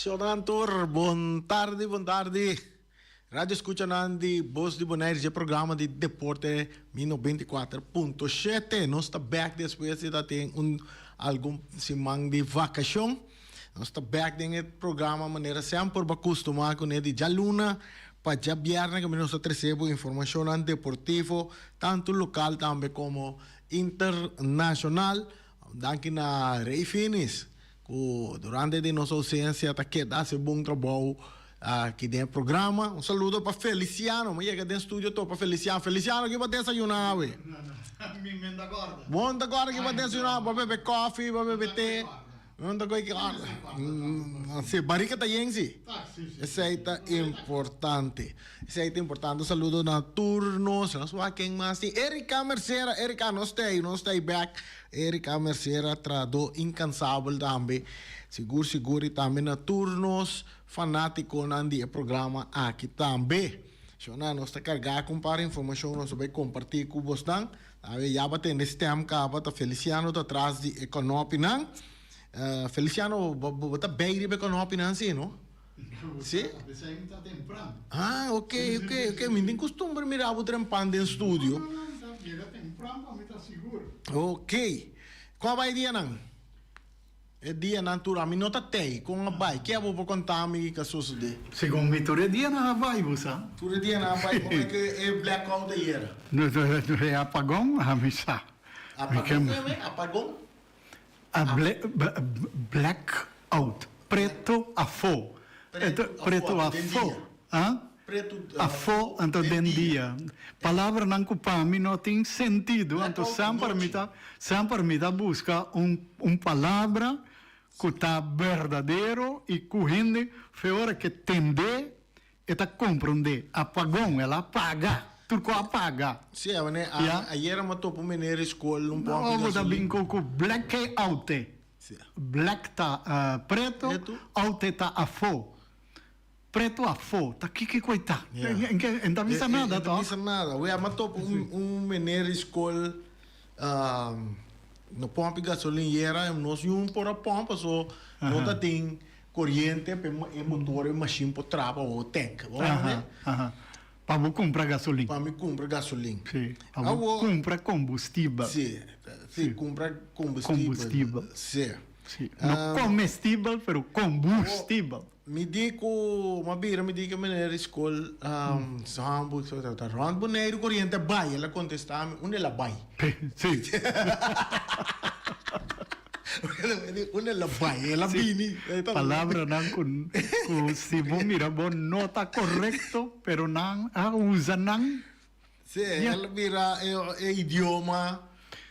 Shonnan tur, bon tardi, bon tardi. Radio escuchanan di Bos di Bonaire dje programa di deporte mi 94.7. Nos ta back despues di ta tin un algun siman di vacacion. Nos ta back den e programa manera semper bo a custuma cune di djaluna pa djabierne caminda nos ta trece bo informacionnan deportivo tanto local tambe como internacional. Danki na Rey Finis ku durante di nos ousensia ta keda hasi bon trabou aki den e programa. Un saludo pa Feliciano. Mi yega den studio topa Feliciano. Feliciano, ki bo a desayuná awe? Mi men ta kòrda. Bo no ta kòrda ki bo a desayuná? Bo a bebe kòfi, bo a bebe te? No ta koe kòrda. Si, barika ta yen si. Esei ta importante. Esei ta importante. Un saludo na tur nos. Nos wak ken mas tin. Erika Mercera. Erika, nos ta ei. Nos ta ei bek. Erika Mercera, trahadó inkansabel tambe. Sigur, sigur. I tambe na tur nos fanátikonan di e programa aki tambe. Shona, nos ta kargá ku un par informashon nos ta bai kompartí ku bosnan. Awe ya bo tende stem kaba ta Feliciano ta tras di e konopinan. Feliciano bo bo ta bay riba e konopinan si no? Si? Esei mi ta tempran. Ah ok ok ok mi tin kustumber mira bo trempan den studio. No no no mi ta yega tempran pa mi ta sigur. Ok kon a bay dianan? E dianan tur ami no ta tei. Kon a bai? Ke abo por konta mi kiko a sosodé? Segun mi tur e dianan a bai, bo sa. Tur e dianan a bai promé ku e blackout ayera. No, e apagon ami sa. Apagon ke men? Apagon? A blackout. Preto afó. Preto afó, den dia. Afó, anto den dia. Palabranan ku pa mi no tin sentido, anto semper mi ta, semper mi ta buska un un palabra ku ta berdadero i ku hende fe ora ke tendé e ta komprondé. Apagon, el a paga, tur ku a paga. Sí, a wanneer ayera mi a topa un meneer di skol un pòmpi gasolin. Bo ta bin ku blackout. Black ta preto, out ta afó. Preto afó, ta kiko ku e ta? E no ta bisa nada tòg? E no ta bisa nada. Wea, m'a topa un meneer di skol no pòmpi gasolin yera, nos yun por a pòmp paso no ta tin koriente pa e motor, e mashin por traha pa bo tank. Bo wak mi? Pa bo kumpra gasolin. Pa mi kumpra gasolin. Si, pa bo kumpra kombustibel. Si, si, kumpra kombustibel. Kombustibel. Si. Si, no komestibel, pero kombustibel. Mi di ku m'a bira mi di ku e meneer di skol Sambo ta rònt Boneiru koriente a bai. El a kontestá mi unda el a bai. Sí. Unda el a bai? El a bini. Palabranan ku ku si bo mira bo no ta korekto pero nan a usa nan. Sí, el a bira e idioma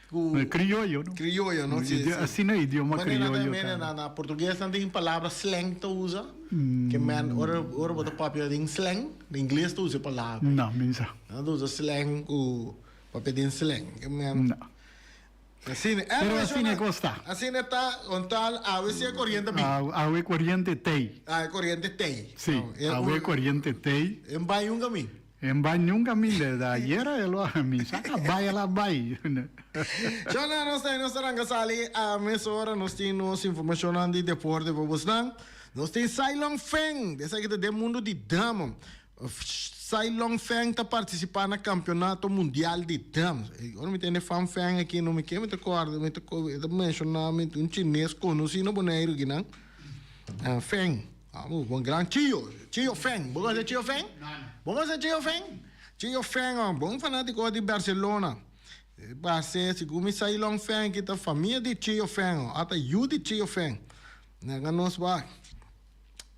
ku. Krioyo no? Krioyo no, sí, sí. Asina idioma krioyo ta. Manera na na portugues nan tin palabra slang ta usa, ke men ora ora bo ta papia den slang, na ingles ta usa e palabra. No, mi sa. Nan ta usa slang ku papia den slang, ke men. No. Asina, Pero asina e kos ta. Asina ta, on tal awe si e koriente bin. Awe koriente tei. Awe koriente tei. Sí, awe koriente tei. En bai un kamin. En bai niun kaminda, da ayera el a mi sa a bai el a bai. Shona, nos ta nos ta ranka sali a mesora, nos tin nos informashonnan di deporte pa bosnan. Nos tin Sai Long Feng, esaki ta den mundu di dam. Sai Long Feng ta partisipá na Kampeonato Mundial di Dam. Ora mi tende Fan Feng aki no mi ke mi ta kòrda, mi ta e ta menshoná mi un chines konosí na Boneiru akinan. Feng. Un gran Chio, Chio Feng. Bo konosé Chio Feng? Bo konosé Chio Feng? Chio Feng, oh, bon fanátiko di Barcelona. Parse, segun mi Sai Long Feng aki ta famia di Chio Feng, oh, ata yu di Chio Feng. Nan nos wak.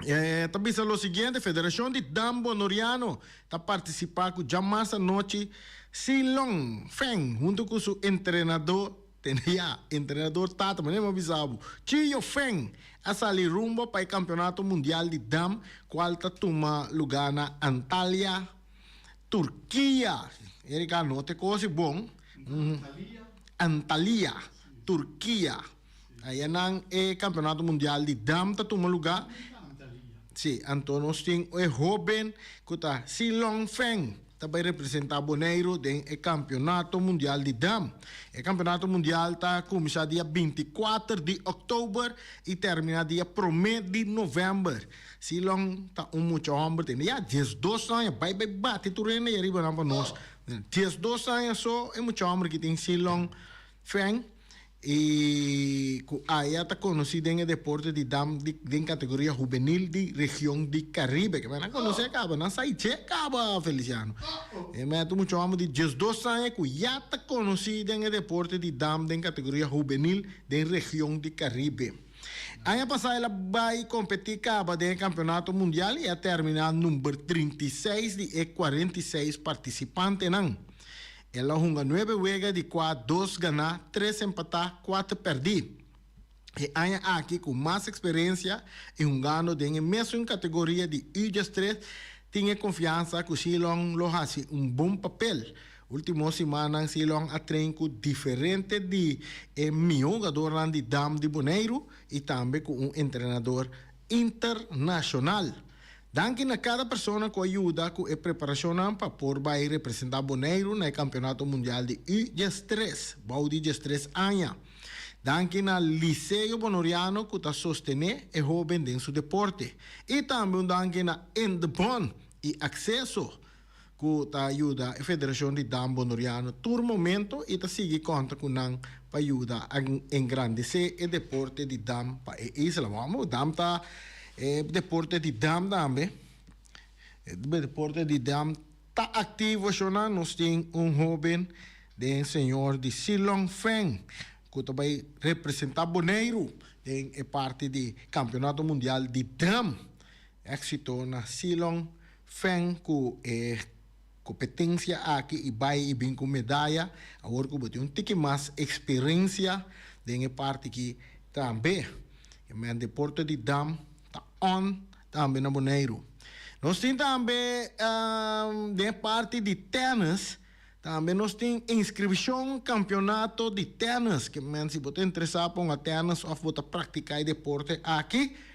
E ta bisa lo siguiente, Federashon di Dam Bonoriano ta partisipá ku djamas anochi Silong Feng huntu ku su entrenadó, tende ya, entrenador tata, manera mi a bisa bo, Chiyo Feng a sali rumbo pa e Kampeonato Mundial di Dam kual ta tuma lugá na Antalya, Turkia. Erika, no te kosi bon. Antalya, Turkia. Ayanan e Campeonato Mundial di Dam ta tuma luga. Sí, anto nos tin e hoben cu ta Silong Feng. ta bai representá Boneiru den e Kampionato Mundial di Dam. E Kampionato Mundial ta kuminsá dia 24 di òktober i terminá dia promé di novèmber. Silon ta un mucha hòmber tende ya 12 aña, bai bai bati tur hende ei ariba nan pa nos. 12 aña so e mucha hòmber ki tin Silon Feng. I ku aya ta konosí den e deporte di dam di den kategoria hubenil di region di Karibe. Ke men a konosé kaba, nan sa iche kaba, Feliciano. E men ta un mucha hòmber di 12 aña ku ya ta konosí den e deporte di dam den kategoria hubenil den region di Karibe. Aña pasá el a bai kompetí kaba den e kampeonato mundial i a terminá number 36 di e 46 partisipantenan. El a hunga nuebe wega di kua dos ganá, tres empatá, kuater pèrdí. E aña aki ku mas eksperensia i hungando den e mesun kategoria di U13 tin e konfiansa ku Shilon lo hasi un bon papel. Ultimo simannan Shilon a train ku diferente di e mihó hugadornan di dam di Boneiru i tambe ku un entrenador internashonal. Danki na kada persona ku a yuda ku e preparashonnan pa por bai representá Boneiru na e Kampeonato Mundial di U13, bou di 13 aña. Danki na Liceo Bonoriano ku ta sostené e hóben den su deporte. I tambe un danki na Indebon i Akseso ku ta yuda e Federashon di Dam Bonoriano tur momento i ta sigui konta ku nan pa yuda a engrandesé e deporte di dam pa e isla. Bon, dam ta e deporte di dam tambe. E deporte di dam ta aktivo shona. Nos tin un hóben den señor di Silong Feng ku ta bai representá Boneiru den e parti di Kampeonato Mundial di Dam. Éksito na Silong Feng ku e kompetensia aki i bai i bin ku medaya, awor ku bo tin un tiki mas eksperensia den e parti ki tambe. E men deporte di dam ta on tambe na Boneiru. Nos tin tambe den e parti di tènis, tambe nos tin inskripshon kampionato di tènis. Ke men si bo ta interesá pa hunga tènis òf bo ta praktiká e deporte aki,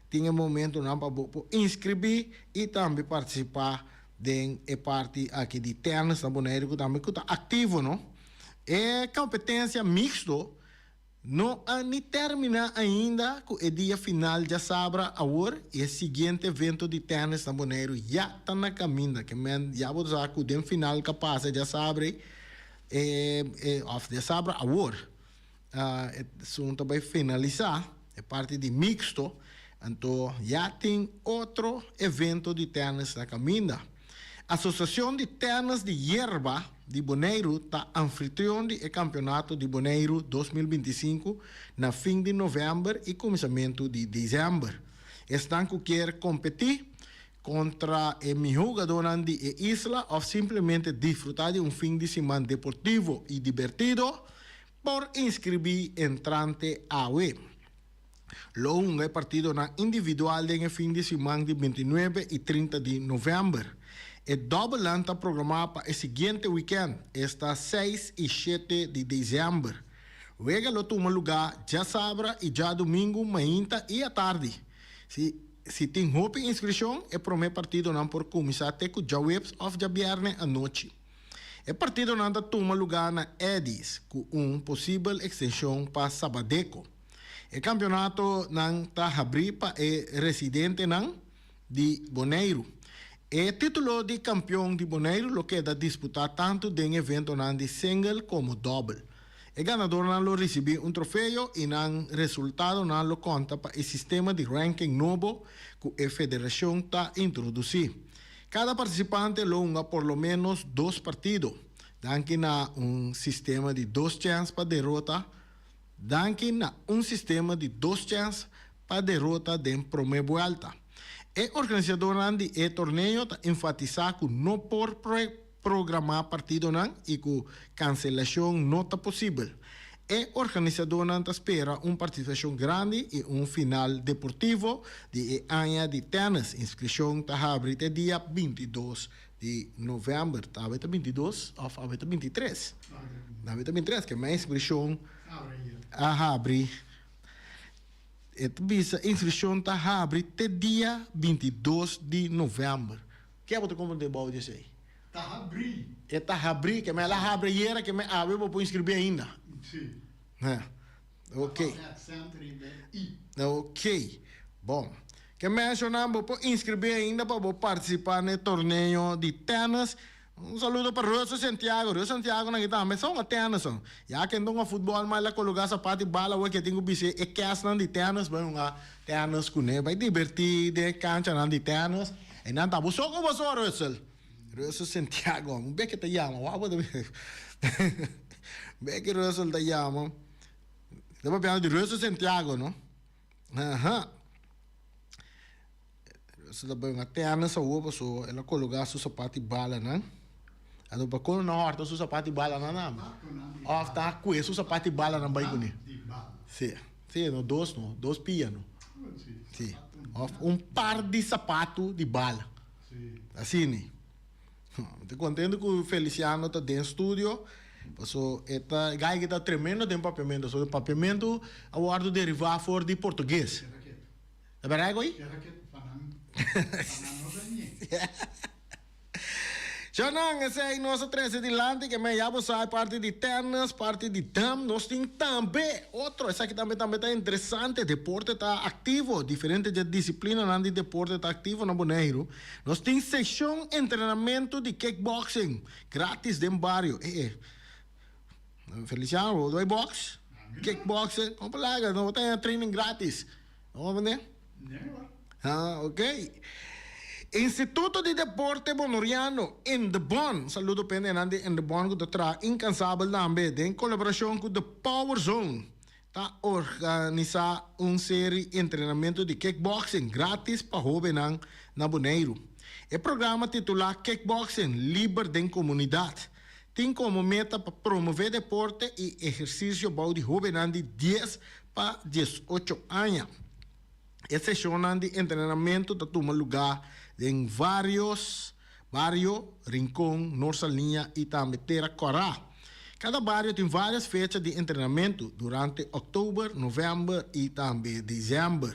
Tin e momentonan pa bo por inskribí i tambe partisipá den e parti aki di tènis na Boneiru ku tambe ku ta aktivo no. E kompetensia miksto no a ni terminá ainda ku e dia final djasabra awor i e siguiente evento di tènis na Boneiru ya ta na kaminda. Ke men ya bo sa ku den final ka pasa djasabra ei e òf djasabra awor. Esun ta bai finalisá e parti di mixto, anto ya tin otro evento di tènis na kaminda. Asosiashon di Tènis di Yerba di Boneiru ta anfitrion di e Kampionato di Boneiru 2025 na fin di novèmber i kuminsamentu di desèmber. Esnan ku kier kompetí kontra e mihó hugadónan di e isla òf simplemente disfrutá di un fin di siman deportivo i dibertido, Por inskribí entrante awe. Lo hunga e partidonan individual den e fin di siman di 29 i 30 di novèmber. E dòbelnan ta programá pa e siguiente wikènt, esta 6 i 7 di desèmber. Wega lo tuma lugá djasabra i djadumingu mainta i atardi. Si si tin hopi inskrishon, e promé partidonan por kuminsá te ku djaweps òf djabièrnè anochi. E partidonan ta tuma lugá na Eddy's ku un posibel ekstenshon pa Sabadeco. E kampionatonan ta habrí pa e residentenan di Boneiru. E título di kampion di Boneiru lo keda disputá tantu den eventonan di single komo dòbel. E ganadornan lo risibí un trofeo i nan resultadonan lo konta pa e sistema di ranking nobo ku e federashon ta introdusí. Kada partisipante lo hunga por lo ménos dos partido. Danki na un sistema di dos chèns pa derota Danki na un sistema di dos chèns pa derota den promé buèlta. E organisadornan di e torneo ta enfatisá ku no por programá partidonan i ku kanselashon no ta posibel. E organisadónan ta spera un partisipashon grandi i un final deportivo di e aña di tènis. Inskripshon ta habri te dia 22 di novèmber. Ta awe ta 22 òf awe ta 23? Awe ta 23, ke men inskripshon a habri. E ta bisa inskripshon ta habri te dia 22 di novèmber. Ke bo ta komprendé bou di esei? Ta habrí. E ta habrí, ke men el a habri ayera, ke men awe bo por inskribí ainda. Sí. Ok. Ta pone aksènt riba e i. Ok. Bon. Ke menshonan bo por inskribí ainda pa bo partisipá na e torneo di tènis. Un saludo pa Russel Santiago. Russel Santiago nan ki tambe sa hunga tènis ho. Ya ke no hunga futbòl ma el a kologá sapat i bala awor ke tin ku bis'é e kèsnan di tènis bai hunga tènis kuné. Bai dibertí den e kanchanan di tènis. Einan ta bo so ku bo so Russel. Russel Santiago. Un bek e ta yama. Wou bo ta Bek Russel ta yama. Ta papiando di Russel Santiago no. Aha. Russel ta bai un tènis awor paso el a kologá su sapat i balanan. Anto pa kono nan hòrta su sapat i balanan tambe? Òf ta kue su sapat i balanan bai kuné? Sí, sí no, dos no, dos pia no. Sí, òf un par di sapatu di bala. Asina. Mi ta kontento ku Feliciano ta den studio, paso e ta gai ke ta tremendo den papiamentu, so papiamentu a wòrdu derivá for di portugues. Ta berdad ku ei? Shownan, esei nos a trese dilanti ke men ya bo sa e parti di tennis, parti di dam, nos tin tambe otro, esaki tambe tambe ta interesante, deporte ta aktivo, diferente dje disiplinanan di deporte ta aktivo na Boneiru. Nos tin seshon entrenamentu di kickboxing gratis den bario. Eh eh. Feliciano, bo doy box? Kickboxing, kon pa laga, no bo ta haña training gratis. No bo mende? Ah, ok. Instituto di Deporte Bonoriano, Indebon. Un saludo pa hendenan di Indebon ku ta traha inkansabel tambe den kolaborashon ku The Power Zone. Ta organisá un seri entrenamentu di kickboxing grátis pa hóbennan na Boneiru. E programa titulá Kickboxing Liber den Komunidat tin komo meta pa promové deporte i ehersisio bou di hóbennan di dies pa diesocho aña. E seshonnan di entrenamentu ta tuma lugá den vários bario, Rincon, Noord Saliña i tambe Tera Kòrá. Kada bario tin vários fecha di entrenamentu durante òktober, novèmber i tambe desèmber.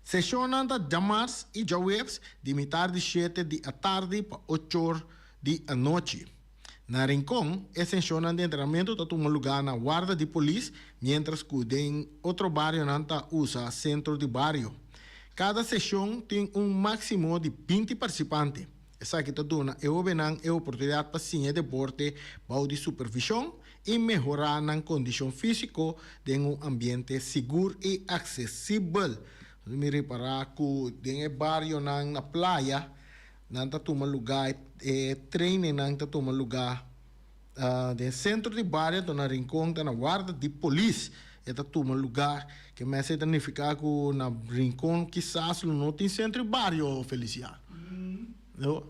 Seshonnan ta djamars i djaweps di mitar di shete di atardi pa ochor di anochi. Na Rincon, e seshonnan di entrenamentu ta tuma lugá na warda di polis, miéntras ku den otro barionan ta usa sentro di bario. Kada seshon tin un máksimo di binti partisipante. Esaki ta duna e hóbennan e oportunidat pa siña deporte bou di supervishon i mehorá nan kondishon físiko den un ambiente sigur i aksesibel. Mi ripará ku den e barionan na playa, Nan ta tuma lugá, e trainingnan ta tuma lugá den sentro di bario, anto na Rincon ta na warda di polis e ta tuma lugá. Ke mester ta nifiká ku na Rincon kisas lo no tin sentro di bario, Feliciano. No,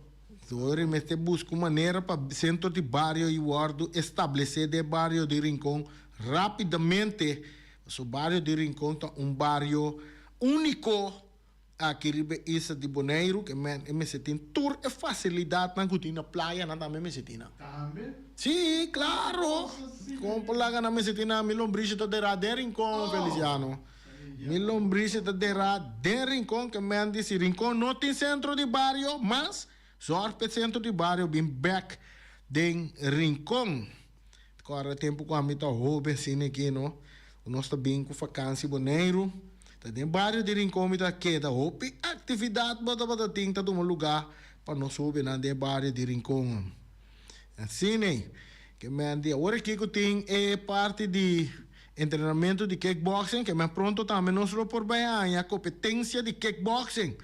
ora mester buska un manera pa sentro di bario i wòrdu establesé den e bario di Rincon rápidamente, pasobra bario di Rincon ta un bario úniko. Aki riba e isla di Boneiru ke men e mester tin tur e fasilidatnan ku tin na playa nan tambe mester tin nan. Tambe? Sí, klaro! Kon por laga nan mester tin nan? Mi lombrishi ta derá den Rincon, Feliciano. Mi lombrishi ta derá den Rincon ke men di si Rincon no tin sentro di bario mas, zòrg pa e sentro di bario bin bèk den Rincon. Kòrda tempu ku ami ta hóben asina aki no, ku nos ta bin ku fakansi Boneiru, ta den bario di Rincon mi ta keda. Hopi aktividat bo tabata tin ta tuma lugá pa nos hóbennan den e bario di Rincon. Asina ei, ke men di awor aki ku tin e parti di entrenamentu di kickboxing, ke men pronto tambe nos lo por bai haña kompetensia di kickboxing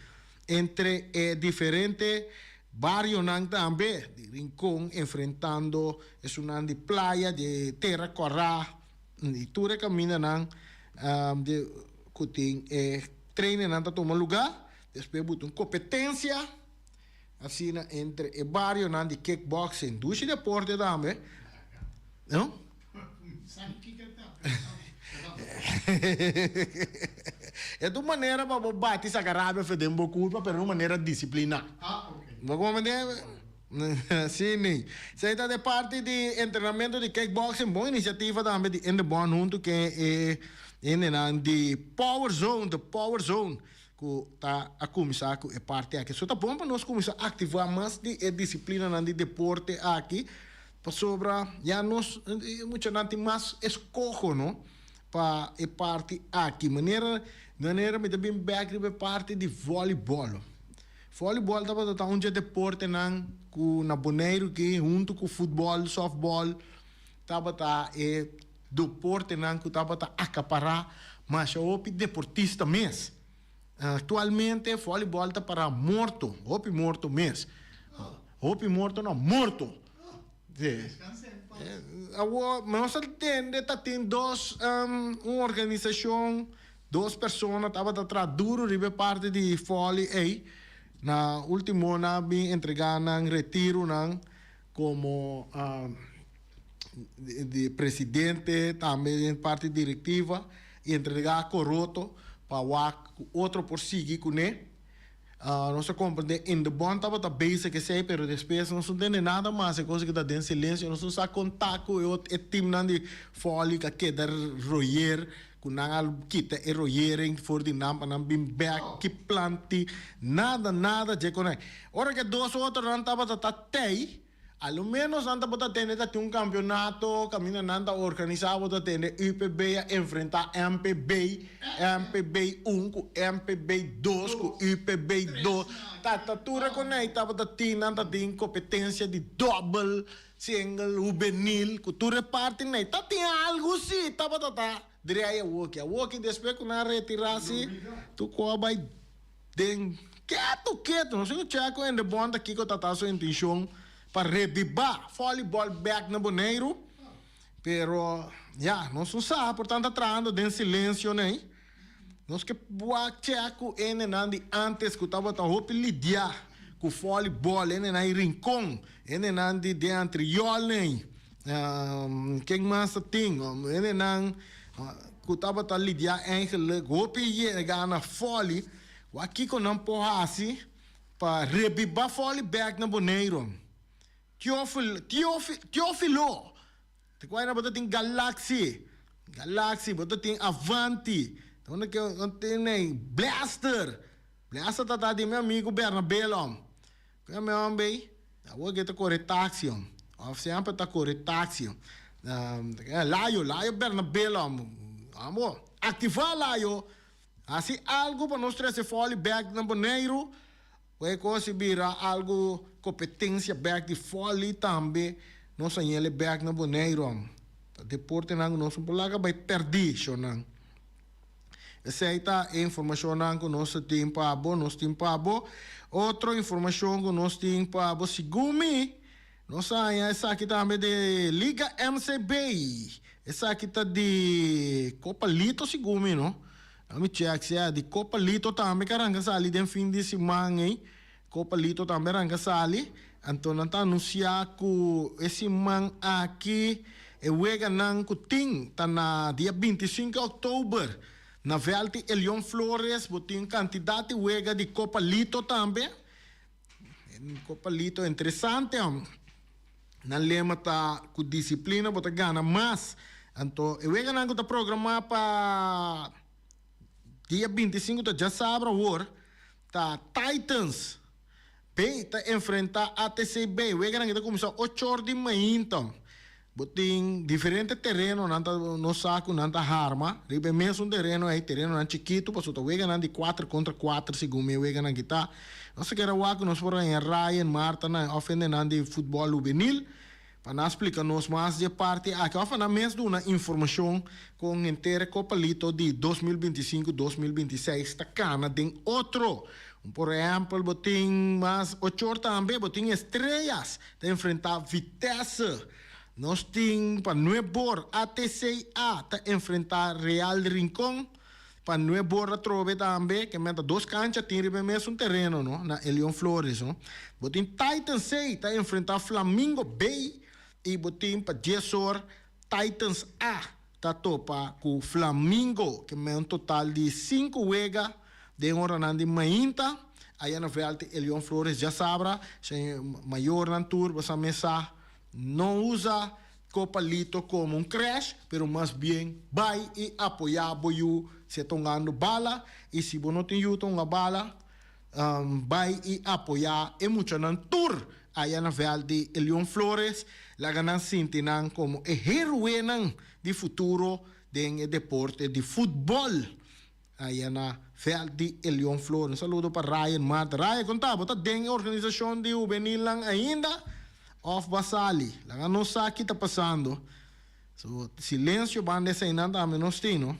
entre e diferente Barionan tambe di Rincon enfrentando esunnan di Playa, di Tera Kòrá i tur e kamindanan di ku tin e trainingnan ta tuma lugá. Despues bo tin un kompetensia asina entre e barionan di kickboxing. Dushi deporte tambe, no? E ta un manera pa bo bati saka rabia fe den bo kurpa pero un manera disipliná. Bo comprende? Si ni. Esei ta de parti di entrenamentu di kickboxing. Bon inisiativa tambe di Indebon huntu ke e hendenan di Power Zone, The Power Zone. ku ta a kuminsá ku e parti aki. So ta bon pa nos kuminsá aktivá mas di e disiplinanan di deporte aki pasobra ya nos muchanan tin mas eskoho no pa e parti aki. Manera manera mi ta bin bèk riba e parti di vòlibòl. Vòlibòl tabata ta un dje deportenan ku na Boneiru ki huntu ku futbòl, sòftbòl tabata e deportenan ku tabata akapará masha hopi deportista mes. Aktualmente vòlibòl ta pará morto, hopi morto mes. Hopi morto no, morto. Sí. Awor nos a tende ta tin dos un organisashon. Dos persona tabata traha duru riba e parti di foli ei. Na ultimo nan a bin entrega nan retironan komo di presidente tambe den parti direktiva i entrega Coroto pa wak ku otro por sigui kuné. Nos a comprende Indebon tabata bezig esey pero despues nos no tende nada mas e cosa keda den silencio nos no sa conta cu e ot e teamnan di volley a keda royer cu nan a kita e royering for di nan pa nan bin bek ki plan tin nada nada dje con ey ora ke dos otronan tabata ta tey. A lo ménos nan ta por ta tende ta tin un kampionato kaminda nan ta organisá bo ta tende UPB a enfrentá MPB, MPB un ku MPB dos ku UPB dos. Ta ta tur e konei tabata tin nan ta tin kompetensia di dòbel, single, hubenil ku tur e parti nei. Ta tin algu si tabata ta drei awoki. Awoki despues ku nan a retirá si tur ku a bai. Den ketu ketu nos tin ku chèk ku hende bon ta kiko ta ta su intenshon pa rebibá vòlibòl bèk na Boneiru. Pero ya, nos no sa, por tanto ta trahando den silensio nei. Nos ke wak chèk ku hendenan di ántes ku tabata hopi lidiá ku vòlibòl, hendenan di Rincon, hendenan di den Antriol nei. Ken mas ta tin? Hendenan ku tabata lidiá eigenlik hopi yega na fòli, wak kiko nan por hasi pa rebibá fòli bèk na Boneiru? Teófilo, Teófilo! Te kua bo ta tin Galaxy, Galaxy, bo ta tin Avanti, unda ke tin ei? Blaster, Blaster ta ta di mi amigu Bernabé. Kua mi homber ei? Awor ke ta kore taxi hom. Of semper ta kore taxi. Layo, Layo Bernabé hom. Amo, aktivá Layo. Hasi algu pa nos trese fòli bèk na Boneiru. Ku e kos i bira algu kompetensia bèk di fòli tambe. Nos a yele bèk na Boneiru hom. Ta deportenan ku nos no por laga bai pèrdí, shornan. Esei ta e informashonnan ku nos tin pa bo, nos tin pa bo. Otro informashon ku nos tin pa bo, segun mi, nos a haña esaki tambe di Liga MCB. Esaki ta di Copa Lito segun mi, no? Laat mi check si e di Copa Lito tambe ku a ranka sali den fin di siman ei. Copa Lito tambe ranka sali. Anto nan ta anunsiá ku e siman aki e weganan ku tin ta na dia 25 òktober na vèlt di Elion Flores. Bo tin kantidat di wega di Copa Lito tambe. Copa Lito interesante. Nan lema ta ku disiplina bo ta gana mas. Anto e weganan ku ta programá pa dia 25 ta djasabra awor ta Titans B ta enfrenta ATC B. Weganan ta cuminsa ocho or di mainta. Bo tin diferente tereno nan ta nos sa cu nan ta harma riba e mesun tereno ey, terenonan chikito pasobra ta weganan di cuater contra cuater segun mi e weganan ki ta. Nos ta kere wak cu nos por haña Ryan, Martha nan of hendenan di futbol hubenil pa nan splica nos mas di e parti aki of pa nan mes duna informacion con henter e Copa Lito di 2025, 2026 ta cana den otro. Por ehempel bo tin mas ochor tambe bo tin Estrellas ta enfrenta Vitesse. Nos tin pa nuebor ATCA ta enfrenta Real Rincon. Pa nuebor atrobe tambe ke menta dos cancha tin riba e mesun tereno no na Elion Flores no. Bo tin Titans C ta enfrenta Flamingo B y bo tin pa diesor Titans A ta topa ku Flamingo ke men un total di sinku wega den oranan di mainta aya na vèlt di Elion Flores djasabra. Mayornan tur bo sa mesa no usa. Copa Lito como un crash, pero mas bien bai y apoya bo yu si e ta hungando bala y si bo no tin yu ta hunga bala, bai y apoya e muchanan tur aya na veld di Leon Flores, laga nan sinti nan como e heroenan di futuro den e deporte di futbol aya na veld di Leon Flores. Un saludo pa Ryan Marta. Ryan, con ta? Bo ta den e organisacion di hubenilnan ainda of bo a sali? Laga nos sa ki ta pasando. So, silencio banda eseinan tambe nos tin, no?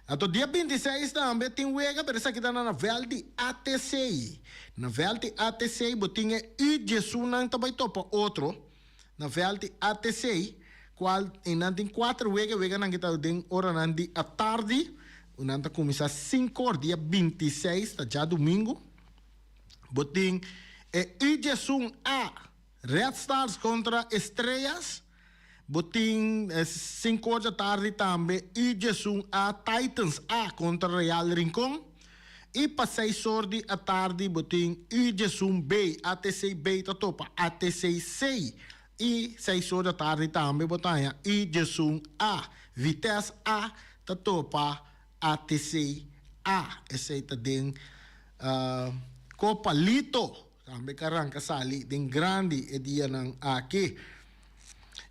Anto dia 26 tambe tin wega, pero esaki ta na veld di ATC. Na veld di ATC bo tin e U-diesunnan ta bai topa otro. Na veld di ATC, cual einan tin cuater wega, weganan ki ta den oranan di atardi. Nan ta cuminsa cinco or dia 26, ta djadumingo. Bo tin e U-diesun A, Red Stars contra Estrellas. Bo tin cinco or djatardi tambe U-diesun A, Titans A contra Real Rincon. Y pa seis or di atardi bo tin U-diesun B, ATC B ta topa ATC C. Y seis or djatardi tambe bo ta haña U-diesun A, Vitesse A ta topa ATC A. Esey ta den Copa Lito. Tambe ka ranka sali den grandi e dianan aki.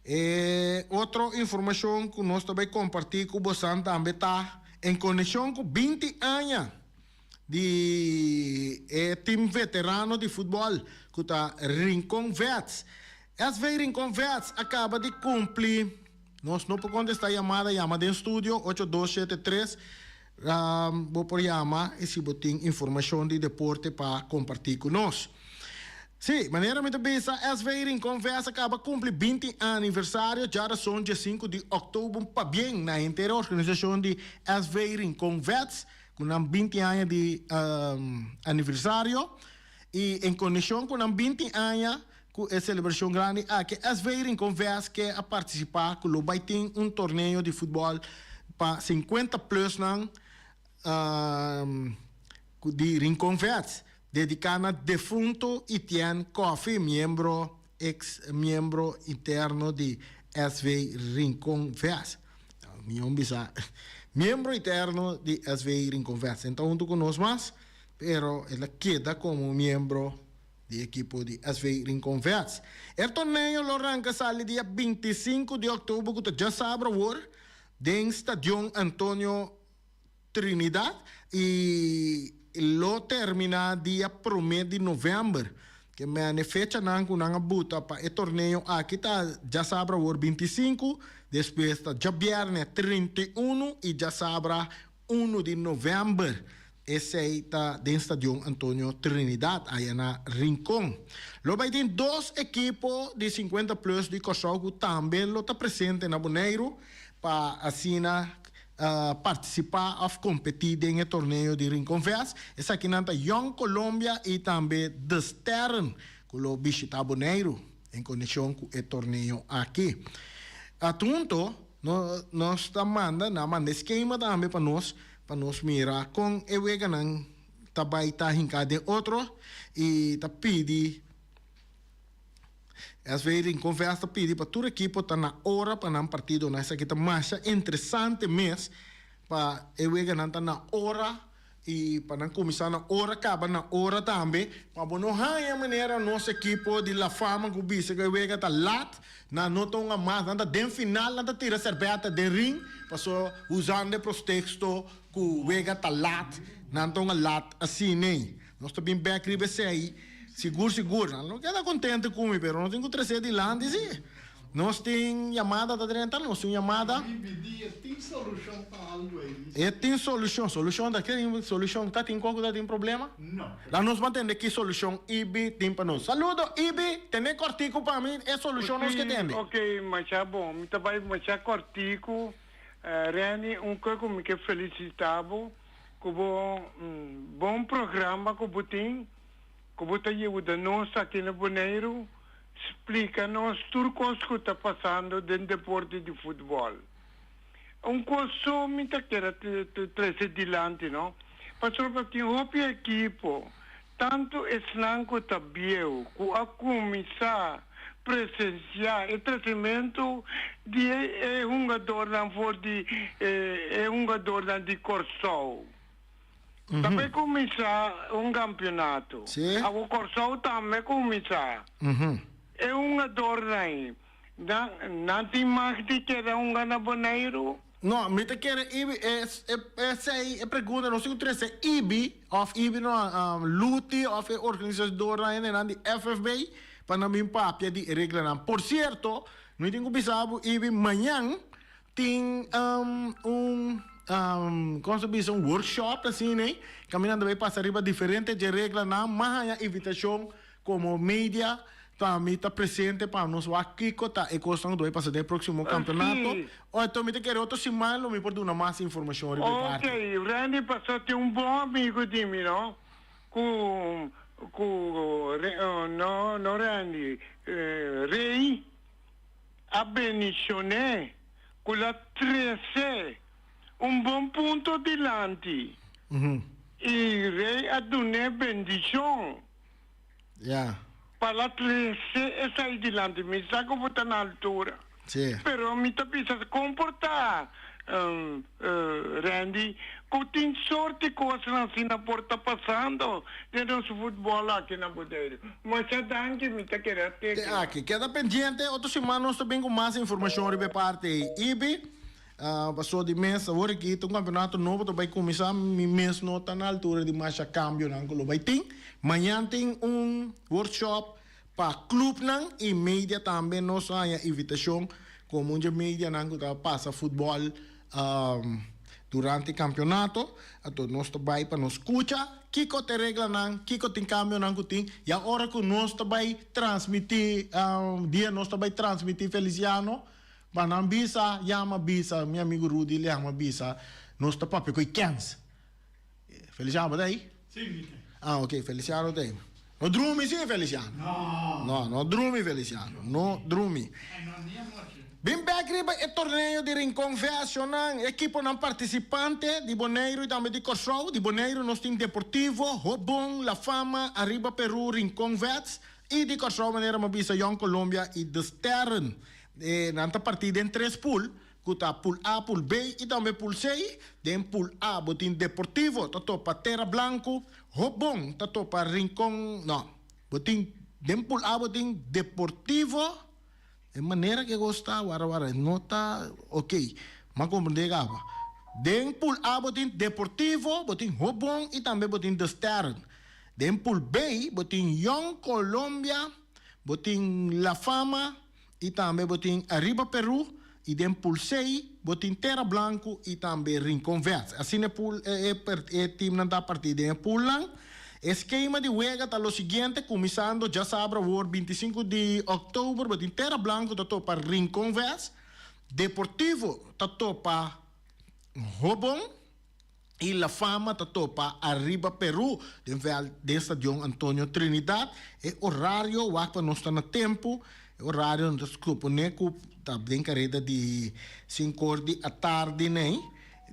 E otro informashon ku nos ta bai kompartí ku bosan tambe ta en konekshon ku 20 aña di e tim veterano di futbòl ku ta Rincon Vets. SV Rincon Vets a kaba di kumpli. Nos no por kontestá yamada, yama den studio 8273. Bo por yama i si bo tin informashon di deporte pa kompartí ku nos. Sí, manera mi ta bisa, SV Rincon Vest a kaba kumpli 20 aniversario djarason dje sinku di òktober. Un pabien na henter e organisashon di SV Rincon Vets ku nan 20 aña di aniversario. I en konekshon ku nan 20 aña ku e selebrashon grandi aki, SV Rincon Vest ke a partisipá ku lo bai tin un torneo di futbòl pa 50 plusnan di Rincon Vets, dediká na defunto Etienne Coffie, miembro eks miembro interno di SV Rincon Vets. Mi un bisa miembro interno di SV Rincon Vets. E ta huntu ku nos mas, pero el a keda komo miembro di ekipo di SV Rincon Vets. E torneo lo ranka sali dia 25 di òktober ku ta djasabra awor den Stadion Antonio Trinidad y lo termina dia prome di november. Ke mene fechanan ku nan a buta pa e torneo aki ta djasabra awor 25, despues ta djabierne 31 y djasabra unu di november. Esei ta den Stadion Antonio Trinidad aya na Rincon. Lo bai tin dos ekipo di 50 plus di Kòrsou ku tambe lo ta presente na Boneiru pa asina partisipá òf kompetí den e torneo di Rincon Vest. Esakinan ta Jong Colombia i tambe De Sterren ku lo bishitá Boneiru en konekshon ku e torneo aki. Athunto nos ta manda, nan a manda e skema tambe pa nos, pa nos mira kon e weganan ta bai ta hinká den otro i ta pidi SV Rincon Vest ta pidi pa tur ekipo ta na ora pa nan partidonan. Esaki ta masha interesante mes pa e weganan ta na ora i pa nan kuminsá na ora kaba na ora tambe pa bo no haña manera nos ekipo di La Fama ku bisa ku e wega ta lat, nan no ta hunga mas, nan ta den final nan ta tira serbèta den ring paso usando e prosteksto ku wega ta lat nan ta hunga lat asin'ei. Nos ta bin bek riba esei sigur sigur. Nan lo keda kontento ku mi pero nos tin ku tres'é dilanti si. Nos tin yamada ta drenta, nos tin yamada. DVD e tin solushon pa algu ei. E tin solushon. Solushon ta ke solushon ta tin kon ku ta tin problema? No. Laat nos ban tende ki solushon Ibi tin pa nos. Saludo Ibi, tende kòrtiku pa mi e solushon nos ke tende. Si, ok, masha bon. Mi ta bai masha kòrtiku. Renny, un kos ku mi ke felisitá bo ku bo bon programa ku bo tin, ku bo ta yuda nos aki na Boneiru splika nos tur kos ku ta pasando den deporte di futbòl. Un kos so mi ta kere trese dilanti no, pasobra tin hopi ekipo, tantu esnan ku ta bieu ku a kuminsá. presensiá e tresimentu di e hungadornan for di e hungadornan di Kòrsou. Ta bai kuminsá un kampionato. Awor Kòrsou tambe kuminsá. E hungadornan nan nan tin mag di keda hunga na Boneiru? No, mi ta kere Ibi e esei e pregunta nos tin ku trese Ibi òf Ibi no Luti òf e organisadornan hendenan di FFB pa nan bin papia di e reglanan. Por sierto, mi tin ku bisa bo Ibi mañan tin un kon se bisa un workshop asina ei kaminda nan ta bai pasa riba diferente dje reglanan. M'a haña invitashon komo media pa mi ta presente pa nos wak kiko ta e kosnan ku ta bai pasa den e próksimo kampeonato. Oito mi ta kere otro siman lo mi por duna mas informashon riba e parti. Ok, Randy paso tin un bon amigo di mi no ku ku no no Randy Rey a bendishon'é ku la trese un bon punto dilanti i Rey a dun'é bendishon. Ya. Pa la trece esai dilanti mi sa cu bo ta na altura. Sí. Pero mi ta bisa comporta, Randy, cu tin sorti cosnan asina por ta pasando den nos futbol aki na Boneiru. Masha danki, mi ta kere a teke. Te aki. Keda pendiente, otro siman nos ta bin cu mas informacion riba e parti ei. Ibi. Paso di mes awor aki ta un campeonato nobo ta bay cuminsa, mi mes no ta na altura di masha cambionan cu lo bay tin. Mañan tin un workshop pa clubnan y media tambe nos a haña invitacion como un dje medianan cu ta pasa futbol durante campeonato. Anto nos ta bay pa nos scucha kico ta e reglanan, kico tin cambionan cu tin y awor cu nos ta bay transmiti dia nos ta bay transmiti Feliciano. Pa nan bisa, yama bisa, mi amigo Rudy Liam a bisa, nos ta papia ku e kens. Feliciano, bo ta ei? Sí, mi ta ei. Ah, ok, Feliciano ta ei. No drumi sí, Feliciano? No. No, no drumi, Feliciano. No drumi. Ai, no, ni anochi. Bin bek riba e torneo di Rincon Versionan, ekiponan partisipante di Boneiru i tambe di Kòrsou. Di Boneiru nos tin Deportivo, Hobon, La Fama, Arriba Peru, Rincon Vets i di Kòrsou manera mi a bisa Jong Colombia i De Sterren. E nan ta partí den tres pool, ku ta pool A, pool B i tambe pool C. Den pool A bo tin Deportivo ta topa Tera Blanku, Hobon ta topa Rincon, no, bo tin den pool A bo tin Deportivo, e manera ku e kos ta wara wara e no ta ok, m'a komprendé kaba. Den pool A bo tin Deportivo, bo tin Hobon i tambe bo tin De Sterren. Den pool B bo tin Jong Colombia, Bo tin La Fama y tambe bo tin Arriba Peru y den pool C bo tin Tera Blanco y tambe Rincon Vets. Asina e pool e e teamnan ta parti den e poolnan. E skema di wega ta lo siguiente, kuminsando djasabra awor 25 di oktober bo tin Tera Blanco ta topa Rincon Vets, Deportivo ta topa Hobon, y La Fama ta topa Arriba Peru den veld den Stadion Antonio Trinidad. E orario wak pa nos ta na tempo. E orario nos ta supone cu ta den careda di cinco or di atardi ney.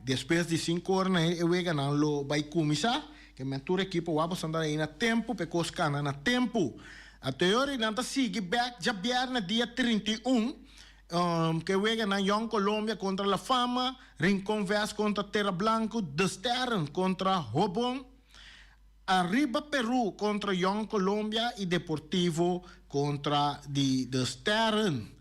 Despues di cinco or ney e weganan lo bay cuminsa. Ke men tur ekipo wak boso ta na tempo pa e cos cana na tempo. Ateori nan ta sigui bek djabierne dia 31. Ke weganan Jong Colombia kontra La Fama, Rincon Vest kontra Tera Blanco, De Sterren kontra Hobon, Arriba Peru kontra Jong Colombia i Deportivo kontra di De Sterren.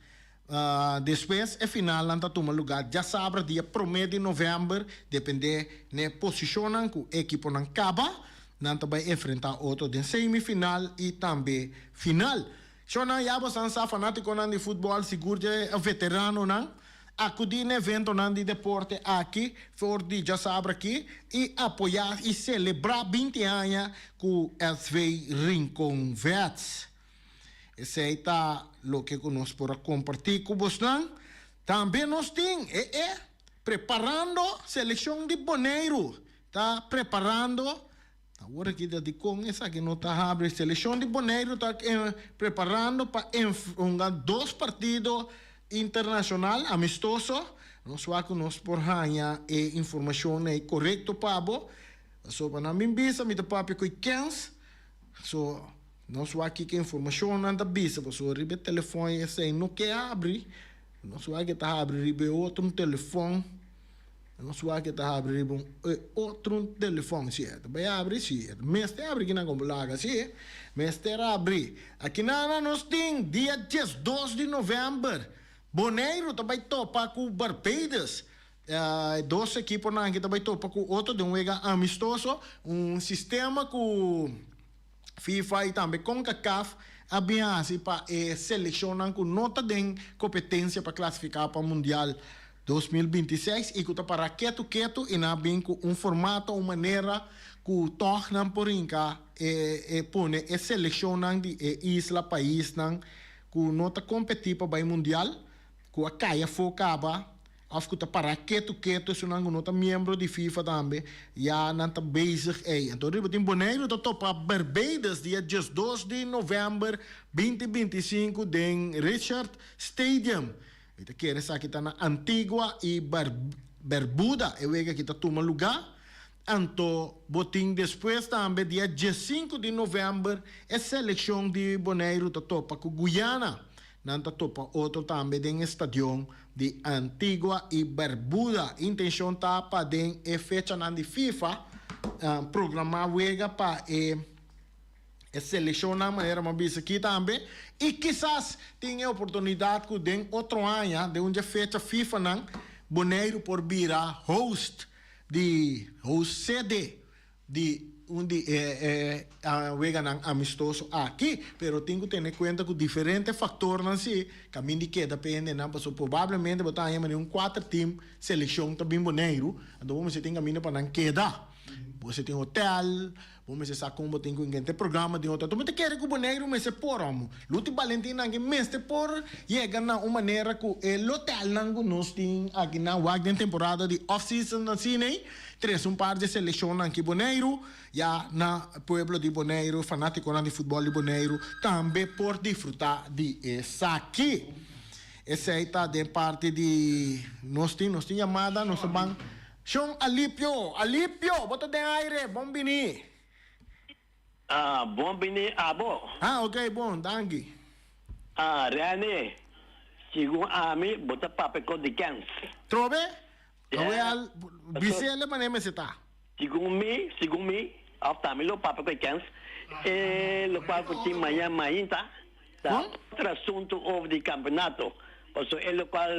Despues e finalnan ta tuma lugá djasabra dia promé di novèmber, dependé n'e posishonnan ku e ekiponan kaba, nan ta bai enfrentá otro den semifinal i tambe final. Shownan ya bosan sa fanatikonan di futbòl sigur dje veteranonan akudí na eventonan di deporte aki for di djasabra aki i apoyá i selebrá 20 aña ku SV Rincon Vets. Esei ta loke ku nos por a kompartí ku bosnan. Tambe nos tin e e preparando selekshon di Boneiru ta preparando. Awor aki ta dikon esaki no ta habri. Selekshon di Boneiru ta preparando pa hunga dos partido internashonal amistoso. Nos wak ku nos por haña e informashon ei korekto pa bo. Pasobra nan bin bisa mi ta papia ku e kens. So. Nos wak kiko informashonnan ta bisa pasobra riba e telefòn esei no ke habri. Nos wak e ta habri riba e otro un telefòn. Nos wak e ta habri riba un e otro un telefòn. Si e ta bai habri si e mester habri kinan kon bo laga si mester habri. Akinan nos tin dia 12 di novèmber Boneiru ta bai topa ku Barbados. E dos ekiponan aki ta bai topa ku otro den un wega amistoso, un sistema ku FIFA i tambe Concacaf a bin hasi pa e selekshonnan ku no ta den kompetensia pa klasifiká pa Mundial 2026 i ku ta pará ketu ketu i nan a bin ku un formato, un manera ku tòg nan por hinka e pone e selekshonnan di e isla, paisnan ku no ta kompetí pa bai Mundial ku a kai afó kaba. Of ku ta pará ketu ketu esunnan ku no ta miembro di FIFA tambe ya nan ta bezig ei. Anto riba tin Boneiru ta topa Barbados dia 12 di novèmber 2025 den Richard Stadium. Mi ta kere esaki ta na Antigua i Barbuda e wega aki ta tuma lugá. Anto bo tin despues tambe dia 15 di novèmber e selekshon di Boneiru ta topa ku Guyana. Nan ta topa otro tambe den e stadion di Antigua i Barbuda. Intencion ta pa den e fechanan di FIFA programa wega pa e e seleccionnan manera mi a bisa aki tambe i kisas tin e oportunidad cu den otro aña den un dje fecha FIFAnan Boneiru por bira host di host sede di un di e weganan amistoso aki, pero tin ku tene kuenta ku diferente faktornan si kaminda di keda pa e hendenan, pasobra probablemente bo ta haña manera un kuater tim selekshon ta bin Boneiru, anto bo mester tin kaminda pa nan keda. Bo mester tin hotel, bo mester sa kon bo tin ku ingente programa den hotel. Anto mi ta kere ku Boneiru mester por amo. Luti Balentin nan ke mester por yega na un manera ku e lotelnan ku nos tin aki nan wak den temporada di off season asina ei, Trese un par di selekshonnan ki Boneiru, ya na pueblo di Boneiru, fanatikonan di futbòl di Boneiru tambe por disfrutá di esaki. Esei ta den parti di nos tin, nos tin yamada, nos ta ban. Shon Alipio, Alipio, bo ta den aire, bon bini. Ah, bon bini abo. Ah, ok, bon, danki. Ah, Rene, segun ami bo ta papia kos di kens. Trobe? Awel, bis'el manera mester ta. Segun mi, segun mi, of ta mi lo papia ku e kens, e lokual ku tin mañan mainta ta otro asuntu over di kampeonato, pasobra e lokual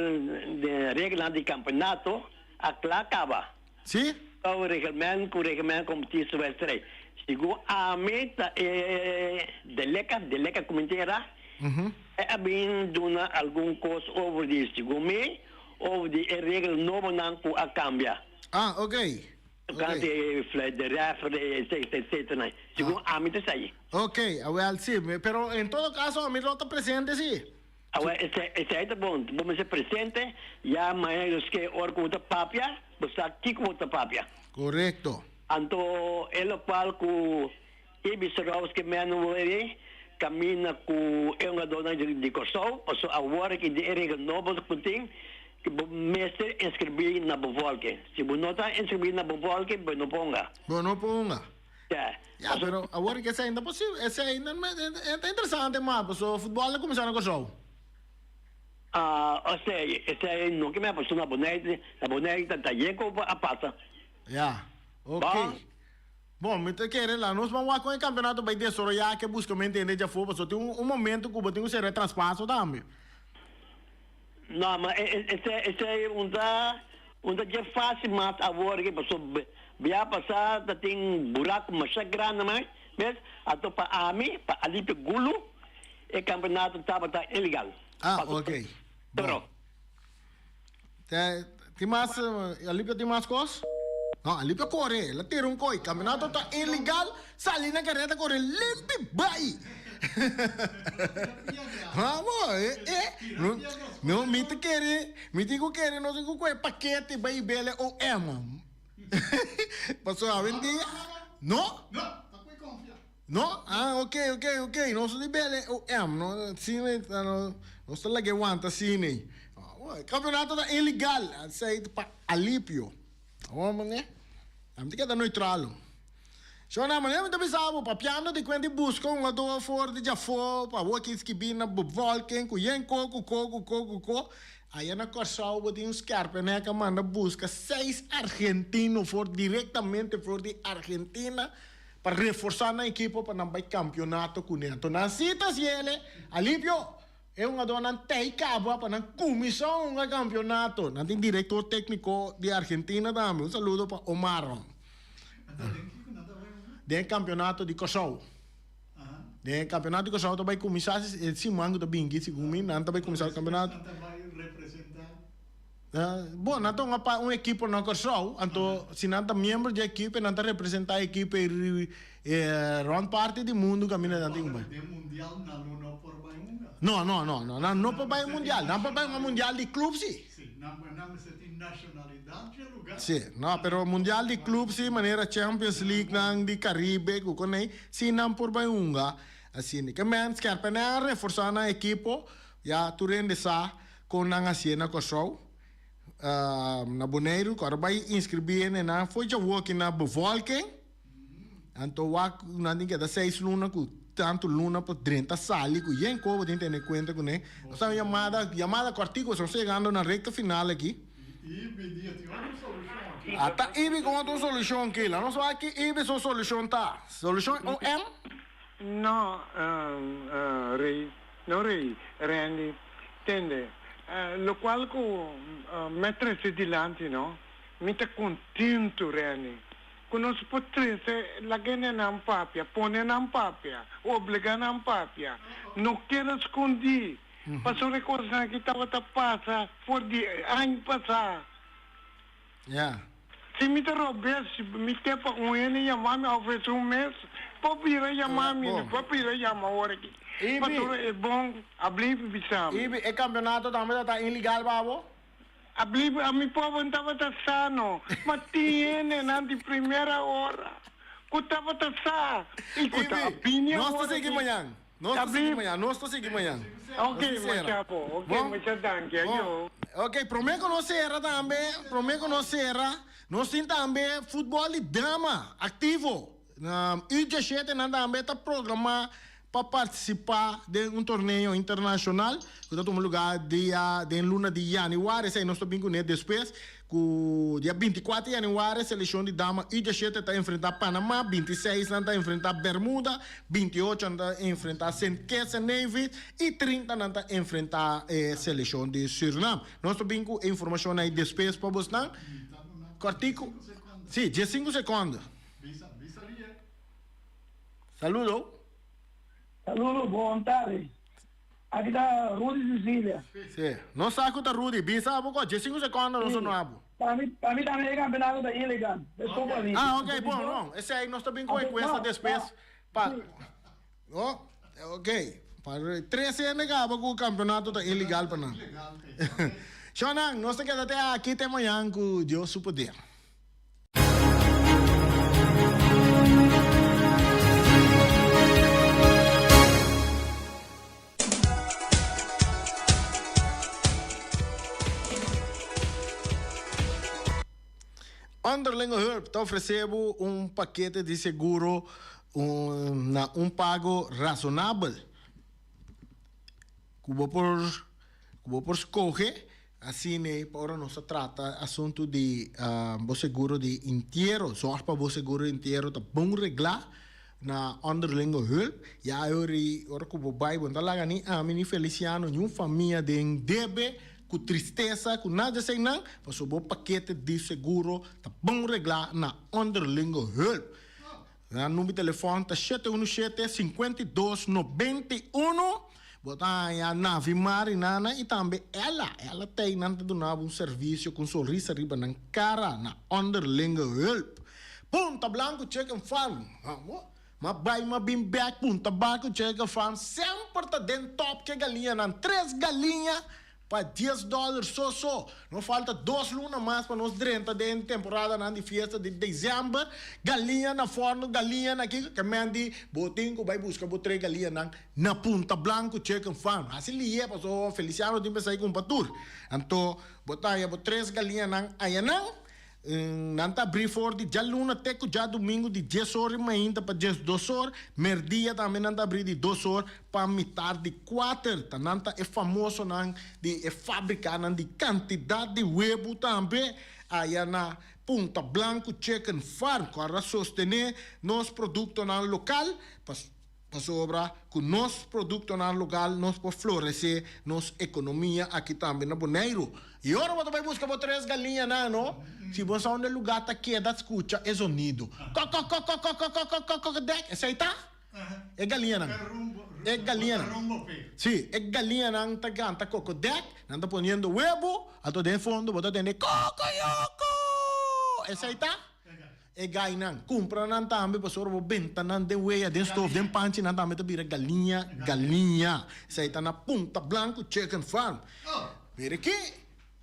den reglanan di kampeonato a kla kaba. Si? Ku reglement, ku reglement kompetí su wèdstrijd. Segun ami ta e deleka, deleka ku mi tin era, e a bin duna algun kos over di segun mi, Of di e regel nobonan ku a kambia. Ah, ok. Tokante e fluit de referee, etcetera, etcetera. Segun ami ta esei. Ok, awel si. Pero en todo caso ami lo ta presente si. Awel, esei, esei ta bon. Bo mester presente, ya mañana los ke ora ku bo ta papia, bo sa kiko bo ta papia. Korekto. Anto e lokual ku Ibi Swarovski men wori kaminda ku e hungadónan di Kòrsou, pasobra awor aki den e regel nobo ku tin, ku bo mester inskribí na bo vòlke. Si bo no ta inskribí na bo vòlke, bo no por hunga. Bo no por hunga. Ya. Ya, pero awor aki esei no ta posibel. Esei no ta interesante mas, pasobra futbòl a kuminsá na Kòrsou. Ah, osea, esei no ke mi a pasó na Bonaire, na Bonaire ta yen ku a pasa. Ya, oke. Bon, mi ta kere la nos ban wak kon e kampeonato bai desoroyá ke buska mi entende djafó pasobra tin un momento ku bo tin ku sera e traspaso tambe. No, ma esei esei un ta un ta dje fásil mas awor ke pasobra bia pasá ta tin buraku masha grandi mas mes anto pa ami pa Alipio Gulu e kampeonato tabata ilegal. Ah, ok. Bon. Tin mas, Alipio tin mas kos? No, Alipio kore, el a tira un koi. Kampeonato ta ilegal, sali na kareta kore limpi bai. Vamos, eh, eh. No, no, mi ta kere, mi tin ku kere nos tin ku kohe pakete bai bele OM. Pasobra awendia, no? No? Ah, ok, ok, ok. Nos di bele OM, no? Asina, no, nos ta laga e wanta asina ei. Campeonato ta ilegal, esei ta pa alipio. Awor, mane? Ami ta keda neutralo. Shona, manera mi ta bisa bo, papiando di kuenta i buska un ado for di djafó pa bo aki skibí na bevolking ku yen ko ku ko ku ko ku ko. Aya na Kòrsou bo tin un skèrpènèk a manda buska seis argentino for direktamente for di Argentina pa reforsá nan ekipo pa nan bai kampionato kuné. Anto nan si ta hasiel e alivio. E hungadónan tei kaba pa nan kuminsá hunga kampionato. Nan tin direktor tékniko di Argentina tambe. Un saludo pa Omar. Den e kampionato di Kòrsou. Den e kampionato di Kòrsou ta bai kuminsá e siman ku ta binti segun mi nan ta bai kuminsá e kampionato. Bon, nan ta hunga pa un ekipo na Kòrsou, anto si nan ta miembro di e ekipo nan ta representá e ekipo rònt parti di mundu kaminda nan tin ku bai. No, no, no, no, nan no por bai mundial, nan por bai hunga mundial di club si. Si, no, pero mundial di club si manera Champions League nan di Caribe ku konei si nan por bai hunga asina. Ke men Skerpene a reforsá nan ekipo ya tur hende sa. Kon nan hasié na Kòrsou, na Boneiru, ku ora bai inskribí hende nan foi djawoki na bevolking, anto wak ku nan tin keda seis luna ku tantu luna pa drenta sali ku yen kobo tin tene kuenta kuné. Nos ta yamada, yamada kòrtiku pasobra nos ta yegando na rekta final aki. Ata Ibi kon otro solushon kila. Nos wak ki Ibi su solushon ta. Solushon OM? No, Rey. No rey, Randy, tende, locual cu me trece dilanti no, mi ta contento, Randy, cu nos por trece laga nan papia, pone nan papia, obliga nan papia, no keda scondi, pasobra e cosnan aki tabata pasa for di aña pasa. Ya. Si mi ta robes, mi te pa un hende yama mi ofrece un mes, por bira yama mi, no por bira yama ora aki. Ibi. Pasobra e bon a blibi bisa mi. Ibi, e campeonato tambe ta ta illegal pa bo? A blibi, a mi pober no tabata sa no, ma tin hendenan di primera ora cu tabata sa y cu ta Ibi, bini nos ta awor sigui aki. mañan. Nos ta sigui mañan, nos ta sigui mañan. Ok, masha bo. Ok, masha danki. Ayo. Ok, prome ku nos sera tambe, prome ku nos sera, nos tin tambe futbòl di dama aktivo. U diesshete nan tambe ta programá pa partisipá den un torneo internashonal ku ta tuma lugá dia den luna di yanüari. Esei nos ta bin kuné despues. Ku dia bintikuater yanüari selekshon di dama U diesshete ta enfrentá Panamá, bintiseis nan ta enfrentá Bermuda, bintiocho nan ta enfrentá Sint Kitts en Nevis i trinta nan ta enfrentá e selekshon di Surinam. Nos ta bin ku e informashon ei despues pa bosnan. Kòrtiku. Si, diesinku sekònde. Saludo. Saludo, bon tardi. Aki ta Rudy Cecilia. Si. Nos sa ku ta Rudy. Bisa abo ko. Diesinku sekondo nos a no abo. Pa mi, pa mi tambe e kampeonato ta ilegal. Esco pa mi. Ah, ok, bon, no. Esei nos ta bin ku enkuesta despues pa. No, ok. Pa tres hende kaba ku kampeonato ta ilegal pa nan. Shonnan, nos ta keda te aki te mañan ku Dios su poder. Onderlinge Hulp ta ofresé bo un pakete di seguro na un pago rasonabel ku bo por ku bo por skohe. Asina pa ora nos ta trata asuntu di bo seguro di intiero, zorg pa bo seguro di intiero ta bon reglá na Onderlinge Hulp. Ya ora ora ku bo bai bo no ta laga ni ami ni Feliciano ni un famia den debe ku tristesa ku nada eseinan, pasobra bo pakete di seguro ta bon reglá na Onderlinge Hulp. Nan number di telefòn ta shete unu shete, 52, 91. Bo ta haña Navi Mari nana i tambe Ella. Ella t'ei nan ta duna bo un servisio ku un sonrisa riba nan kara na Onderlinge Hulp. Punta Blanco Chicken Farm. M'a bai m'a bin bèk Punta Blanco Chicken Farm semper ta den tòp ku e galiñanan. Tres galiña Pa dies dòler so so. No falta dos luna mas pa nos drenta den temporadanan di fiesta di december. Galiña na forno, galiña na kiko. Ke men di bo tin ku bai buska bo tres galiñanan na Punta Blanco Chicken Farm. Hasi lihe pasobra Feliciano tin pensá i kumpa tur. Anto bo ta haña bo tres galiñanan ayanan. Nan ta abrí for di djaluna te ku djadumingu di dies or di mainta pa 12 or. Merdia tambe nan ta abrí di 2 or pa mitar di kuater. Ta nan ta e famosonan di e fábrikanan di kantidat di webu tambe aya na Punta Blanku Chicken Farm ku a sostené nos produktonan lokal. Pasobra ku nos produktonan lokal nos por floresé nos ekonomia aki tambe na Boneiru. I ora bo ta bai buska bo tres galiñanan no, si bo sa unda e lugá ta keda skucha e zonido, Kòkòkòkòkòkòkòkòkòkòdèk, esei ta e galiñanan. E galiñanan. Sí, e galiñanan ta kanta kòkòdèk, nan ta poniendo webu, anto den fondo bo ta tende kòkòyòkò! Esei ta E gainan, kumpra nan tambe pasobra bo benta nan den wea, den stof, den panchi, nan tambe ta bira galiña, galiña. Esei ta na Punta Blanco Chicken Farm. Mira aki,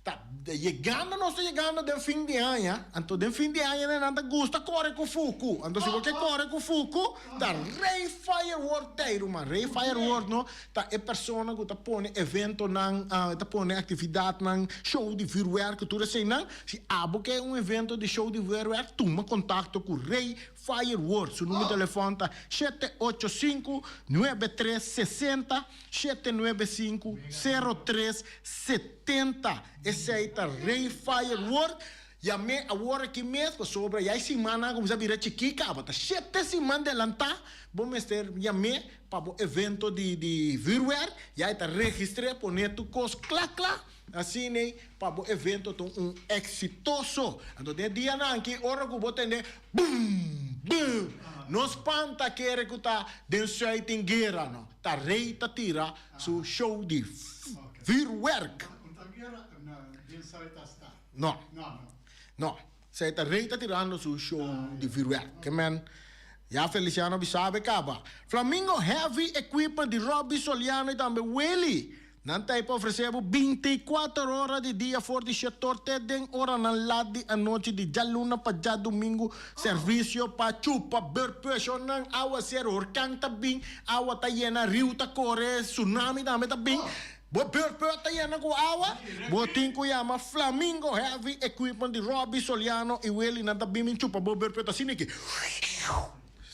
ta yegando, nos ta yegando den fin di aña, anto den fin di aña nan ta gusta kore ku fuku. Anto si bo ke kore ku fuku, ta Rey Firework tei ruman. Rey Firework no ta e persona ku ta pone eventonan, ta pone aktividatnan, show di vuurwerk, tur eseinan. Si abo ke un evento di show di vuurwerk, tuma kontakto ku Rey Firework. Su numero di telefòn ta shete ocho sinku, nuebe tres sesenta, shete nuebe sinku, sero tres setenta. Esei ta Rey Firework. Yam'é awor aki mes pasobra ya e simannan a kuminsá bira chikí kaba. Ta shete siman delantá bo mester yam'é pa bo evento di di vuurwerk. Ya e ta registr'é, pon'é tur kos kla kla. Asina pa bo evento ta un exitoso. Anto den e dianan aki ora cu bo tende boom, boom, no spanta kere cu ta den Zuid tin guera no. Ta Rey ta tira su show di vuurwerk. No, no. Esei ta Rey ta tirando su show di vuurwerk. Ke men ya Feliciano bisa be caba. Flamingo Heavy Equipment di Robby Soliano y tambe Willy. Nan ta ei pa ofresé bo 24 ora di dia for di shetor te den oranan lat di anochi di djaluna pa djadumingu, servisio pa chupa beurpeshonnan, awaseru, horkan ta bin, awa ta yena, riu ta kore, tsunami tambe ta bin, bo beurpeu ta yena ku awa, bo tin ku yama Flamingo Heavy Equipment di Robby Soliano i Willy, nan ta bin bin chupa bo beurpeu ta asina aki,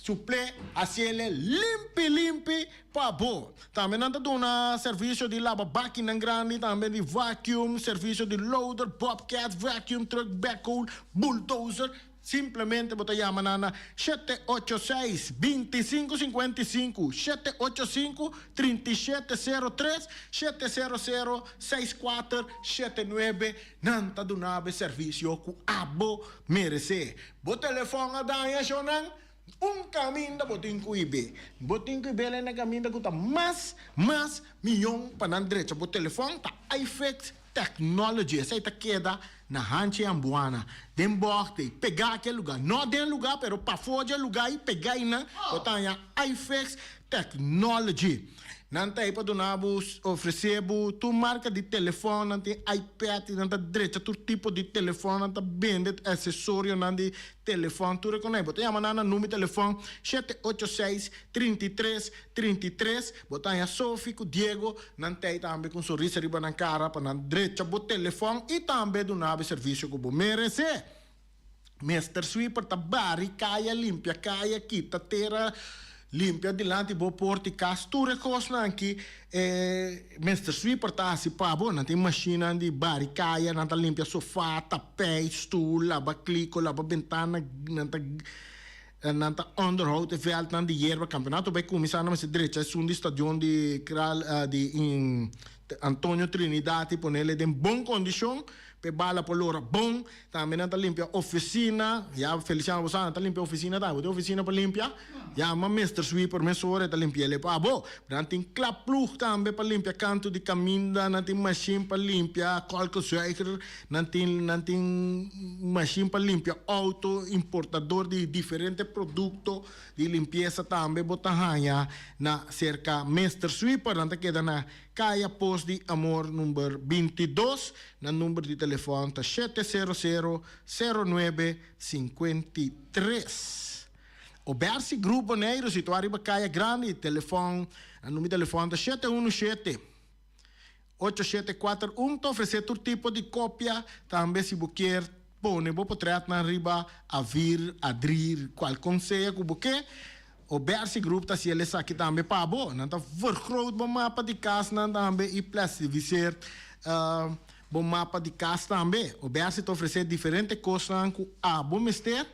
supl'é, hasiel'e limpi limpi Pa bo. Tambe nan ta duna servisio di laba bakinan grandi, tambe di vacuum, servisio di loader, bobcat, vacuum truck, backhoe, bulldozer. Simplemente bo ta yama nan na shete ocho seis, 25 55, 785, 37 03, 700, 64 79. Nan ta duna bo e servisio ku abo meresé. Bo telefòn a daña, shownan? Un kaminda bo tin ku ibe. Bo tin ku ibe na e kaminda ku ta mas, mas miyon pa nan drecha bo telefòn ta iFix Technology. Esei ta keda na Hanchi Ambuana, den bògte i pegá aki e lugá. No den lugá, pero pafó dje lugá i pegá einan bo ta haña iFix Technology. Nan ta ei pa duna bo, ofresé bo tur marka di telefòn, nan tin iPad i nan ta drecha tur tipo di telefòn, nan ta bende asesorionan di telefòn, tur e konai. Bo ta yama nan na number di telefòn shete ocho seis, 33, 33. Bo ta haña Sofi ku Diego, nan ta ei tambe ku un sonrisa riba nan kara pa nan drecha bo telefòn i tambe duna bo e servisio ku bo meresé. Mester sweeper ta bari kaya, limpia kaya, kita tera, limpia dilanti bo porta i kas. Tur e kosnan aki e mester sweeper ta hasi pa bo. Nan tin mashinnan di bari kaya, nan ta limpia sofa, tapijt, stul, laba kliko, laba bentana, nan ta nan ta onderhoud e veldnan di yerba. Kampeonato bai kuminsá nan mester drecha esun di stadion di Kraal di Antonio Trinidad i ponele den bon kondishon pa e bala por lora bon. Tambe nan ta limpia oficina, ya Feliciano bo sa nan ta limpia oficina tambe, bo tin oficina pa limpia? Yama Mister Sweeper mesora e ta limpi'el pa bo. Nan tin klapploeg tambe pa limpia kantu di kaminda, nan tin machine pa limpia kolkenzuiger, nan tin nan tin machine pa limpia auto, importador di diferente producto di limpiesa tambe bo ta haña na serka Mister Sweeper, nan ta keda na Kaya Pos di Amor number 22. Nan number di telefòn ta shete sero sero, sero nuebe, 53. Obersi Group Boneiru situá riba Kaya Grandi, telefòn, nan number di telefòn ta shete unu shete, ocho shete kuater un. Ta ofresé tur tipo di kopia, tambe si bo kier. pone bo potretnan riba A-vier, A-drie, kualkon sea ku bo ke. Obersi Group ta hasiel esaki tambe pa bo. Nan ta vergroot bo mapa di kasnan tambe i plastifiseer bo mapa di kas tambe. Obersi ta ofresé diferente kosnan ku abo mester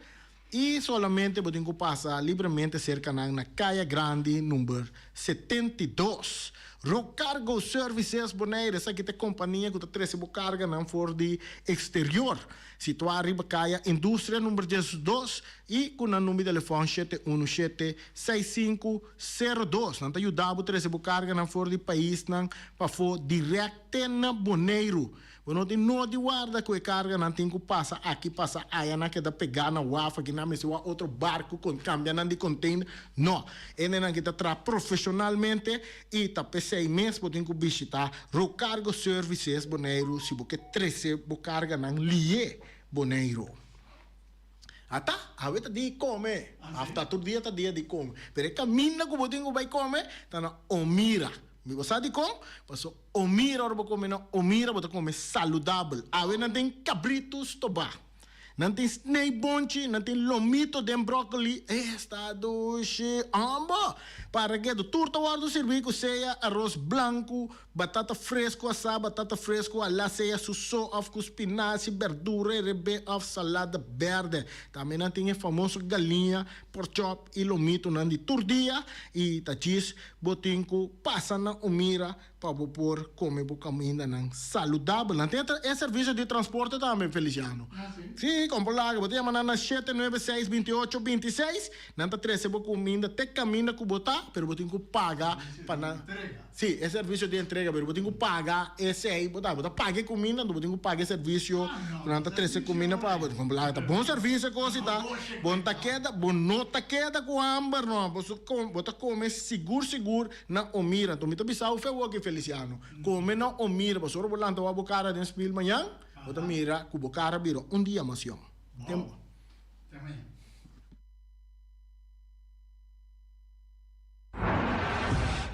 i solamente bo tin ku pasa libremente serka nan na Kaya Grandi number 72. Rocargo Services Bonaire, esaki ta e kompania ku ta trese bo karganan for di eksterior. Situá riba Kaya Industria number 12 i ku nan number di telefòn 717 6502. Nan ta yuda bo trese bo karganan for di paisnan pafó dirèkt te na Boneiru. Bo no tin no di warda ku e karganan tin ku pasa aki pasa aya nan keda pegá na waf aki nan mester wak otro barku kon kambia nan di container. No. Hendenan ki ta traha profeshonalmente i ta p'esei mes bo tin ku bishitá Rocargo Services Boneiru si bo ke trese bo karganan lié Boneiru. Ata, awe ta dia di kome. Afta tur dia ta dia di kome. Pero e kaminda ku bo tin ku bai kome ta na Omira. Mi bo sa dikon? Paso Omira, ora bo kome na Omira bo ta kome saludabel. Awe nan tin kabritu stobá. Nan tin snijboontje, nan tin lomito den broccoli. Esta dushi, hombo! Para ketu, tur ta wòrdu sirbí ku sea aros blanku, batata fresku asá, batata fresku alá, sea su so òf ku spinashi, berdura herebé òf salada bèrdè. Tambe nan tin e famoso galiña, porkchòp i lomitonan di tur dia i ta djis bo tin ku pasa na Omira Pa bo por come bo camindanan saludabel. Nan tin e servicio di transporte tambe, Feliciano. Si, con por laga. Bo ta yama nan na 796 28 26. Nan ta trece bo cuminda te caminda cu bo ta, pero bo tin cu paga pa nan. Si, e servicio di entrega, pero bo tin cu paga esey. Bo ta, bo ta paga e cuminda, anto bo tin cu paga e servicio cu nan ta trece cuminda pa bo. Con por laga ta bon servicio e cos y ta. Bo no ta keda, bo no ta keda cu hamber, no. Bo su, bo ta come sigur sigur. Na Omira. Anto mi ta bisa bo fe woki Feliciano. Come na Omira pasobra bo lanta wak bo cara den spiel mañan, bo ta mira cu bo cara bira un dia mas yong. Wow. Te mañan.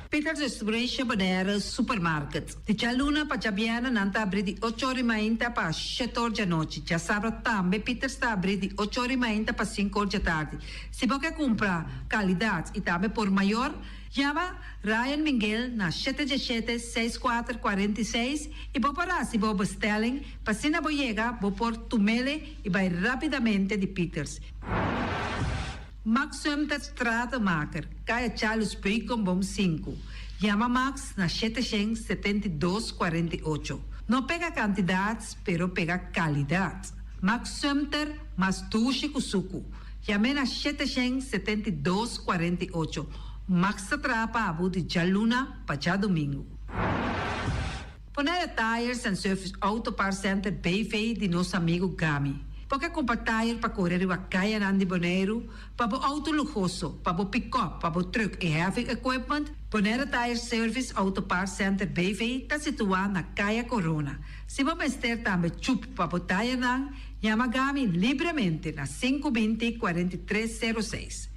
Peters Restauration Bonaire Supermarket. Di djaluna pa djabièrnè nan ta abrí di ocho or i mainta pa shete or djanochi. Djasabra tambe Peters ta abrí di ocho or i mainta pa sinku or djatardi. Si bo ke kumpra kalidat i tambe por mayor, yama Ryan Minguel na shete djeshete seis kuater 46 i bo por hasi bo bestelling pa asina bo yega bo por tumele i bai rapidamente di Peters. Max Sumter Stratenmaker, Kaya Charles Beukenboom sinku. Yama Max na 772 48. No pega kantidat, pero pega kalidat. Max Sumter mas dushi ku suku. Yam'é na 772 48. Max ta traha pa abo di djaluna pa djadumingu. Bonaire Tires and Service Auto Parts Center BV di nos amigu Gami. Bo ke kumpra tire pa kore riba kayanan di Boneiru, pa bo outo luhoso, pa bo pikòp, pa bo trùk i heavy equipment? Bonaire Tire Service Auto Parts Center BV ta situá na Kaya Corona. Si bo mester tambe chup pa bo tirenan, yama Gami libremente na 520 43 06.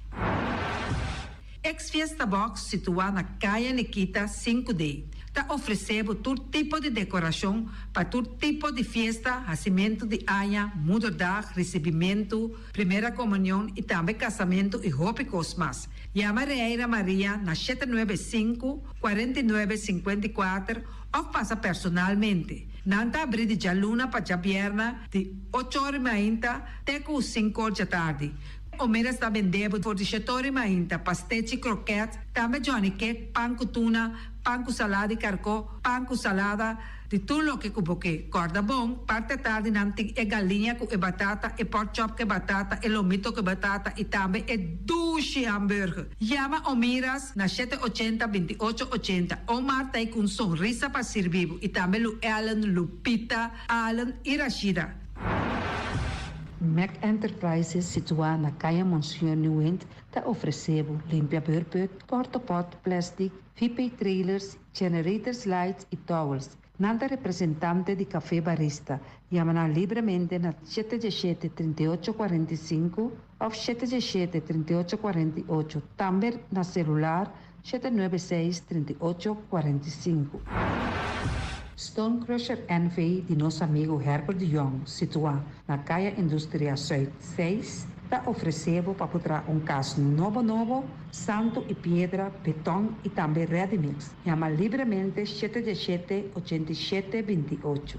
Ex Fiesta Box situá na Kaya Nikita 5D ta ofresé bo tur tipo di dekorashon pa tur tipo di fiesta, hasimentu di aña, moederdag, risibimentu, primera komunion i tambe kasamentu i hopi kos mas. Yama Reira Maria na 795, 49, 54 òf pasa personalmente. Nan ta abrí di djaluna pa djabièrnè di ocho or i mainta te ku sinku or djatardi. Omeras ta bende bo for di shetori mainta, pastechi, kroket, tambe johnny cake, pan ku tuna, pan ku salada di karkó, pan ku salada, di tur loke ku bo ke. Kòrda bon, parti atardi nan tin e galiña ku e batata, e pork chop ku e batata, e lomito ku e batata i tambe e dushi hamburger. Yama Omiras na 780 28 80. Omar ta ei ku un sonrisa pa sirbi bo i tambe Lu Ellen, Lupita, Allen i Rashida. Mac Enterprises situá na Kaya Monseñor Nieuwind ta ofresé bo limpia beurput, portapot, plastic, VP trailers, generators lights i towels. Nan ta representante di Café Barista. Yama nan libremente na 717 38 45 òf 717 38 48, tambe na selular 796 38 45. Stone Crusher NV di nos amigu Herbert de Jong, situá na Kaya Industria Zuid seis, ta ofresé bo pa por traha un kas nobo nobo, santu i piedra, beton i tambe ready mix. Yama libremente shete diesshete, 87, 28.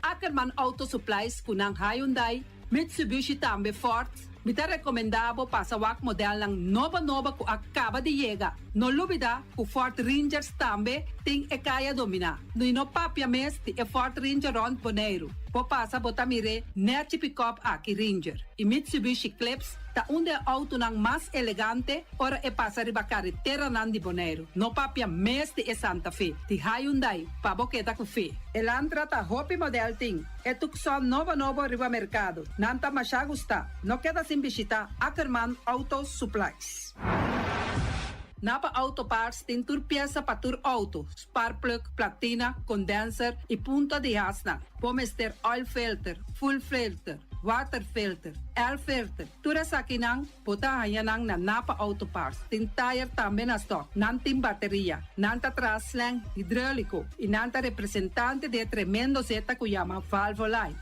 Ackerman Auto Supplies ku nan Hyundai, Mitsubishi tambe Ford, mi ta rekomendá bo pasa wak modelnan nobo nobo ku a kaba di yega. No lubidá ku Ford Rangers tambe tin e kaya dominá. I no papia mes di e Ford Ranger rònt Boneiru. Bo pasa bo ta mir'é nèchi pikòp aki Ranger. I Mitsubishi Eclipse ta un di e outonan mas elegante ora e pasa riba kareteranan di Boneiru. No papia mes di e Santa Fe, di Hyundai, pa bo keda ku fe. Elantra ta hopi modèl tin. E Tucson nobo nobo riba merkado. Nan ta masha gustá. No keda sin bishitá Ackerman Auto Supplies. Napa Auto Parts tin tur piesa pa tur outo, sparkplug, platina, condenser y punta di hasnan. Bo mester oil filter, fuel filter, water filter, air filter. Tur esakinan bo ta haña nan na Napa Auto Parts. Tin tire tambe na stock. Nan tin bateria. Nan ta traha slang hidrolico y nan ta representante di e tremendo zeta cu yama Valvoline.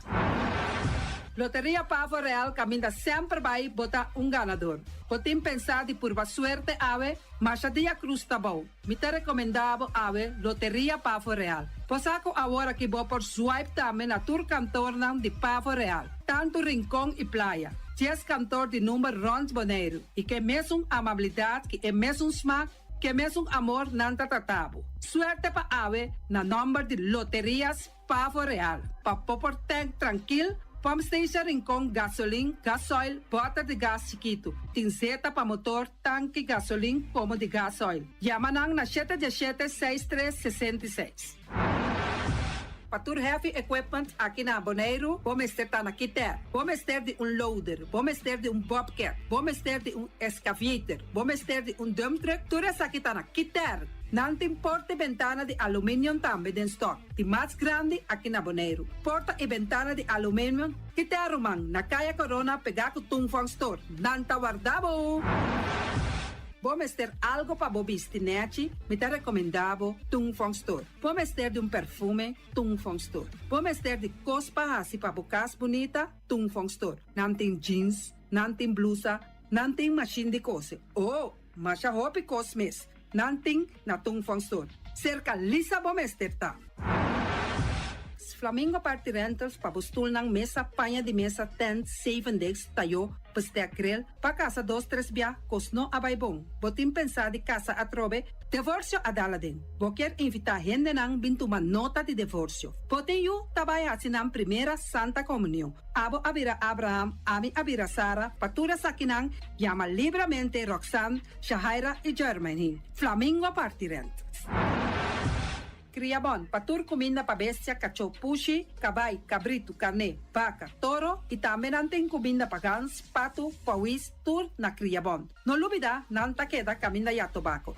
Loteria Pavo Real caminda semper bay bo ta un ganador. Bo tin pensá di purba suerte awe? Masha dia cruz ta bou. Mi ta recomendá bo awe Loteria Pavo Real. Bo sa cu awor aki bo por swipe tambe na tur kantornan di Pavo Real, tantu Rincon y Playa. Dies kantor di number rond Boneiru y ke mesun amabilidad ki e mesun smaak, ke mesun amor nan ta trata bo. Suerte pa awe na nomber di Loterias Pavo Real, pa bo por tank trankil, pump station Rincon, gasolin, gasoil, bòter di gas chikitu, tin zeta pa motor, tanki gasolin komo di gasoil. Yama nan na shete diesshete seis tres 66. Pa tur heavy equipment aki na Boneiru bo mester ta na Kiter. Bo mester di un loader, bo mester di un bobcat, bo mester di un excavator, bo mester di un dump truck, tur esaki ta na Kiter. Nan tin porta i bentana di aluminium tambe den stock. Di mas grandi aki na Boneiru. Porta i bentana di aluminium Kita ruman na Kaya Corona pegá ku Tung Fong Store. Nan ta warda bo! Bo mester algo pa bo bisti nèchi? Mi ta rekomendá bo Tung Fong Store. Bo mester di un perfume? Tung Fong Store. Bo mester di kos pa hasi pa bo kas bunita? Tung Fong Store. Nan tin jeans, nan tin blusa, nan tin mashin di kose. Oh! Masha hopi kos mes nan tin na Tung Fong Store. Serka Lisa bo mester ta. Flamingo Party Rentals pa bo stulnan, mesa, paña di mesa, tent, zeven desk, tayo, bestek, grill, pa kasa dos tres bia, kos no a bai bon. Bo tin pensá di kasa atrobe? Devorsio a dal aden. Bo kier invitá hendenan bin tuma nota di devorsio. Bo tin yu ta bai hasi nan primera Santa Komunion. Abo a bira Abraham, ami a bira Sara, pa tur esakinan Yama libramente Roxanne, Shahaira i Jermaine. Flamingo parti rent. Kria bon pa tur kuminda pa bestia, kachó, pushi, kabai, kabritu, karné, baka, toro i tambe nan tin kuminda pa gans, patu, pawis, tur na Kria Bon. No lubida nan ta keda kaminda ya tobako.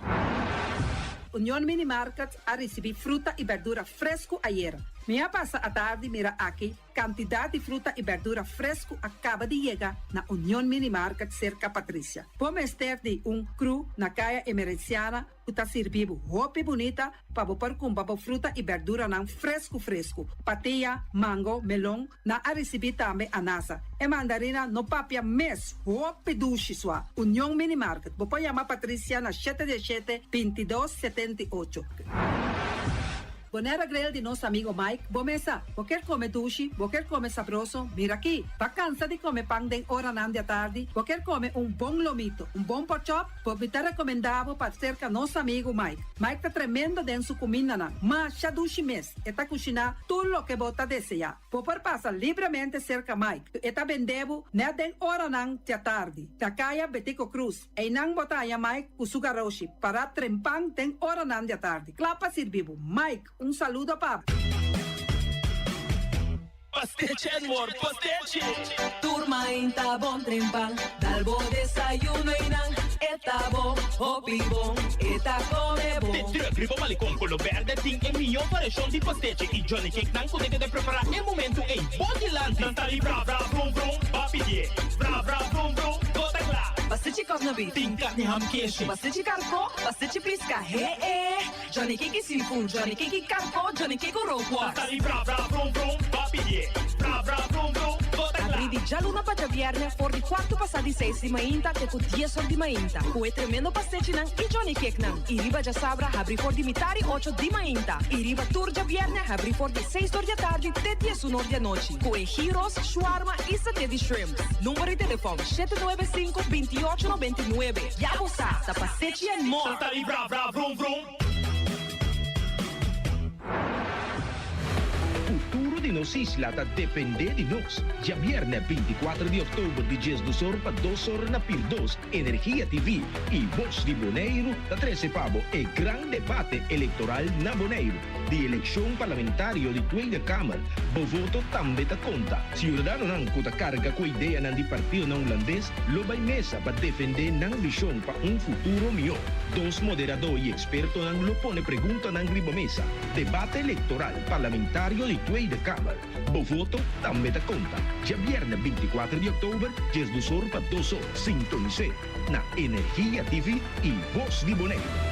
Union Mini Market a risibí fruta i berdura fresku ayera. Mi a pasa atardi mira aki Kantidat di fruta i bèrdura fresku a kaba di yega na Union Mini Market serka Patricia. Bo mester di un kru na Kaya Emerenciana ku ta sirbi bo hopi bunita pa bo por kumpra bo fruta i bèrduranan fresku fresku. Patia, mango, melon, nan a risibí tambe anasa. E mandarina no papia mes, hopi dushi sua. Union Mini Market, bo por yama Patricia na shete diesshete, 22, 78. Bonera Grill di nos amigo Mike, bo mesa. Bo kier come dushi, bo kier come sabroso, mira aki. Ba cansa di come pan den oranan di atardi, bo kier come un bon lomito, un bon porkchop, bo mi ta recomenda bo pa cerca nos amigo Mike. Mike ta tremendo den su cumindanan, masha dushi mes, e ta cushina tur loke bo ta desea. Bo por pasa libremente cerca Mike, e ta bende bo net den oranan di atardi, na caya Betico Croes. Einan bo ta haña Mike ku su garoshi pará trempan den oranan di atardi, kla pa sirbi bo. Mike, un saludo pa bo. Pastechi Edward, pastechi! Tur mainta bon trempan, dal bo desayuno einan, e ta bon, hopi bon, e ta come bon. De truck riba malecon color berde tin e mihó variashon di pastechi y Johnny Cake nan ku ta keda prepará e momento ei bo dilanti. Nan ta di bra bra brum brum, ba pidié. Bra bra brum brum, bo ta kla. Pastechi come. Corned beef. Tin karni ham keshi. Pastechi karkó, pastechi piska, he e! Johnny Cake seafood, Johnny Cake karkó, Johnny Cake rookworst. Sali bra bra brum brum, bo a pidié. Bra bra brum brum, bo ta kla. Abrí di djaluna pa djabièrnè for di kuartu pasá di seis di mainta te ku dies or di mainta ku e tremendo pastechinan i Johnny Cakenan. I riba djasabra habrí for di mitá di ocho di mainta i riba tur djabièrnè habrí for di seis or di atardi te diesun or di anochi ku e gyros, shawarma i saté di shrimps. Number di telefòn, 795 28 99. Ya bo sa, ta pastechi and more! Sali bra bra brum brum. Futuro di nos isla ta dependé di nos. Djabièrnè bintikuater di òktober di diesdos or pa dos or na Pir dos, Energia TV i Bos di Boneiru ta trese pa bo e gran debate elektoral na Boneiru. Di elekshon parlamentario di Tweede Kamer, bo voto tambe ta konta. Siudadanonan ku ta karga ku ideanan di partidonan hulandes lo bai mesa pa defendé nan vishon pa un futuro mihó. Dos moderadó i ekspertonan lo pone preguntanan riba mesa. Debate elektoral parlamentario di Tweede Kamer. Bo voto tambe ta konta. Djabièrnè bintikuater di òktober, diesdos or pa dos or, sintonis'é na Energia TV i Bos di Boneiru.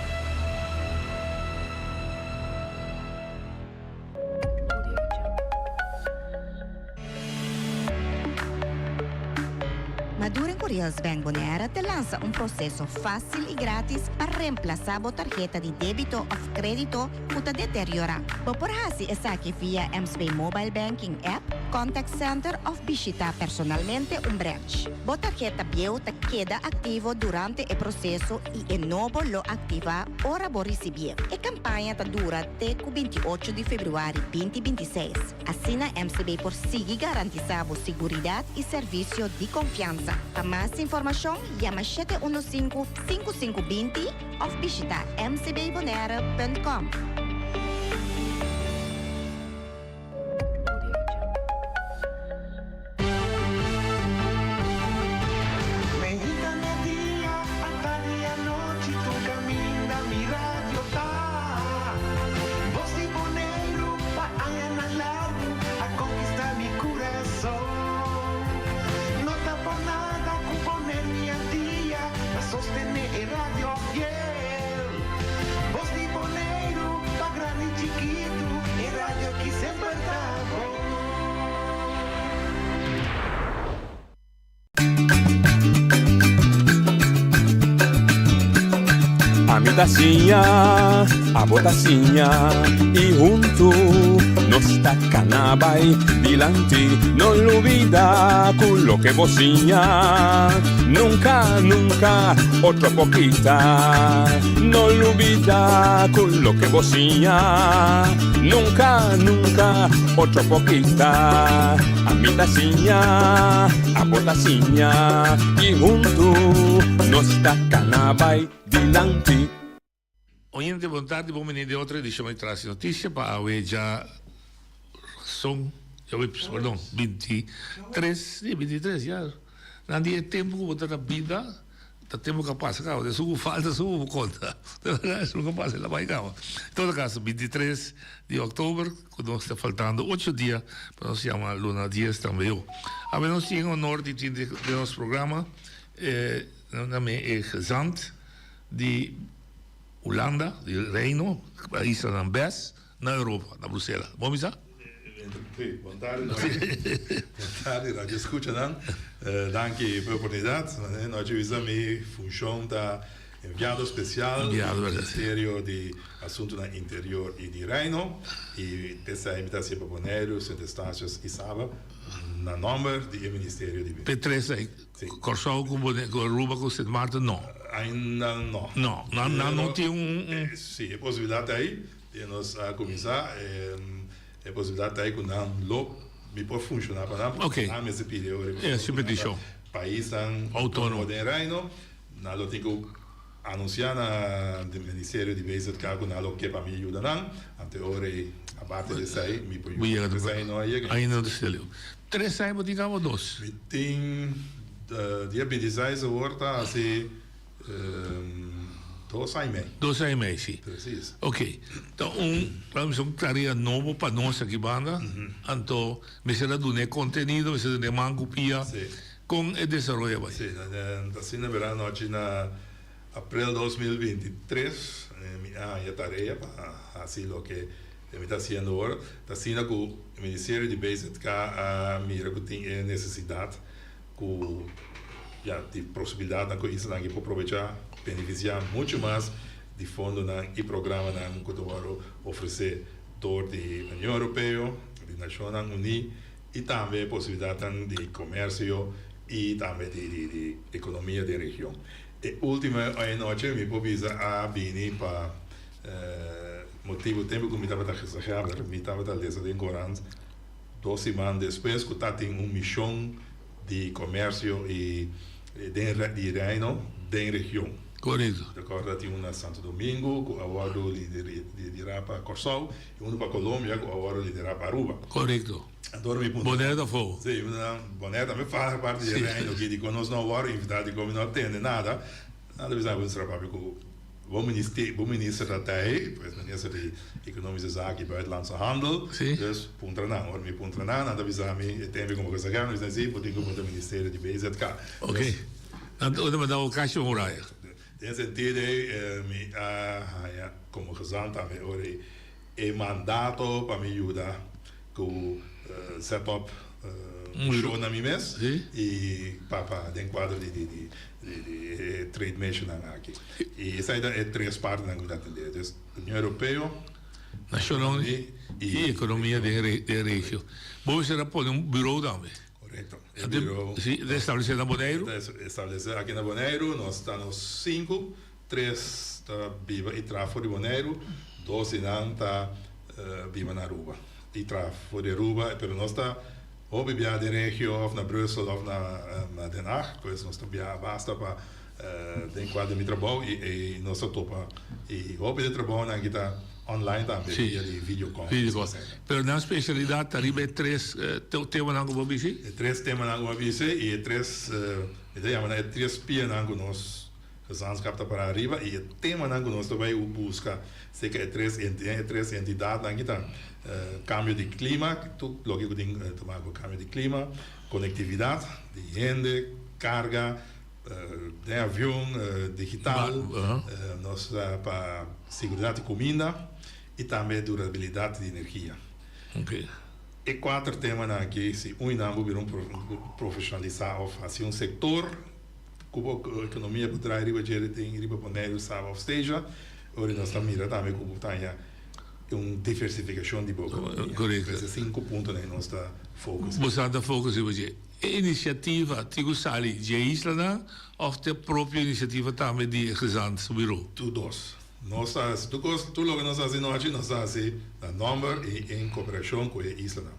Maduro Curios Bank Bonaire ta lansa un proseso fásil i grátis pa remplasá bo tarheta di débito òf krédito ku ta deteriorá. Bo por hasi esaki via MCB Mobile Banking app, contact center òf bishitá personalmente un branch. Bo tarheta bieu ta keda aktivo durante e proseso i e nobo lo aktivá ora bo risibié. E kampaña ta dura te ku 28 di febrüari 2026. Asina MCB por sigui garantisá bo siguridat i servisio di konfiansa. Pa mas informashon yama 715 5520 òf bishitá mcbbonaire.com. Meinta media, atardi anochi, tur caminda mi radio ta. Bos di Boneiru pa añanan largu a conquista mi curason. No ta por nada cu Bonaire mi Antia ta sostene e radio fiel. Bos di Boneiru pa grandi chikitu, e radio ki semper ta bon. Ami ta siña, abo ta siña i huntu nos ta kana bai dilanti. No lubida ku loke bo siña nunka, nunka otro por kita. No lubida ku loke bo siña nunka, nunka otro por kita. Ami ta siña, abo ta siña i huntu nos ta kana bai dilanti. Oyente bon tardi bon bini den otro edicion di Tras di Noticia pa awe dja son djawe perdon 23 si 23 ya nan di e tempo ku bo ta na bida ta tempo ku a pasa kaba esun ku falta esun ku bo konta esun ku a pasa el a bai kaba en todo caso 23 di october ku nos ta faltando ocho dia pa nos yama luna dies tambe yo awe nos tin honor di tin den nos programa e nan e gezant di Hulanda, di Reino, paisanan bes na Europa, na Brusela. Bon bisa? Sí, bon tardi Bon tardi radio escuchanan. Danki pa e oportunidad. Nochi bisa mi funcion ta enviado special di Ministerio di Asuntonan Interior y di Reino y p'esei mi ta hacié pa Boneiru, Sint Eustatius y Saba na nomber di e Ministerio di. P'e tres ei. Kòrsou ku Aruba ku Sint Maarten no. Ainda no. No, nan nan no tin un un. Si, e posibilidat ta ei, i nos a kuminsá, e posibilidat ta ei ku nan lo mi por funshoná pa nan, pasobra nan mester pidi e ora E su petishon. Paisnan Outónomo den Reino, nan lo tin ku anunsiá na Ministerio di BZK ku nan lo ke pa mi yuda nan, anto e ora ei aparte di esei mi por yuda. Esei no a yega. Ainda no ta salió. Tres aña bo tin kaba o dos? Mi tin dia bintiseis awor ta hasi dos aña i mei. Dos aña i mei, si. Precies. Ok. Ta un, ta un tarea nobo pa nos aki banda. Anto mester a duna e contenido, mester a duna e man ku pia. Si. Kon e desaroyo a bai? Sí, asina bira anochi na aprel 2023 mi a haña tarea pa hasi loke mi ta hasiendo awor. Ta asina ku e ministerio di BZK a mira ku tin e nesesidat ku ya di posibilidatnan ku islanan aki por probechá, benefisiá muchu mas di fondonan i programanan ku ta wòrdu ofresé dor di Union Europeo, di Nashonnan Uní i tambe posibilidatnan di komersio i tambe di di ekonomia den region. E último anochi mi por bisa a bini pa motibu tempu ku mi tabata gezaghèber mi tabata lesa den korant dos siman despues ku tatin un mishon di komersio i den di Reino den region. Korekto. Mi ta kòrda tin un na Santo Domingo ku a wòrdu liderá pa Kòrsou i unu pa Colombia ku a wòrdu liderá pa Aruba. Korekto. Anto mi puntra. Bonaire ta afó. Sí, Bonaire tambe forma parti di e Reino aki. Dikon nos no a wòrdu invitá? Dikon mi no a tende nada? Nan ta bisa bo papia ku bo minister, bo minister ta tei, pues minister di Economische Zaken y Buitenlandse Handel. Dus puntra nan. Ora mi puntra nan, nan ta bisa mi e tempo ku bo kasa mi bisa si, bo tin ku puntra ministerio di BZK. Ok. Nan ta manda bo kashi pa muraya. Den sentido ei mi a haña komo gezant tambe ora e mandato pa mi yuda ku set up show na mi mes i pa pa den kuadro di di di e trade missionnan aki. I esei ta e tres partinan ku mi ta atendé. Dus Union Europeo, Nashonnan Uní i ekonomia den den regio. Bo mester a pone un bureau tambe. Korekto. E bureau. Si, ta establesé na Boneiru. Ta establesé aki na Boneiru. Nos ta nos sinku. Tres ta biba i traha for di Boneiru, dos di nan ta biba na Aruba i traha for di Aruba, pero nos ta hopi biaha den regio of na Brussel of na Den Haag, pues nos ta biaha basta pa den kuadro di mi trabou i ei nos ta topa i hopi di e trabounan aki ta online tambe via di videoconference. Pero nan specialidad ta riba e tres temanan ku bo a bisa? E tres temanan ku bo a bisa i e tres, mi ta yama nan e tres pianan ku nos Gezantschap ta para ariba i e temanan ku nos ta bai buska serka e tres e tres entidatnan aki ta kambio di klima, tur loke ku tin te maka ku kambio di klima, konektividat di hende, karga den avion, digital, nos ta pa seguridat di kuminda i tambe durabilidat di energia. E kuater temanan aki si un di nan bo bira un profeshonalisá òf hasi un sektor. Ku bo ekonomia por draai riba dje den riba Boneiru, Saba òf Steja, ora nos ta mira tambe ku bo ta haña un diversifikashon di bo ekonomia. Korekto. Pues e sinku puntonan nos ta focus. Bo sa ta focus riba dje. E inisiativa tin ku sali dje islanan òf ta e propio inisiativa tambe di e gezant su biro? Tur dos. Nos ta hasi tur kos, tur loke nos ta hasi nochi nos ta hasi na nòmber i en koperashon ku e islanan.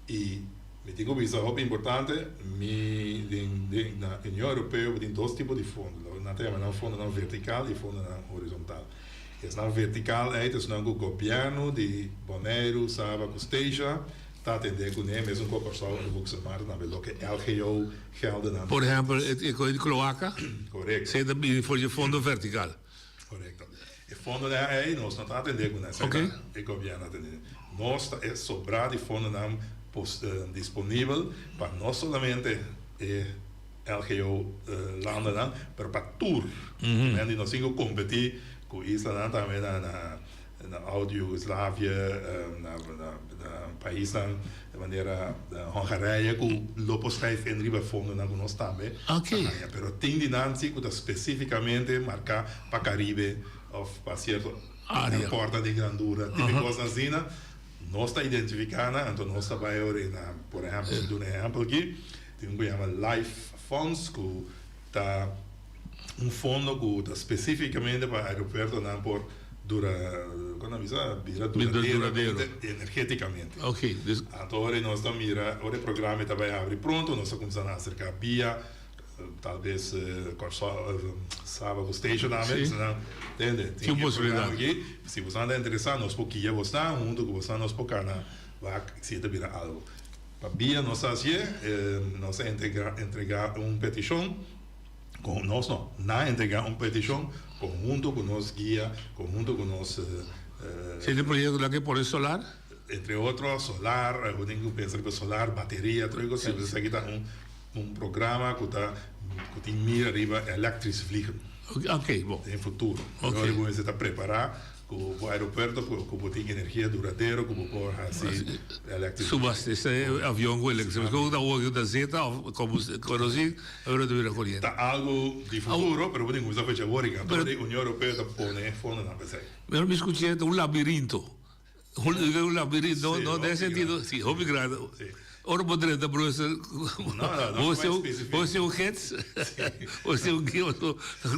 I mi tin ku bisa hopi importante, mi den den na Union Europeo bo tin dos tipo di fondo, lo nan ta yama nan fondonan vertikal i fondonan horizontal. Esnan vertikal ei ta esnan ku gobièrnu di Boneiru, Saba ku Statia ta atendé kuné, mesun ku Kòrsou, Aruba ku Sint Maarten tambe, loke LGO geldennan. Por ehèmpel e koe di kloaka, Korekto. esei ta bini for di e fondo vertikal. Korekto. E fondonan ei nos no ta atendé ku nan, esei ta e gobièrnu atendé. Nos ta e sobrá di fondonan disponibel pa no solamente e LGO landennan, pero pa tur. Men di nos tin ku kompetí ku islanan tambe na na oud Yugoslavia, na paisnan manera Hongarije ku lo por schrijf in riba e fondonan ku nos tambe ta haña. Pero tin di nan si ku ta spesífikamente marká pa Karibe òf pa sierto Área. Porta di grandura, tipo kosnan asina. Nos ta identifiká nan, anto nos ta bai ora na, por ehèmpel, mi duna ehèmpel aki, tin un ku yama Life Funds ku ta un fondo ku ta spesífikamente pa aeropuertonan por dura, kon nan bisa, bira duradero energétikamente. Anto ora nos ta mira, ora e programa ta bai habri pronto, nos ta kuminsá na aserká bia, tal bes Kòrsou, Saba ku Station tambe, pasobra nan, tende, tin e programa aki, si boso ta interesá nos por guia boso huntu ku boso nos por kana wak si e ta bira algu. Pabia nos a hasié, nos a entregá un petishon, nos no, nan a entregá un petishon konhunto ku nos guia, konhunto ku nos. Si e proyekto nan ke pone solar? Entre otro, solar, bo tin ku pensa riba solar, bateria, tur e kos. Esaki ta un. un programa ku ta ku tin mira riba elektrisch vliegen. Oké, bon. Den futuro. Oké. Ora bo mester ta prepará ku bo aeropuerto ku bo tin energia duradero ku bo por hasi elektrisch. Subastesé e avion ku elektrisch. Pasobra ku ta wòrdu ta zeta òf kombustin, awor ta bira koriente. Ta algu di futuro, pero bo tin kuminsá fecha awor i anto di Union Europeo ta pone fondonan pa esei. Pero mi skuch'é ta un labirinto. Un labirinto, no den sentido, si, hopi grandi. Ora bo drenta Brussel, bo hasi un gids, bo hasi un guia,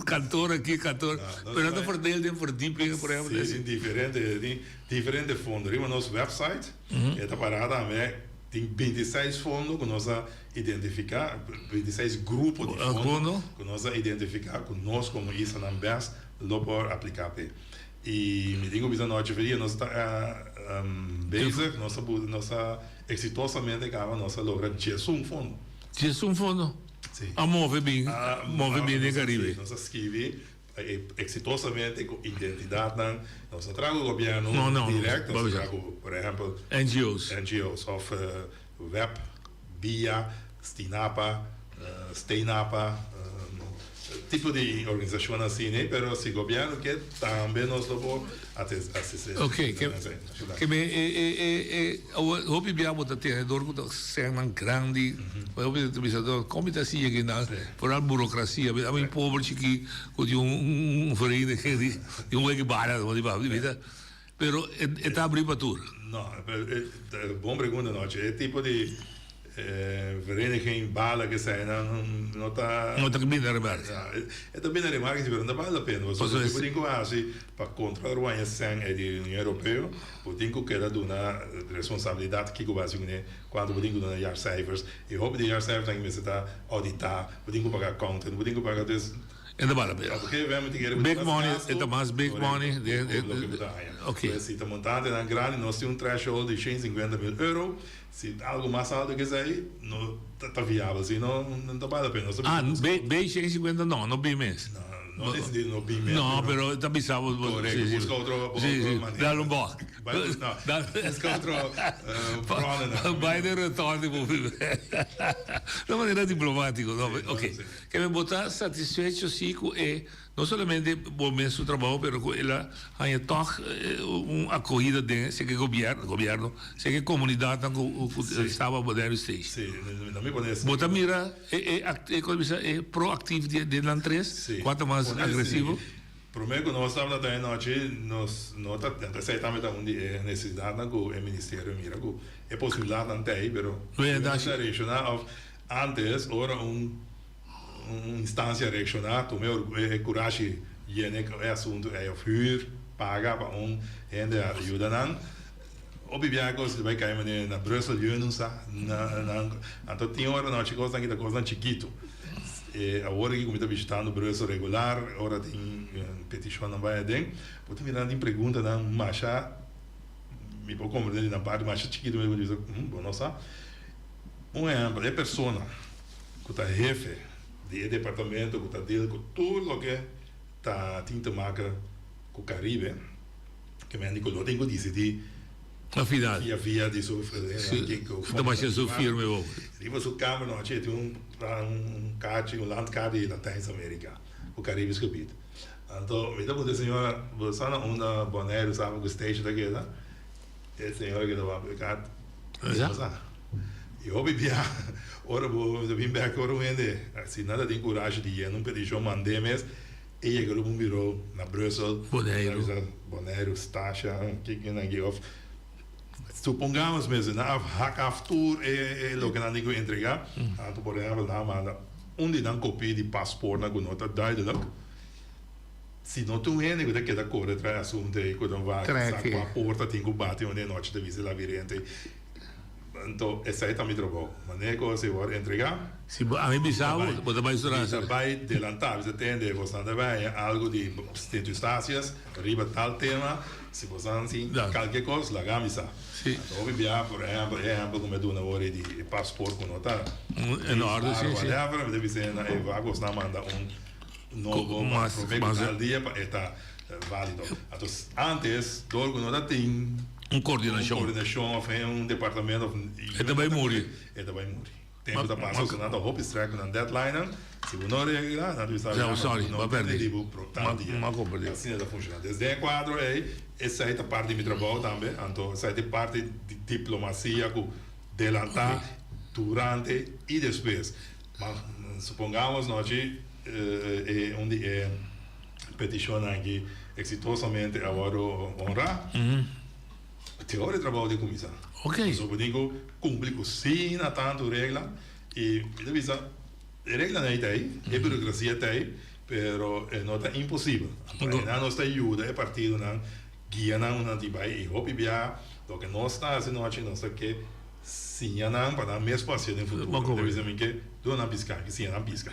kantoor aki, kantoor, pero nan ta verdeel den verdiepingen, por ehempel. Si, tin diferente, tin diferente fondo. Riba nos website e ta pará tambe, tin bintiseis fondo ku nos a identifiká, bintiseis grupo di fondo ku nos a identifiká ku nos komo islanan bes lo por apliká p'e. Y mi tin cu bisa nochi feria nos ta bezig, nos a nos a exitosamente caba nos a logra diesun fondo. Diesun fondo? Si. A move bin, move bin den Caribe. Si, nos a skibi exitosamente cu identidadnan, nos no traha cu gobierno No, no, direct, nos a traha cu por ehempel NGO's. NGO's of web, bia, Stinapa, Steinapa, tipo di organisashon asina, pero si gobièrnu ke tambe nos lo por asistí. Ok, ke me e e e e awor hopi bia bo ta tene dor ku ta sènnan grandi, hopi ta bisa kon mi ta hasi yega einan, foral burokrasia, ami pober chikí ku tin un un vereniging di un weki bala Pero e ta abrí pa tur? No, bon pregunta Nochi. E tipo di vereniging, bala ke eseinan no ta. No ta bini na remarke. E ta bini na remarke si pero no ta bale la pena. Pasobra bo tin ku hasi pa kontrola ruan e sèn ei di Union Europeo, bo tin ku keda duna responsabilidat kiko bo hasi kuné, kuantu bo tin ku duna jaarcijfers. E hopi di jaarcijfersnan mester ta auditá, bo tin ku paga accountant, bo tin ku paga. E ta bala pena. Big money, e ta mas big money. Ok. Si ta montantenan grandi nos tin un threshold di 150 mil euro. Si ta algo mas alto ke esei no ta viabel. Si no, no ta bala pena. Ah, bay 150 no, no bin mes. No, no tin no bin mes. No, pero ta bisa bo. Correcto, busca otro manera. Dal un bok. Busca otro bronnan. Bay den rotonde bo. Na manera diplomatico. Ok. Keme bo ta satisfecho si ku e no solamente bo mes su trabou pero ku el a haña tòg un akohida den seke gobièrnu, gobièrnu, seke komunidatnan ku ku staba Bonaire State. Sí, na mi pone Bo ta mira e e e komo bisa e proaktief di den nan tres kua ta mas agresivo? Promé ku nos tabata ta e nochi nos no ta esei tambe ta un di e nesesidatnan ku e ministerio mira ku e posibilidatnan ta ei pero No e ta reakshoná òf Antes, ora un un instancia reacciona, tuma e curashi yena e asunto ey of huur, paga pa un hende a yuda nan. Hopi biaha cos ta bay cay manera na Brussel yu no sa. Anto tin ora nochi cosnan aki ta cosnan chikito. Awor aki cu mi ta bishitando Brussel regular, ora tin peticionnan bay aden, bo ta mira nan tin preguntanan masha, mi por comprende di nan parti, masha chikito, mi ta bisa, bo no sa. Un ehèmpel, e persona ku ta hefe di e departamento ku ta deal ku tur loke ta tin te make ku Karibe, ke men di ku lo tin ku disidí via via di su riba su kamer nochi e tin un un kachi, un landkaart di Latijns Amerika ku Karibisch gebied. Anto mi ta puntra e señora, bo sa na unda Boneiru, Saba ku Statia ta keda? E señora keda wak e kaart no sa. I hopi bia ora bo ta bin bek ora un hende si nan ta tin kurashi di yena un petishon mand'é mes e yega riba un biro na Brussel Boneiru Boneiru Statia kiko nan ke of supongamos mes nan a hak af tur e loke nan tin ku entrega anto por ehempel nan a manda un di nan kopia di paspoortnan ku no ta duidelijk. Si no tin un hende ku ta keda kore tras e asuntu ei ku ta wak sa kua porta tin ku bati un nochi ta bisa e labirento ei, anto esei ta mi trabou. Manera ku esei wòrdu entregá, Si bo ami bisa bo, bo ta bai su mi ta bai delantá, mi ta tende bosnan ta bai haña algu di Sint Eustatius riba tal tema, si bosnan tin kalke kos laga mi sa. Anto hopi biaha, por ehèmpel, e ehèmpel ku mi a duna awor ei di e pasport ku no ta whatever, mi ta bisa hende ei wak bosnan manda un. Nobo pa prome ku tal dia pa e ta valido. Anto antes dor ku no ta tin un koordinashon un koordinashon of un departamento of e ta bai muri. E ta bai muri. Tempu ta pasa, so nan ta hopi strèk ku nan deadlinenan. Si bo no regla, nan ta bisa Ya, bo sorry, no bo a tende pèrdè. di bo pro tal dia. M'a komprendé. Asina ta funshoná. Des den e kuadro ei, esei ta parti di mi trabou tambe. Anto esei ta e parti di diplomasia ku delantá, durante i despues. Ma supongamos nochi e un di e petishonnan aki eksitosamente a wòrdu honrá. Te ora e trabou di kuminsá. Pasobra bo tin ku kumpli ku asina tantu regla i mi ta bisa e reglanan ei ta ei, e burokrasia ta ei, pero e no ta imposibel. Anto einan nos ta yuda e partidonan guia nan unda nan tin bai i hopi bia loke nos ta hasi nochi nos ta ke siña nan pa nan mes por hasié den futuro. Mi ta bisa mi ke duna nan piska, ke siña nan piska.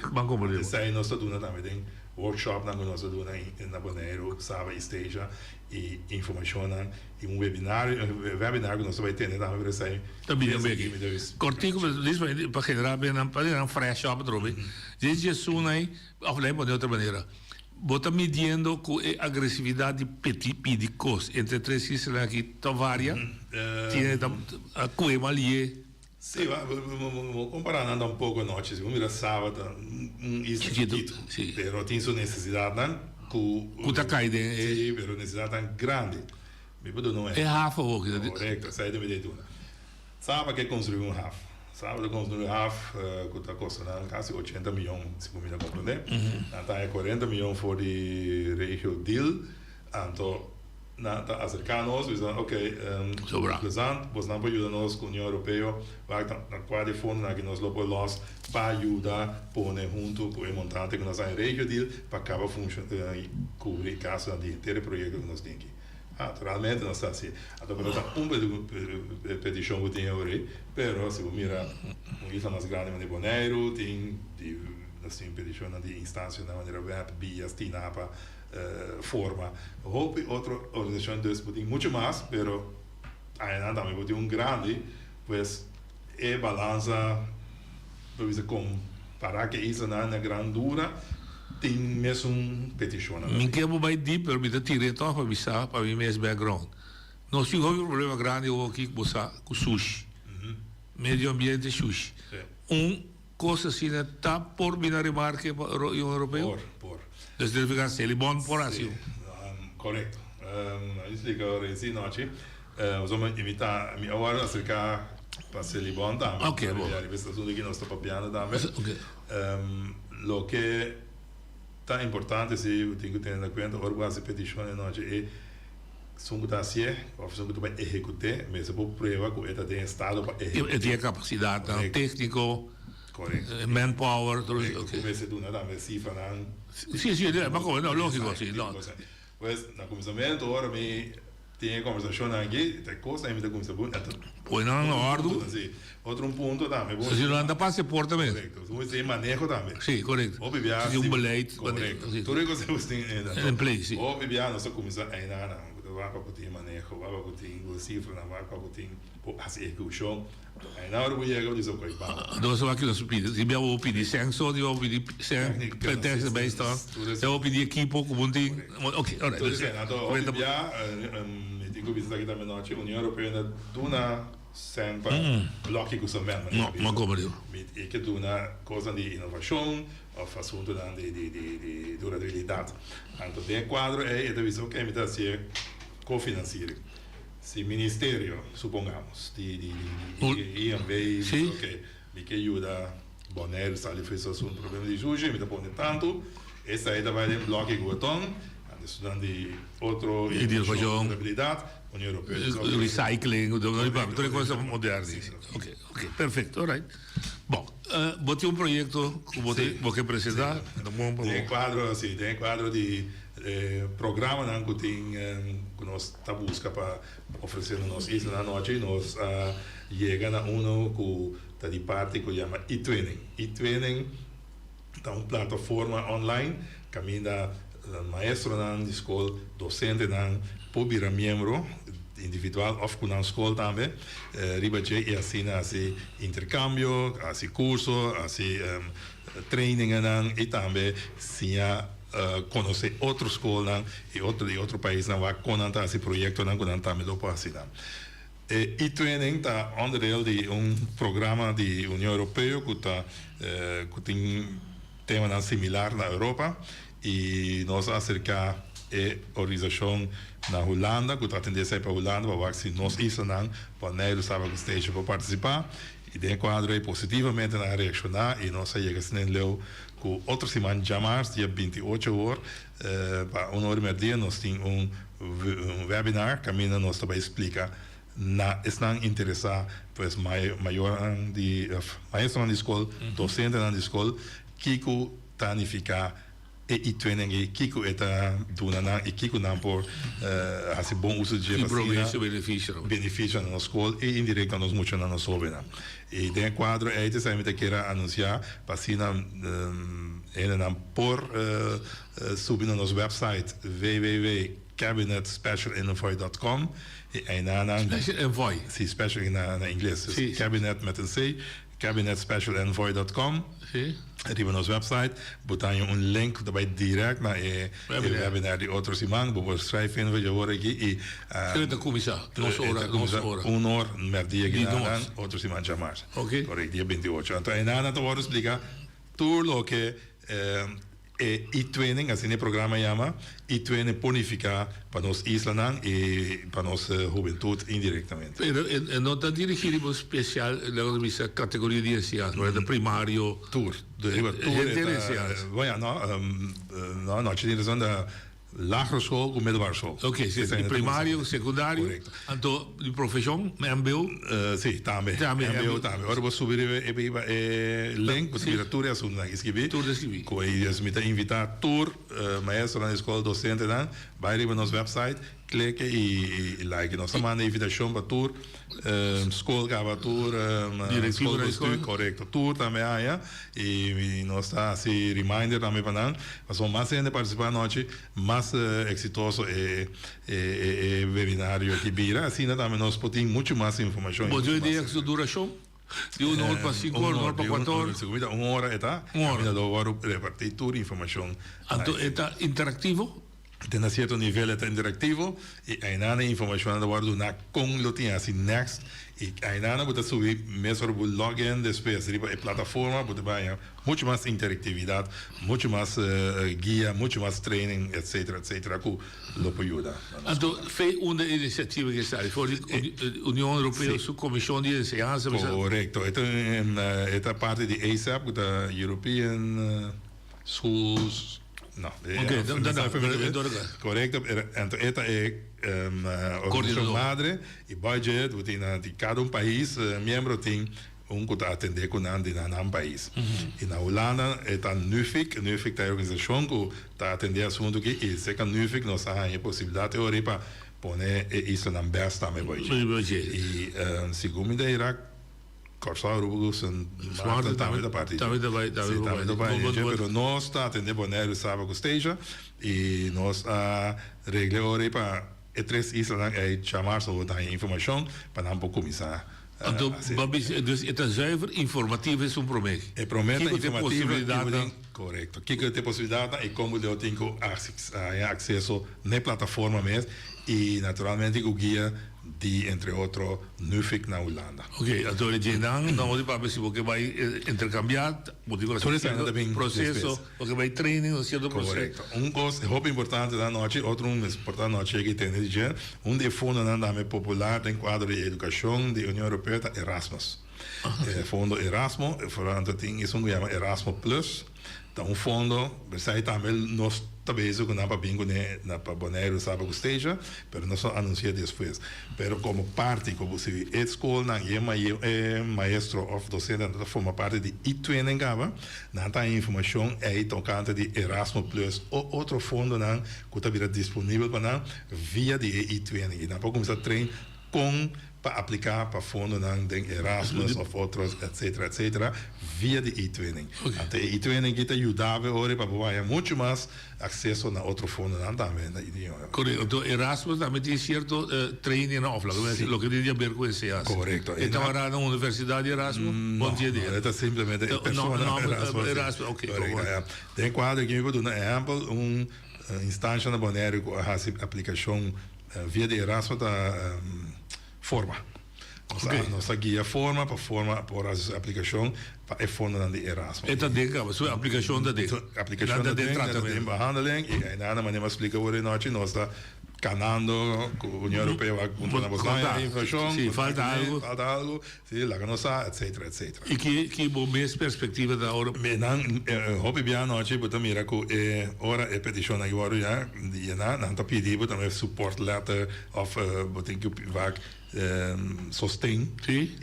Esei nos ta duna tambe den workshopnan ku nos ta duna na Boneiru, Saba i Statia. E informashonnan i un webinario, webinar ku nos ta bai tene tambe pero esei Ta bini un beki. Kortiku pero pa generá ben nan pa nan fresh up atrobe. Dje esun ei òf lei pone otro manera. Bo ta midiendo ku e agresividat di peti pidi kos entre tres islanan aki ta varia? Tiene ta a kue mal ye? Si, bo kompará nan tampoko anochi. Si bo mira Saba ta un isla chikitu, pero tin su nesesidatnan ku. Ku ta kai den e. Si, pero nesesidatnan grandi. Mi por duna un ehèmpel. E haf awor ki ta. Korekto, esei ta mi ta duna. Saba ke konstruí un haf. Saba ta konstruí un haf ku ta kosta nan kasi ochenta miyon, si bo mi ta komprendé. Nan ta haña kuarenta miyon for di Regio Deal. Anto nan ta aserká nos, bisa, ok, plezant, bosnan por yuda nos ku Union Europeo, wak na kua di fondonan aki nos lo por lòs pa yuda pone huntu ku e montante ku nos a Regio Deal pa kaba kubri e gastunan di henter e proyekto ku nos tin aki. Naturalmente nos ta hasi. Anto pero ta un petishon ku tin awor ei, pero si bo mira un isla mas grandi manera Boneiru tin di nos tin petishonnan di instansianan manera web, bias, Tinapa. forma. Hopi otro organisacion dus bo tin mucho mas pero añanan tambe bo tin un grandi pues e balansa bo bisa compara cu e islanan na grandura tin mesun peticionnan. Mi ke bo bai diep pero mi ta tira toch pa bisa pa mi mes background. Nos tin hopi problema grandi awor aki bo sa cu sushi. Medio ambiente sushi. Un Cos asina ta por bina remarke pa Union Europeo? Por, por. Dus significa Selibon por haci un. Correcto. Mi splica ora esi nochi. Pasobra mi ta, mi a worde acerca pa Selibon tambe. Ok, bo. Riba e asunto aki nos ta papiando tambe. Ok. Loke ta importante si bo tin cu tene na cuenta ora bo haci peticion e nochi e. Esun ku ta hasié òf esun ku ta bai ehekut'é mester por prueba ku e ta den estado pa ehekut'é. E tin e kapasidatnan tékniko, manpower, tur esei. Korekto. Ku mester duna tambe sifranan. Sí, sí, ma komo, no, lógiko, sí. Pues, na kuminsamentu ora mi tin e kombersashonnan aki, ta e kosnan mi ta kuminsá pone. Pone nan na òrdu. Sí. Otro un punto tambe. Si nan ta pasa e porta mes. Korekto. Su mester tin maneho tambe. Sí, korekto. Hopi biaha. Si tin un beleid. Korekto. Tur e kos mester tin in place, sí. Hopi biaha nos ta kuminsá einan nan. Wak pa ku tin maneho, wak pa ku tin bo sifranan, wak pa ku tin bo hasi ehekushon. Einan ora bo yega bo bisa oke bam. Nos wak nos pidi. Si biaha bo pidi senso, si biaha bo pidi sen, pretexto bijstand, si biaha bo pidi ekipo ku bo tin. Oke, alright. Tur esei. Anto hopi biaha, mi tin ku bisa esaki tambe nochi, Union Europeo na duna. Sèn pa blòki ku sement manera No, no komo diu. Mi e ke duna kosnan di inovashon òf asuntunan di di di di durabilidat. Anto den e kuadro ei e ta bisa oke mi ta hasié kofinansiering. Si ministerio, supongamos, di di di INB bisa oke mi ke yuda Boneiru sali for e asuntu problema di shushi mi ta pone tantu esei ta bai den blòki ku beton anto esunnan di otro inovashon durabilidat. Union Europeo. Recycling, tur e cosa moderno. Ok, ok, perfecto, alright. Bon, bo tin un proyecto cu bo bo ke presenta? Den e cuadro, si, den e cuadro di programanan cu tin, cu nos ta busca pa ofrece na nos isla anochi, nos a yega na uno cu ta di parti cu yama eTwinning. eTwinning Ta un plataforma online kaminda maestronan di skol, dosentenan por bira miembro individual òf ku nan skol tambe riba dje i asina hasi interkambio, hasi kurso, hasi trainingennan i tambe siña konosé otro skolnan i otro di otro paisnan wak kon nan ta hasi proyektonan ku nan tambe lo por hasi nan. E eTwinning ta onderdeel di un programa di Union Europeo ku ta ku tin temanan similar na Europa i nos a aserká e organisashon na Hulanda ku ta atendé esei pa Hulanda pa wak si nos islanan Boneiru, Saba ku Statia por partisipá i den e kuadro ei positivamente nan a reakshoná i nos a yega asina leu ku otro siman djamars dia 28 or pa un or i merdia nos tin un webinar kaminda nos ta bai splika na esnan interesá, pues mayornan di maestronan di skol, dosentenan di skol, kiko ta nifiká e eTwinning ei, kiko e ta duna nan i kiko nan por hasi bon uso di dje pa asina benefisio na nos skol i indirekto na nos muchanan, nos hóbennan. I den e kuadro ei ta esei mi ta kier a anunsiá pa asina hendenan por subi na nos website www.cabinetspecialenvoy.com i einan nan Special Envoy. Si, special na ingles. Dus cabinet met een C, cabinetspecialenvoy.com. Si. Riba nos website bo ta haña un link ku ta bai dirèkt na e webinar di otro siman. Bo por schrijf in voor je hoor aki i Kende ta kuminsá? Nos ora, nos ora. Un or mèrdia aki nan otro siman djamars. Oké. Korek, dia 28. Anto einan nan ta wòrdu splika tur loke E eTwinning, asina e programa yama, eTwinning por nifiká pa nos islanan i pa nos hubentut indirektamente. Pero e no ta dirigí riba un spesial, laga nos bisa, kategoria di enseñansa, por ejemplo primario. Tur, riba tur e ta, bueno, no, no, no, tin razon ta lagere school ku middelbare school. Ok, si, di primario, sekundario, anto di profeshon, mbo. Si, tambe, mbo tambe. Ora bo subi riba e link, bo ta mira tur e asuntunan aki skibí. Tur ta skibí. Ku e mi ta invitá tur maestronan di skol, dosentenan, bai riba nos website, kleke i like. Nos ta manda invitashon pa tur skol kaba, tur Direktivo di skol. Korekto, tur tambe haña. I nos ta hasi reminder tambe pa nan, pasobra mas hende partisipá anochi, mas eksitoso e e webinario aki bira. Asina tambe nos por tin muchu mas informashon. Bo tin idea su durashon? Di un or pa sinku or, un or pa kuater or? Segun mi ta un ora e ta. Un ora. Kaminda lo wòrdu repartí tur informashon. Anto e ta interaktivo? Te na sierto nivel e ta interaktivo i einan e informashonnan ta wòrdu duná kon lo tin hasi next i einan bo ta subi mesora bo log in despues riba e plataforma bo ta bai haña muchu mas interaktividat, muchu mas guia, muchu mas training etcetera etcetera ku lo por yuda na nos. Anto fe unda e inisiativa ke sali? For di Union Europeo su Komishon di Enseñansa? Korekto, e ta e ta parti di ASAP ku ta European Schools. No, Ok, dan dan Korekto, anto e ta e organisashon madre i budget bo tin na di kada un pais miembro tin un ku ta atendé ku nan di nan pais. I na Hulanda e ta Nuffic, Nuffic ta e organisashon ku ta atendé asuntu aki i serka Nuffic nos a haña e posibilidat e ora ei pa pone e islanan bes tambe budget. I segun mi ta hira. Kòrsou, Aruba ku Sint Maarten tambe ta parti dje. Sí, tambe ta parti dje, pero nos ta atendé Boneiru, Saba ku Statia i nos a regla e ora ei pa e tres islanan ei djamarsa bo ta haña informashon pa nan por kuminsá Anto, hasi. bo a bisa, dus e ta zuiver informativo esun promé. E promé ta Kiko ta e informativo, posibilidatnan? Korekto. Kiko ta e posibilidatnan i kon bo debe tin ku haña akseso na e plataforma mes i naturalmente ku guia di entre otro Nuffic na Hulanda. Ok, anto e djenan nan odi papia si bo ke bai intercambia, bo tin ku hasi sierto proceso, bo ke bai training un sierto proceso. Korekto. Un kos hopi importante ta anochi, otro un importante anochi aki tende di dje, un di e fondonan tambe popular den kuadro di edukashon di Union Europeo ta Erasmus. E fondo Erasmo, foral anto tin esun ku yama Erasmo Plus. Ta un fondo, esei tambe nos ta bezig ku nan pa bin kuné na pa Boneiru, Saba ku Statia, pero nos lo anunsia despues. Pero komo parti ku bo sibi e skolnan i e maestro òf dosentenan ta forma parti di eTwinning kaba, nan ta haña informashon ei tokante di Erasmus Plus o otro fondonan ku ta bira disponibel pa nan via di e eTwinning. I nan por kuminsá train kon pa apliká pa fondonan den Erasmus òf otro etcetera etcetera via di eTwinning. Anto e eTwinning aki ta yuda bo ora pa bo haña muchu mas akseso na otro fondonan tambe na idioma. Korekto. Anto Erasmus tambe tin sierto trainingnan òf loke tin di aber ku enseñansa. Korekto. E ta wara na universidat di Erasmus? No, no, e ta simplemente e persona Erasmus. Erasmus, oke. Korekto. Den kuadro aki mi por duna ehèmpel un instansha na Boneiru ku a hasi aplikashon Via di Erasmus ta forma. Nos a nos a guia forma pa forma por hasi su aplikashon pa e fondonan di Erasmus. E ta den kaba, su aplikashon ta den. Su aplikashon ta den, ta den behandeling i einan na manera mi a splika awor e nochi nos ta kanando ku Union Europeo wak puntra na bosnan e informashon. Si falta algu. Falta algu, si laga nos sa etcetera etcetera. I ki ki bo mes perspektiva ta ora? Nan hopi bia anochi bo ta mira ku e ora e petishonnan aki wòrdu ya yená nan ta pidi bo tambe support letter òf bo tin ku wak sosten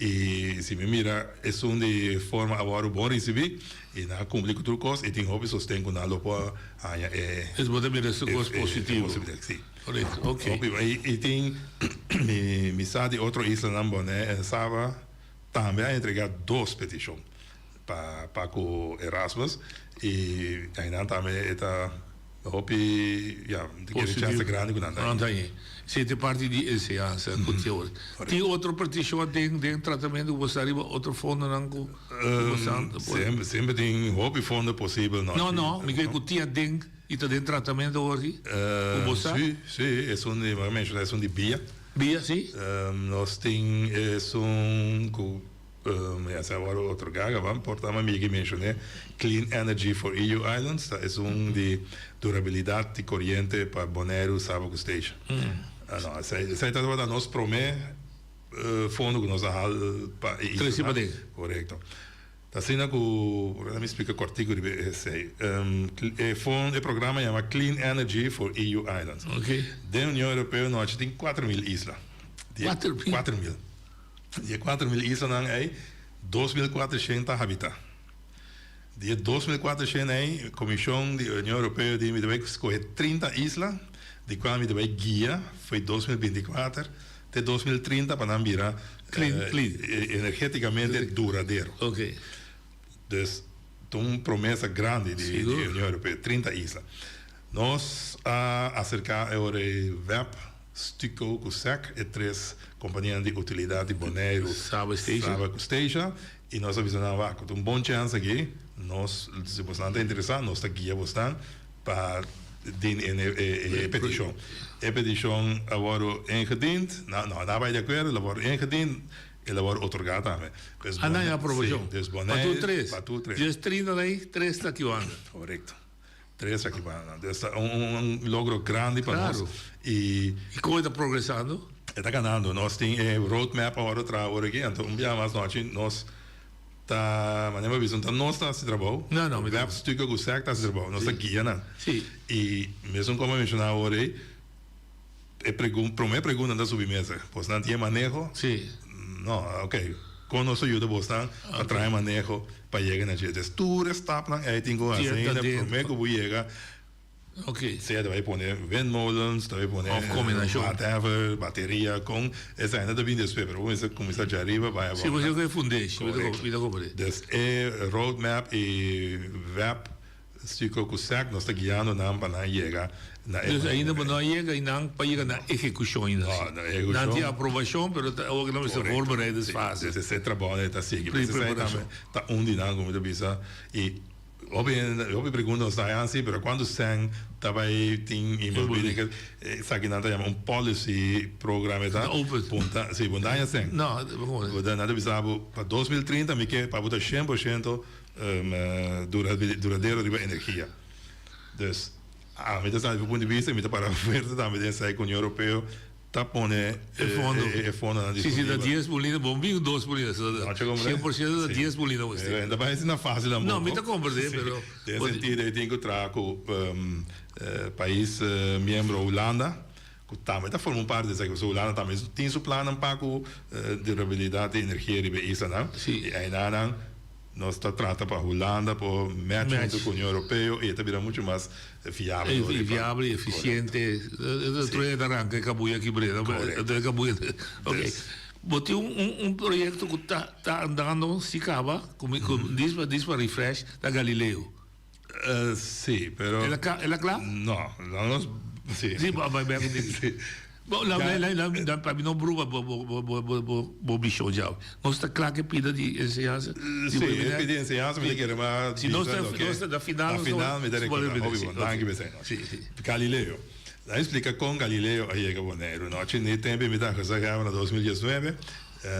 i si mi mira esun di forma a wòrdu bon risibí i nan a kumpli ku tur kos i tin hopi sosten ku nan lo por haña e Es bo ta mira su kos positivo. Si. Korekto, ok. Hopi i tin mi sa di otro islanan Bonaire en Saba tambe a entregá dos petishon pa pa ku Erasmus i einan tambe e ta Hopi, ya, mi ta kere chance grandi ku nan ta haña. Si ta parti di enseñansa ku tin ora. Tin otro petishon den den tratamentu ku bo sa riba otro fondonan ku bo sa? Semper, semper tin hopi fondo posibel no. No, no, mi kere ku tin aden i ta den tratamentu awor aki ku bo sa? Si, si, esun di, mi a menshoná esun di Bia. Bia, si. Nos tin esun ku. Ya sa awor otro gaga ban por ta mi ki menshoné Clean Energy for EU Islands ta esun di durabilidat di koriente pa Boneiru, Saba ku Statia. No, esei esei tabata nos promé fondo ku nos a hal pa e islanan. Korekto. Ta asina ku, mi splika kòrtiku riba esei. E fon e programa yama Clean Energy for EU Islands. Den Union Europeo nochi tin 4000 isla. 4000. Di e 4000 islanan ei, 2400 ta habitá. Di e 2400 ei, Komishon di Union Europeo di mi ta bai skohe 30 isla, di kua mi ta bai guia fo'i 2024 te 2030 pa nan bira energetikamente duradero. Dus ta un promesa grandi di Union Europeo, 30 isla. Nos a aserká e ora ei web. Stuco ku sec, e tres kompanianan di utilidat di Boneiru, Saba ku Statia, i nos a bisa nan, Wak, ku ta un bon chèns aki, nos, si bosnan ta interesá, nos ta guia bosnan pa dini e petishon. E petishon a wòrdu ingediend, no, nan a bai di akuerdo, el a wòrdu ingediend, el a wòrdu otorgá tambe. A nan e aprobashon? Sí, dus Pa tur tres? Pa tur tres. Dies trinta na ei, tres ta kiwanda. Korekto. Tres aki banda. Dus ta un logro grandi pa nos. I kon e ta progresando? E ta ganando. Nos tin e roadmap awor traha awor aki. Anto un biaha mas nochi nos ta, manera mi a bisa, no ta nos ta hasi trabou. No, no. Web Stuco ku sec ta hasi trabou. Nos ta guia nan. Si. I mesun komo a menshoná awor ei, e pregun, promé pregunta nan ta subi mesa. Bosnan tin e maneho? Si. No, oké. Kon nos ta yuda bosnan pa traha e maneho pa yega na dje? Des tur e stapnan ei tin ku hasi ainda promé ku bo yega. Oké. Sea ta bai pone windmolens, ta bai pone Of kombinashon. whatever, bateria, kon esei ta bin despues, pero bo mester kuminsá djariba bai abou. Si, bo tin ku e fundeshi, mi ta komprendé. Des e roadmap i web Stuco cu sec nos ta guiando nan pa nan yega na e. Dus ainda bo no a yega y nan pa yega na ehecucion ainda si. No, na ehecucion. Nan tin aprobacion pero ta awor cu nan mester voorbereidingsfase. Dus esey trabao nan ta sigui. Pero esey tambe ta un di nan como mi ta bisa y hopi hende hopi pregunta nos ta haña si pero cuanto cen ta bay tin envolvi den esaki nan ta yama un policy program e ta punta si bo no ta haña cen. No. Nan ta bisa bo pa 2030 mi ke pa bo ta 100% Duradero riba energia. Dus ami ta sa di mi punto di bista y mi ta para fuerte tambe den esaki cu Union Europeo ta pone e fondonan disponibel. Si si ta dies mulina bo bin dos mulina. Cien por ciento ta dies mulina bo esei. No ta bay asina facil tampoco. No mi ta comprende pero. Den sentido e tin cu traha cu pais miembro Hulanda cu tambe ta forma un parti di esaki pasobra Hulanda tambe tin su plannan pa cu durabilidad di energia riba e islanan y ainanan Nos ta trata pa Hulanda por match hunto cu Union Europeo y e ta bira mucho mas fiabel. Y fiabel y eficiente. Tur hende ta ranca e cabuya aki breda. E cabuya. Ok. Bo tin un proyecto cu ta andando si caba cu dis pa refresh ta Galileo. Sí, pero. El a el a kla? No, no nos sí. Sí, bo a bai bek un tiki. Bo la la la la pa mi no bruma bo bo bo bo bo bo bo mishon djawe. Nos ta kla ke pida di enseñansa? Sí, e pida di enseñansa mi ta kere mas Si nos ta nos ta na final na final mi ta rekorda. Hopi bon, danki p'esei. Sí, sí. Galileo. Nan a splika kon Galileo a yega Boneiru. Nochi ni tempu mi ta gezaghebber na 2019.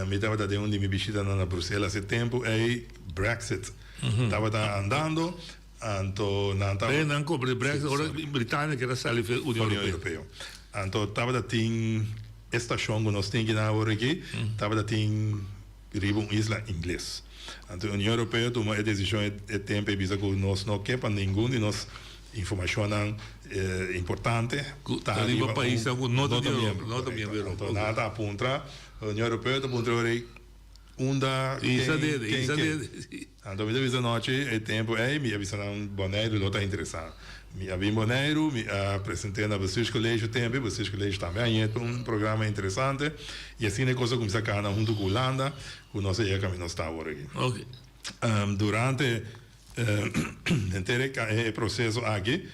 Mi tabata den un di mi bishitanan na Bruselas e tempu ei Brexit tabata andando, anto nan tabata. Nan kompra di Brexit ora Britania kier a sali for Union Europeo. Anto tabata tin e stashon ku nos tin kinan awor aki tabata tin riba un isla ingles. Anto Union Europeo a tuma e desishon e tempu ei bisa ku nos no ke pa ningun di nos informashonnan importante ta riba paisnan ku no ta miembro. No ta miembro di Europa. Anto nan ta puntra, Union Europeo ta puntra ora ei unda ken ken ken. Anto mi ta bisa nochi e tempu ei mi a bisa nan Boneiru lo ta interesá. Mi a bin Boneiru, mi a present'é na Bestuurscollege tempu ei, Bestuurscollege tambe a hañ'é un programa interesante i asina e kos a kuminsá kana huntu ku Hulanda ku nos a yega kaminda nos ta awor aki. Durante henter e proseso aki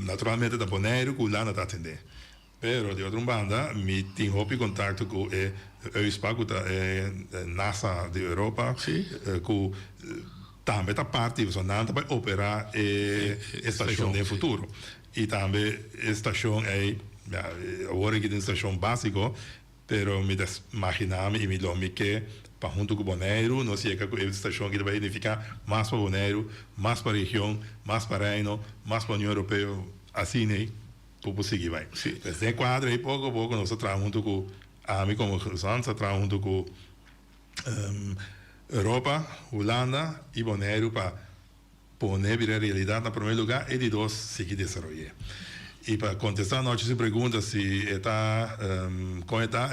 naturalmente ta Boneiru ku Hulanda ta atendé. Pero di otro un banda mi tin hopi contacto cu e EUSPA cu ta e NASA di Europa cu tambe ta parti pasobra nan ta bay opera e estacion den futuro y tambe e stacion ey awor aki ta un stacion basico pero mi ta imagina mi y mi lo mi ke pa hunto cu Boneiru nos yega cu e stacion aki ta bay significa mas pa Boneiru mas pa region mas pa Reino mas pa Union Europeo asina ey. Bo por sigui bai. Sí. Pues den e kuadro ei poko a poko nos a traha huntu ku ami komo gezant a traha huntu ku Europa, Hulanda i Boneiru pa pone bira realidat na promé lugá i di dos sigui desaroy'é. I pa kontestá anochi su pregunta si e ta kon e ta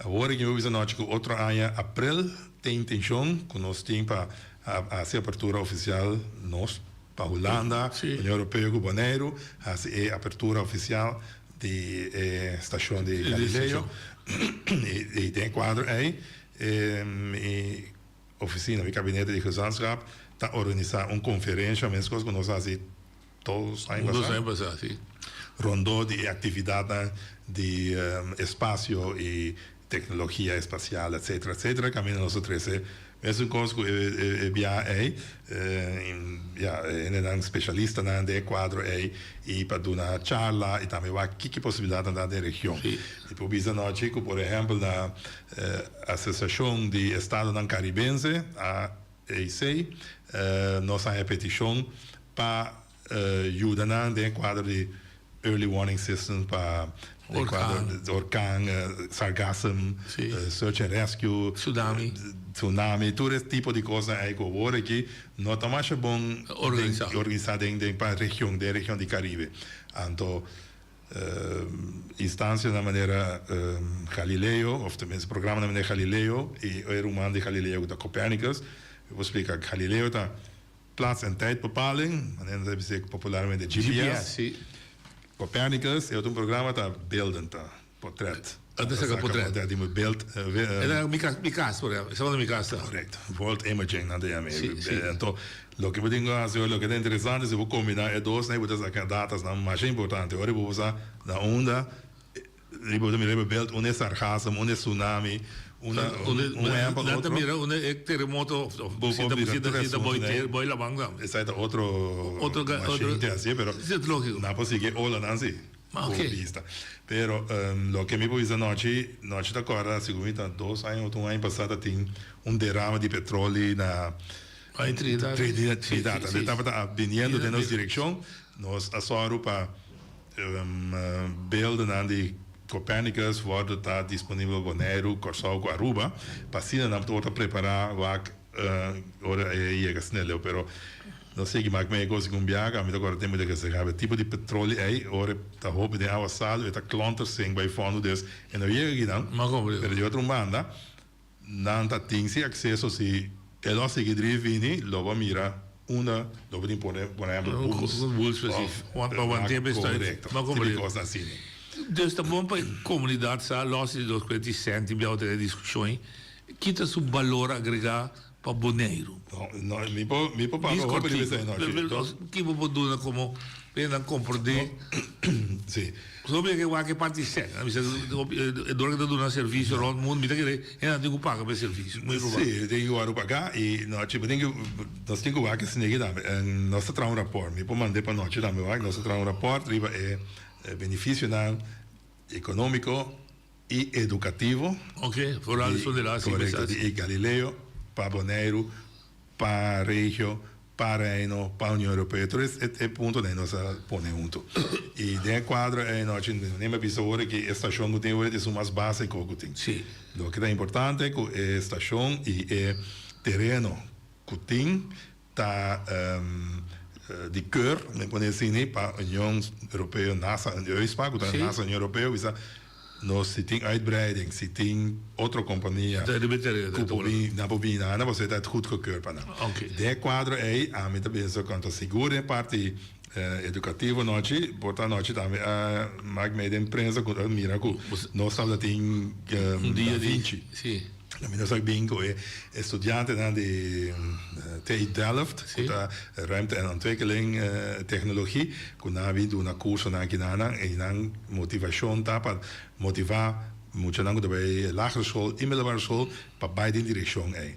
awor aki mi por bisa anochi ku otro aña aprel tin intenshon ku nos tin pa hasi apertura ofisial nos Pa Hulanda, Union Europeo ku Boneiru hasi e apertura ofisial di e stashon di Galileo. I den e kuadro ei mi ofisina, mi kabinete di gezantschap ta organisá un konferensha meskos ku nos a hasi dos aña pasá. Dos aña pasá, si. Rondó di e aktividatnan di espasio i Tecnologia espacial etcetera etcetera caminda nos a trece mesun cos cu e biaha ey ya e hendenan specialistanan den e cuadro ey y pa duna charla y tambe wak kiki posibilidadnan ta den region. Y por bisa nochi cu por ehempel na Asociacion di Estadonan Caribense, AEC, nos a haña peticion pa yuda nan den e cuadro di early warning systems pa den cuadro di orkan, sargassum, search and rescue, tsunami, tsunami, tur e tipo di cosnan ey cu awor aki no ta masha bon organisa den den pa region, den region di Caribe. Anto instancianan manera Galileo of tenminste programanan manera Galileo y e ruman di Galileo cu ta Copernicus, mi por splica Galileo ta Plaats en tijdbepaling, manera nos ta bisa popularmente GPS. Copernicus, e otro un programa ta beelden, ta portret. Ta saca portret. Di beeld. E ta mi cas, por ehempel. Esaki ta mi cas ta. Correcto. World imaging nan ta yama e. Anto, loke bo tin ku hasi, loke ta interesante, si bo combina e dosnan, bo ta saca datasnan masha importante. Ora bo sa na unda. Riba bo ta mira riba beeld unda e sargassum, unda e tsunami, unda un ehempel otro. Nan ta mira unda e teremoto of si ta si ta boi laman tambe. Esai ta otro machine te hacié pero nan por sigui e olanan si ku bista. Pero loke mi por bisa nochi, nochi ta kòrda segun mi ta dos aña òf un aña pasá ta tin un derame di petroli na Trinidad. Trinidad. Anto e tabata biniendo den nos direkshon, nos a sòru pa. Beeldennan di Copernicus wordo ta disponibel Boneiru, Kòrsou ku Aruba pa asina nan por ta prepará wak ora e yega snel. Pero no sigui mak mei kos ku un biaha mi ta kòrda tempu di ke e tipo di petroli ei ora e ta hopi den awa salu e ta klonter sink bai fondo dus e no yega akinan. Pero di otro un banda Nan ta tin si acceso si e lo sigui dri vini lo bo mira unda lo bo tin pone por ehempel bulls Bulls precies. of Pa want'é besluit. Correcto. Bo Tipo di cosnan asina. Dus ta bon pa e comunidad sa los di dos cuenta y cent tin biaha tene discusion ei ki ta su balor agrega pa Boneiru. No, no, mi por mi por papia hopi riba esei nochi. Ki bo por duna como pa nan comprende? Si. Pasobra mi a kere wak e parti sèn. A bisa e dor ke ta duna servisio rònt mundu, mi ta kere hende tin ku paga pa e servisio. Muy probabel. Si, tin ku wòrdu pagá i nochi bo tin ku, nos tin ku wak esei aki tambe. Nos ta traha un rapòrt, mi por mand'é pa nochi tambe wak. Nos ta traha un rapòrt riba e benefisionan ekonómiko. I edukativo. Ok, vooral esun di laatste. Korekto, di e Galileo pa Boneiru, pa regio, pa Reino, pa Union Europeo. Tur e puntonan ei nos a pone huntu. I den e kuadro ei nochi mi a bisa ora ki e stashon ku tin ora ta esun mas básiko ku tin. Loke ta importante ku e stashon i e tereno ku tin Ta di keur, mi pone asina, pa Union Europeo, NASA en EUSPA, ku ta NASA Union Europeo, bisa nos si tin uitbreiding, si tin otro kompania ku por bin, nan por bini na nan, pasobra e ta goedgekeurd pa nan. Den e kuadro ei, ami ta pensa ku anto sigur den e parti edukativo nochi, por ta nochi tambe a mak mei den prensa ku a mira ku nos tabata tin Da Vinci. Mi nos a bin ku e estudiantenan di TU Delft, ku ta Ruimte en Ontwikkeling Technologie, ku nan a bin duna kursonan aki na nan i nan motivashon ta pa motivá muchanan ku ta bai lagere skol i middelbare skol pa bai den direkshon ei.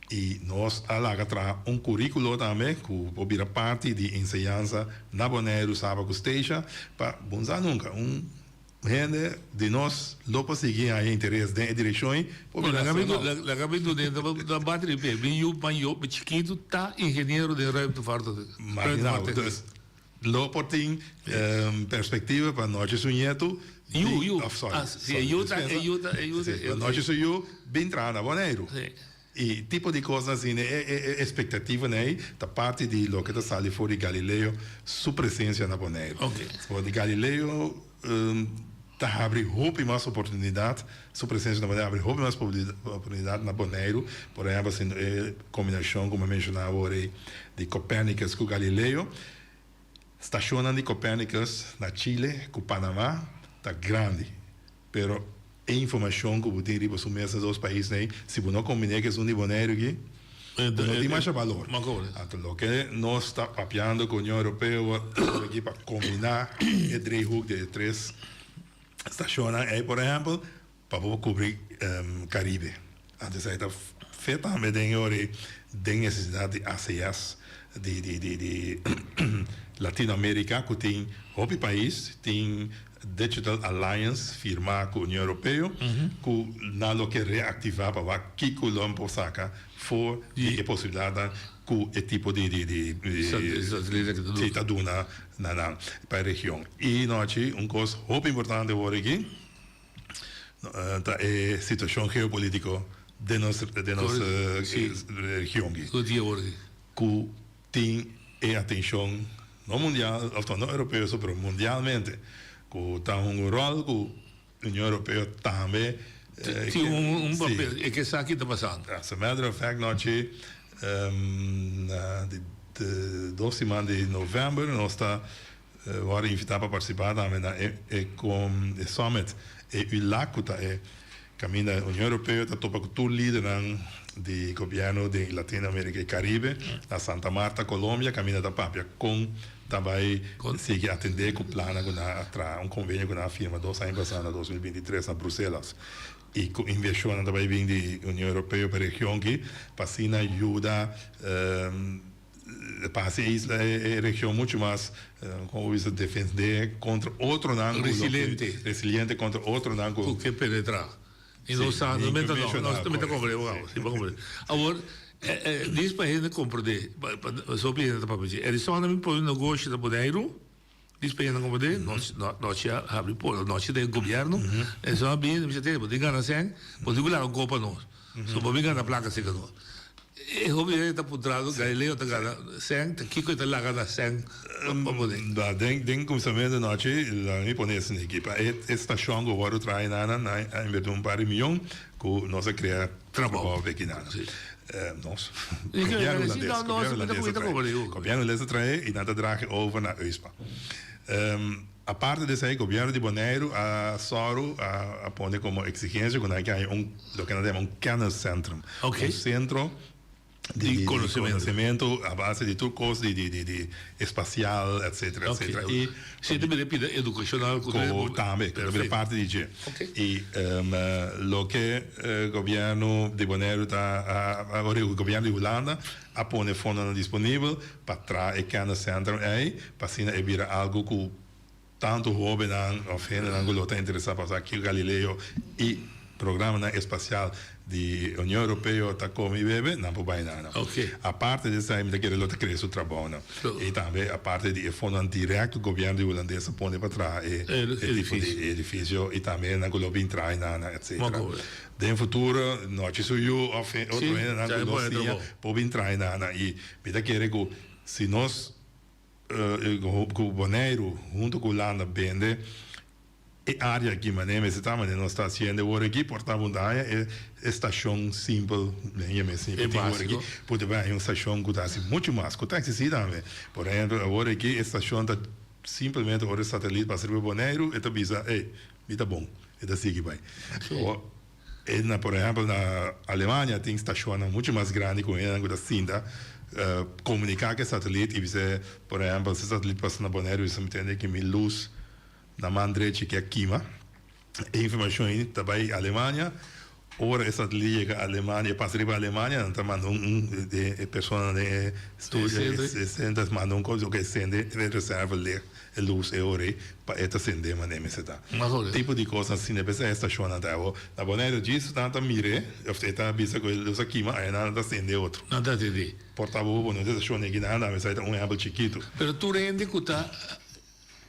I nos a laga traha un kuríkulo tambe ku por bira parti di enseñansa na Boneiru, Saba ku Statia pa bonsa nunka un Hende di nos lo por sigui haña interes den e direkshon ei por bira astronaut. Laga mi dun'é ta bati di pie. Mi yu mayor, mi chikitu ta ingeniero den ruimtevaart. Imagina bo. Dus lo por tin perspektiva pa nochi su ñetu. Yu, yu. Of sorry. Si e yu ta, e yu ta, e yu ta. Pa nochi su yu bin traha na Boneiru. E tipo di kosnan asina, e e espektativanan ei ta parti di loke ta sali for di Galileo su presensia na Boneiru. For di Galileo ta habri hopi mas oportunidat, su presensia na Boneiru habri hopi mas oportunidat na Boneiru. Por ehèmpel, haciendo e kombinashon ku mi a menshoná awor ei di Copernicus ku Galileo, stashonnan di Copernicus na Chile ku Panama ta grandi, pero E informacion cu bo tin riba su mes na dos paisnan ey, si bo no combine cu esun di Boneiru aki, bo no tin masha balor. Anto loke nos ta papiando cu Union Europeo aki pa combina e driehoek di e tres stacionnan ey, por ehempel, pa bo cubri Caribe. Anto esey ta fe tambe den e ora ey den necesidad di ACS di di Latino America cu tin hopi pais tin Digital Alliance firma cu Union Europeo cu nan lo ke reactiva pa wak kico lo por saca for di e posibilidadnan cu e tipo di di si ta duna na nan pa e region. Y nochi un cos hopi importante awor aki ta e situacion geopolitico den nos den nos region aki cu tin e atencion no mundial of no europeo so pero mundialmente cu ta hunga un rol cu Union Europeo tambe Tin un papel e ke sa ki ta pasando. As a matter of fact nochi na di dos siman di november nos ta worde invita pa participa tambe na e e summit e ULAC cu ta e Caminda Union Europeo ta topa cu tur lidernan di gobierno den Latino America y Caribe na Santa Marta, Colombia. Caminda ta papia con ta bay sigui atende cu plannan cu nan a traha, un convenio cu nan a firma dos aña pasa na 2023 na Bruselas y cu inversionnan ta bay bin di Union Europeo pa e region aki pa asina yuda Pa hasi e isla, e region muchu mas, komo bo bisa, defendé kontra otronan ku lo Resiliente. Resiliente kontra otronan ku. Ku ke penetrá. I nos sa, nos meta no, nos meta komprendé bo kaba, si bo komprendé. Awor, dis pa hende komprendé, pa hopi hende ta papia dje. Edison a bin pone negoshi na Boneiru, dis pa hende komprendé, nos nochi a habri porta, nochi ta e gobièrnu, Edison a bini, mi bisa, tene, bo tin gana sèn, bo tin ku laga un kopa nos. So bo bin gana plaka serka nos. E hopi hende ta puntrando, Galileo ta gana sèn, ta kiko e ta laga na sèn pa pone? Da, den den kuminsamentu nochi laga mi pone esaki aki. Pa e e stashon ku wòrdu traha einan nan a invertí un par di miyon ku nos a krea trabou pa ekinan. Nos, gobièrnu hulandes, gobièrnu hulandes a traha. Gobièrnu hulandes a traha i nan ta draha over na Euspa. Aparte di esei, gobièrnu di Boneiru a sòru, a pone komo eksigensia ku nan ke haña un, loke nan ta yama un kenniscentrum, un sentro di konosementu a base di tur kos di di espasial, etsetera, etsetera. I si ta bira pida edukashonal ku tambe, ku ta bira parti di dje. I loke gobièrnu di Boneiru ta, gobièrnu di Hulanda a pone fondonan disponibel pa traha e kenniscentrum ei, pa asina e bira algu ku. Tantu hóbennan òf hendenan ku lo ta interesá pa sa kiko Galileo i programanan espasial di Union Europeo ta kome i bebe, nan por bai nan. Aparte di esei mi ta kere lo ta krea su trabounan. I tambe aparte di e fondonan dirèkt ku gobièrnu di Hulandes a pone pa traha e tipo di edifisio i tambe hendenan ku lo bin traha einan, etsetera. Den futuro nochi su yu òf otro hendenan ku lo siña por bin traha einan. I mi ta kere ku si nos Ku Boneiru hunto ku Hulanda bende e área aki manera mester ta manera nos ta hasiendo awor aki por ta un daña e stashon simpel den yama esei ku tin awor aki por ta bai un stashon ku ta hasi muchu mas ku ta eksistí tambe. Por ehempel awor aki e stashon ta simpelmente ora e satelit pasa riba Boneiru e ta bisa ey mi ta bon e ta sigui bai. E na por ehempel na Alemania tin stashonnan muchu mas grandi ku hendenan ku ta sinta komuniká ku e satelit i bisa por ehempel si e satelit pasa na Boneiru bisa mi tende ki mi lus na man drechi ke a kima e informashon ei ta bai Alemania ora e satelit yega Alemania e pasa riba Alemania nan ta manda un e personanan den e studio e senter manda un kos oke sende e reserva lek. E lus e ora ei pa e ta sende manera mester ta. Tipo di kosnan asina e p'esei e stashonnan ta awor. Na Boneiru djis nan ta mir'é of e ta bisa ku e lus a kima ai nan ta sende otro. Nan ta atendé. Por ta bo pone un stashon aki nan tambe esei ta un ehèmpel chikitu. Pero tur hende ku ta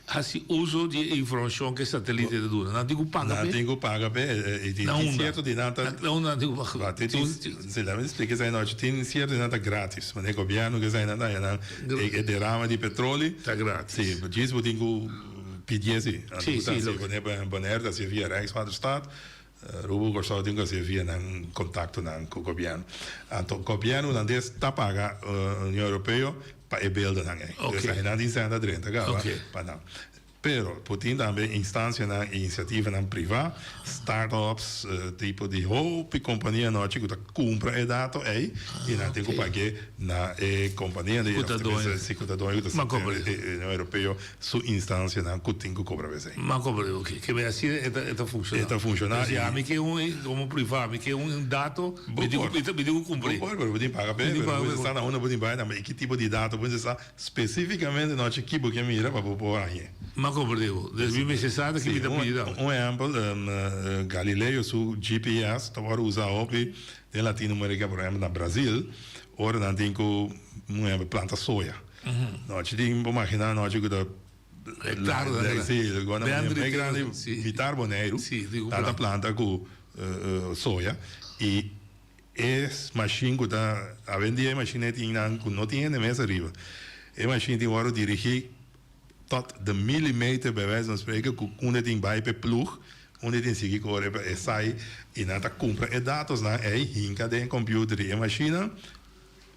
hasi uso di e informashon ku e satelite ta duna nan tin ku paga p'e? Nan tin ku paga p'e i tin sierto di nan ta. Na unda nan tin ku paga p'e? Si laga mi splika esei nochi tin sierto di nan ta gratis manera gobièrnu ku esei nan ta haña nan. E derama di petroli. Ta gratis. Si, djis bo tin ku pidié si. Si, si. Si bo Bonaire ta hasié via Rijkswaterstaat, Aruba ku Kòrsou tin ku hasié via nan kontaktonan ku gobièrnu. Anto gobièrnu hulandes ta paga Union Europeo pa e beldenan ei. Oké. Dus nan tin sèn ta drenta kaba pa nan. Pero por tin tambe instancianan y iniciativanan priva, start-ups, tipo di hopi compania anochi cu ta cumpra e dato ey y nan tin cu pag'e na e compania di Cu ta doño. Si, cu ta doño, cu ta Union Europeo su instancianan cu tin cu cobra p'esey. M'a cobra, ok. Ke bay asina e ta e ta funciona. E ta funciona y. Ami ke un, como priva, mi ke un dato, mi tin cu mi tin cu cumpr'e. Bo por, pero bo tin paga p'e, pero bo sa na unda bo tin bay tambe y ki tipo di dato bo sa. Spesífikamente nochi ki bo ke mira pa bo por hañ'é. M'a komprendé bo. Dus mi mester sa ta ki mi ta pidi tambe. Un ehèmpel, Galileo su GPS ta wòrdu usá hopi den Latinoamérika, por ehèmpel na Brazil, ora nan tin ku, un ehèmpel, planta soya. Nochi tin, bo maginá nochi ku ta Hektar, Sí, e grandi, mitar Boneiru, nan ta planta ku soya i. E mashin ku ta awendia e mashin ei tin nan ku no tin hende mes ariba. E mashin tin wòrdu dirigí tot de millimeter bij wijze van spreken ku unda tin bai p'e ploeg, unda tin sigui kore pa e sai i nan ta kumpra e datosnan ei hinka den e computer di e mashinnan.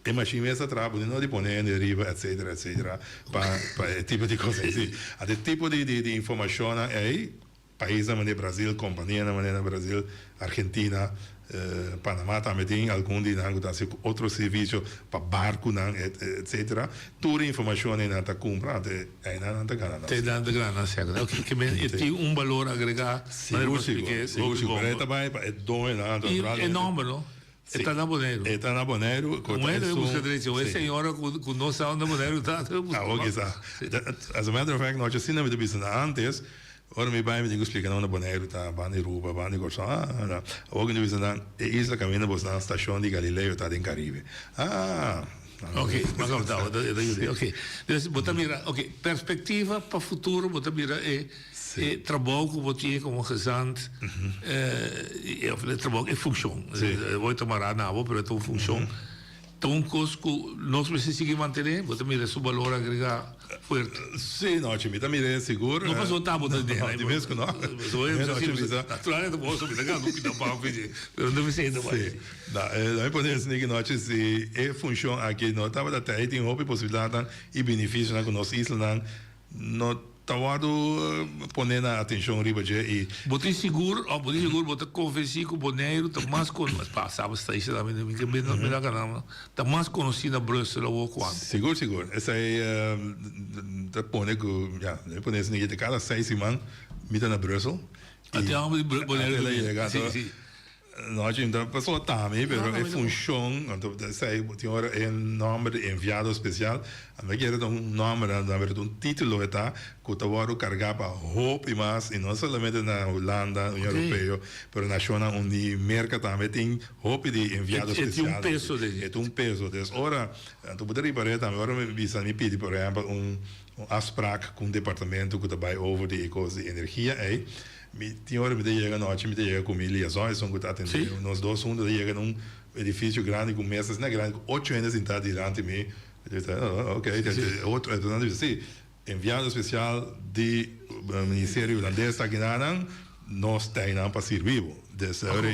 E mashin mes ta traha bo no di pone hende ariba etcetera etcetera pa pa e tipo di kos ei. Si anto e tipo di di informashonnan ei. Paisnan manera Brazil, kompanianan manera Brazil, Argentina, Panama tambe tin algun di nan ku ta hasi otro servisio pa barkunan etcetera. Tur e informashon ei nan ta kumpra anto einan nan ta gana nan sèn. Nan ta gana nan sèn. Oke, ke men e tin un balor agregá. Sigur, sigur, sigur, sigur. Pero e ta bai pa e doñonan anto I e nòmber no? E ta na Boneiru. E ta na Boneiru. Un hende debe buska drechi. Un e señora ku no sa unda Boneiru ta, debe buska. Awor kisa. As a matter of fact, nochi asina mi ta bisa nan antes, ora mi bai mi tin ku splika nan unda Boneiru ta, banda di Aruba, banda di Kòrsou. Ah, ah. Awor ku mi ta bisa nan, e isla kaminda boso nan stashon di Galileo ta den Karibe. Ah. Ok, mas a ta, e ta yuda. Ok. Dus bo ta mira, ok, perspektiva pa futuro bo ta mira e e trabou ku bo tin komo gezant, of e trabou, e funshon. Bo ta mará na bo, pero e ta un funshon. Ta un kos ku nos mester sigui mantené, bo ta mira su balor agregá fuerte. Sí, no, mi ta mir'é sigur. No pasobra ta bo ta den. No, di mes ku no. Naturalmente bo mi ta gana un pida pan p'e, pero no mester hende bai. Sí. Na, mi pone esaki nochi si e funshon aki no tabata te, ei tin hopi posibilidatnan i benefisionan ku nos islanan no ta wòrdu pone na atenshon riba dje i. Bo tin sigur òf bo tin sigur bo ta konvensí ku Boneiru ta mas kono pa sa bo sta isla mi mi ke mi na gana ta mas konosí na Brussel awor ku antes. Sigur sigur esei ta pone ku ya mi pone esaki kada seis siman mi ta na Brussel i. Ate amo di Boneiru. Ate la yega. Si si. No, Jim, ta paso tami, pero e funshon, anto esei tin ora e nòmber di enviado spesial, a mi kere ta un nòmber, a mi ta un título e ta, ku ta wòrdu kargá pa hopi mas, i no solamente na Hulanda, Union Europeo, pero Nashonnan Uní, Merka tambe tin hopi di enviado spesial. E tin un peso den. E tin un peso. Des ora, anto bo ta ripar'é tambe, ora mi bisa, mi pidi por ehèmpel un afsprak ku un departamento ku ta bai over di e kos di energia ei, Mi tin ora mi ta yega anochi, mi ta yega ku mi liaison, esun ku ta atendé nos dos huntu ta yega na un edifisio grandi ku mesa asina grandi ku ocho hende sintá dilanti mi. Mi ta bisa, oh, ok, otro, enton nan ta bisa, si, enviado spesial di ministerio hulandes ta aki nan, nos ta einan pa sirbi bo. Des ora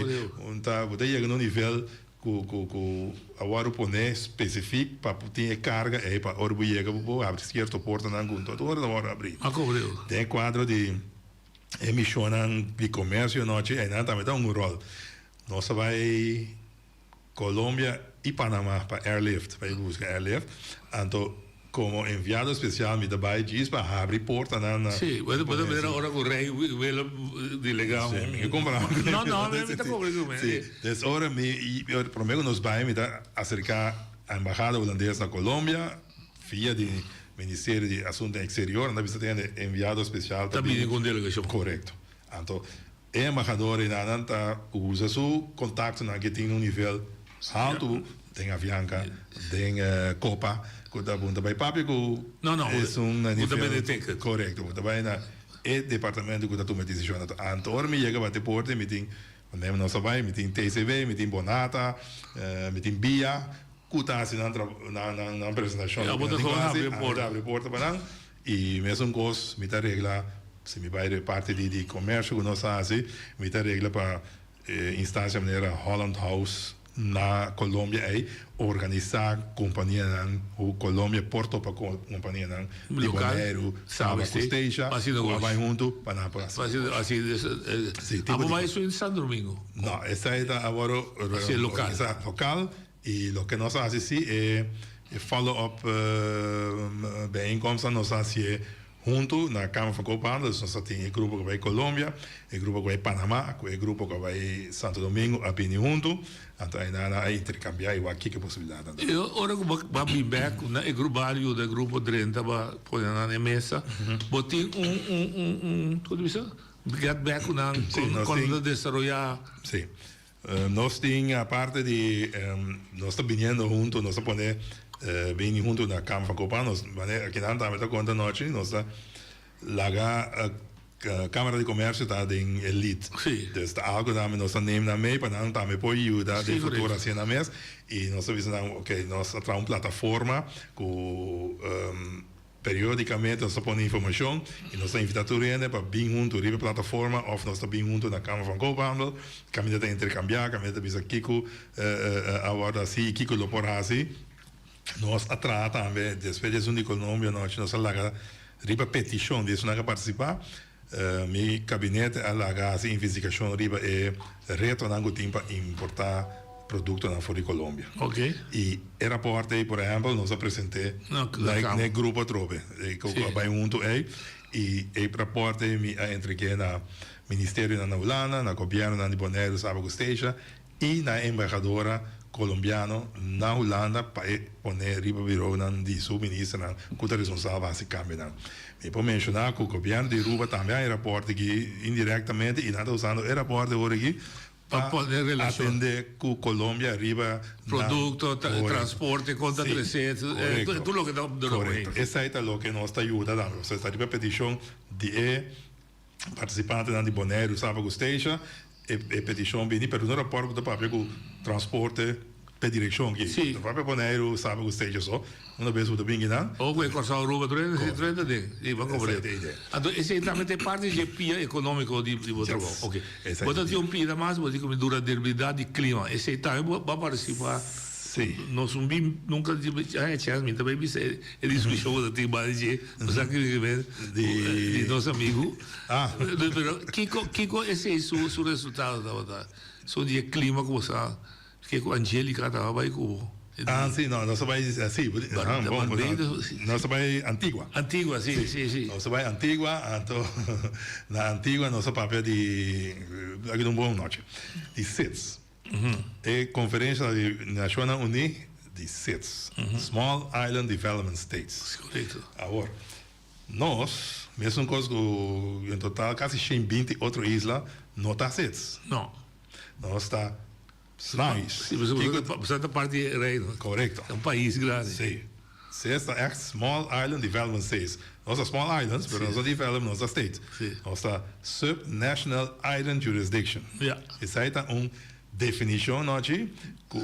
un ta, bo ta yega na un nivel ku ku ku a wòrdu poné spesifik pa tin e karga ei pa ora bo yega bo por habri sierto portanan ku no tur ora ta wòrdu habrí. Den e kuadro di. E mishonnan di komersio anochi einan tambe ta un ròl. Nos a bai Colombia i Panama pa airlift, pa buska airlift. Anto komo enviado spesial mi ta bai djis pa habri portanan na. Sí, bo ta mira ora ku Rei Willem delegá un. Sí, mi kompará ku No, no, mi ta komprende ku mi. Sí, des ora mi, promé ku nos bai mi ta aserká embahada hulandes na Colombia. Via di Ministerio di Asuntonan Exterior nan ta bisa tende enviado special ta bini cu un delegacion. Corecto. Anto e embahador einan nan ta usa su contactonan ke tin un nivel halto den Avianca, den Copa cu ta bo ta bay papia cu esun na nivel. Corecto. Bo ta bay na e departamento cu ta tuma e decisionnan. Anto ora mi yega bati porta mi tin, nos a bay, mi tin TCB, mi tin Bonata, mi tin Bia. Ku ta hasi nan nan nan presentashon. Abo ta gewoon habri e porta. Ami ta habri e porta pa nan i mesun kos mi ta regla si mi bai den parti di di komersio ku nos ta hasi mi ta regla pa e instansia manera Holland House na Colombia ei organisá kompanianan ku Colombia por topa kompanianan di Boneiru, Saba ku Statia ku a bai huntu pa nan por hasi negoshi. Abo bai esun Santo Domingo? No, esei ta awor organisá lokal. I loke nos a hasi si e follow up bijeenkomstnan nos a hasié huntu na Kamer van Koophandel. Dus nos a tin e grupo ku a bai Colombia, e grupo ku a bai Panama ku e grupo ku a bai Santo Domingo a bini huntu. Anto einan nan a interkambiá i wak kiko e posibilidatnan ta. E ora ku bo a bin bèk ku nan e grupo a yuda e grupo drenta bo a pone nan e mesa, bo tin un un un un kon ta bisa? Get back ku nan kon kon nan ta desaroyá. Sí. Nos tin aparte di nos ta biniendo hunto, nos ta pone bini hunto na Kamer van Koophandel. Nos manera akinan tambe ta konta anochi, nos ta laga Kamara di Komersio ta den e lead. Dus ta algo tambe nos ta neem nan mee pa nan tambe por yuda den futuro haciendo nan mes. I nos ta bisa nan, ok, nos a traha un plataforma ku. Periodicamente nos ta pone informacion y nos ta invita tur hende pa bin hunto riba e plataforma of nos ta bin hunto na Kamer van Koophandel. Caminda ta intercambia, caminda ta bisa kico a wordo haci y kico lo por haci. Nos a traha tambe despues di esun di Colombia anochi nos a laga riba peticion di esunnan cu a participa, Mi kabinete a laga hasi investigashon riba e retonan ku tin pa importá produktonan for di Colombia. I e rapòrt ei, por ehèmpel, nos a present'é na e grupo atrobe ku a bai huntu ei. I e rapòrt ei mi a entreg'é na ministerionan na Hulanda, na gobièrnunan di Boneiru, Saba ku Statia i na e embahadora Colombiano na Hulanda pa e pone riba bureaunan di su ministernan cu ta responsabel pa haci cambionan. Mi por menciona cu gobierno di Aruba tambe a haña e rapport aki indirectamente y nan ta usando e rapport awor aki pa atende cu Colombia riba nan Producto, transporte, con ta trece, tur loke ta Correcto. Esai ta loke nos ta yuda tambe. Pasobra ta riba peticion di e Partisipantenan di Boneiru, Saba ku Statia, e petishon bini, pero no rapòrt ku ta papia ku transporte p'e direkshon aki. Sí. Ta papia Boneiru, Saba ku Statia so. Una bes bo ta bin kinan. O ku e Kòrsou Aruba tur hende si tur hende ta den. Sí, bo a komprende. Esei ta e idea. Anto esei tambe ta e parti dje pia ekonómiko di bo trabou. Yes. Oke. Esei ta Bo ta e tin un pida mas, bo di ku mi durabilidat di klima. Esei tambe bo a partisipá. Sí. Nos un bin nunka haña chèns, mi ta bai bisa e diskushon ku ta tin banda dje. Bo sa ki mi men di nos amigu. Pero kiko kiko esei su su resultado tabata? Su di e klima ku bo sa ke ku Angelica tabata bai ku bo. Ah, si, no, nos a bai, si, bon, nos a bai Antigua. Antigua, si, si, si. Nos a bai Antigua, anto na Antigua nos a papia di, aki ta un bon nochi, di SIDS. E konferensha di Nashonnan Uní di SIDS, Small Island Development States. Korekto. Awor, nos, mesun kos ku en total kasi 120 otro isla, no ta SIDS. No. Nos ta SNIs. Sí, pasobra ta parti di e reino. Korekto. Ta un pais grandi. Sí. SIDS ta ègt Small Island Development States. Nos ta small islands, pero nos ta develop, nos ta state. Nos ta Sub-National Island Jurisdiction. Esei ta un definishon nochi ku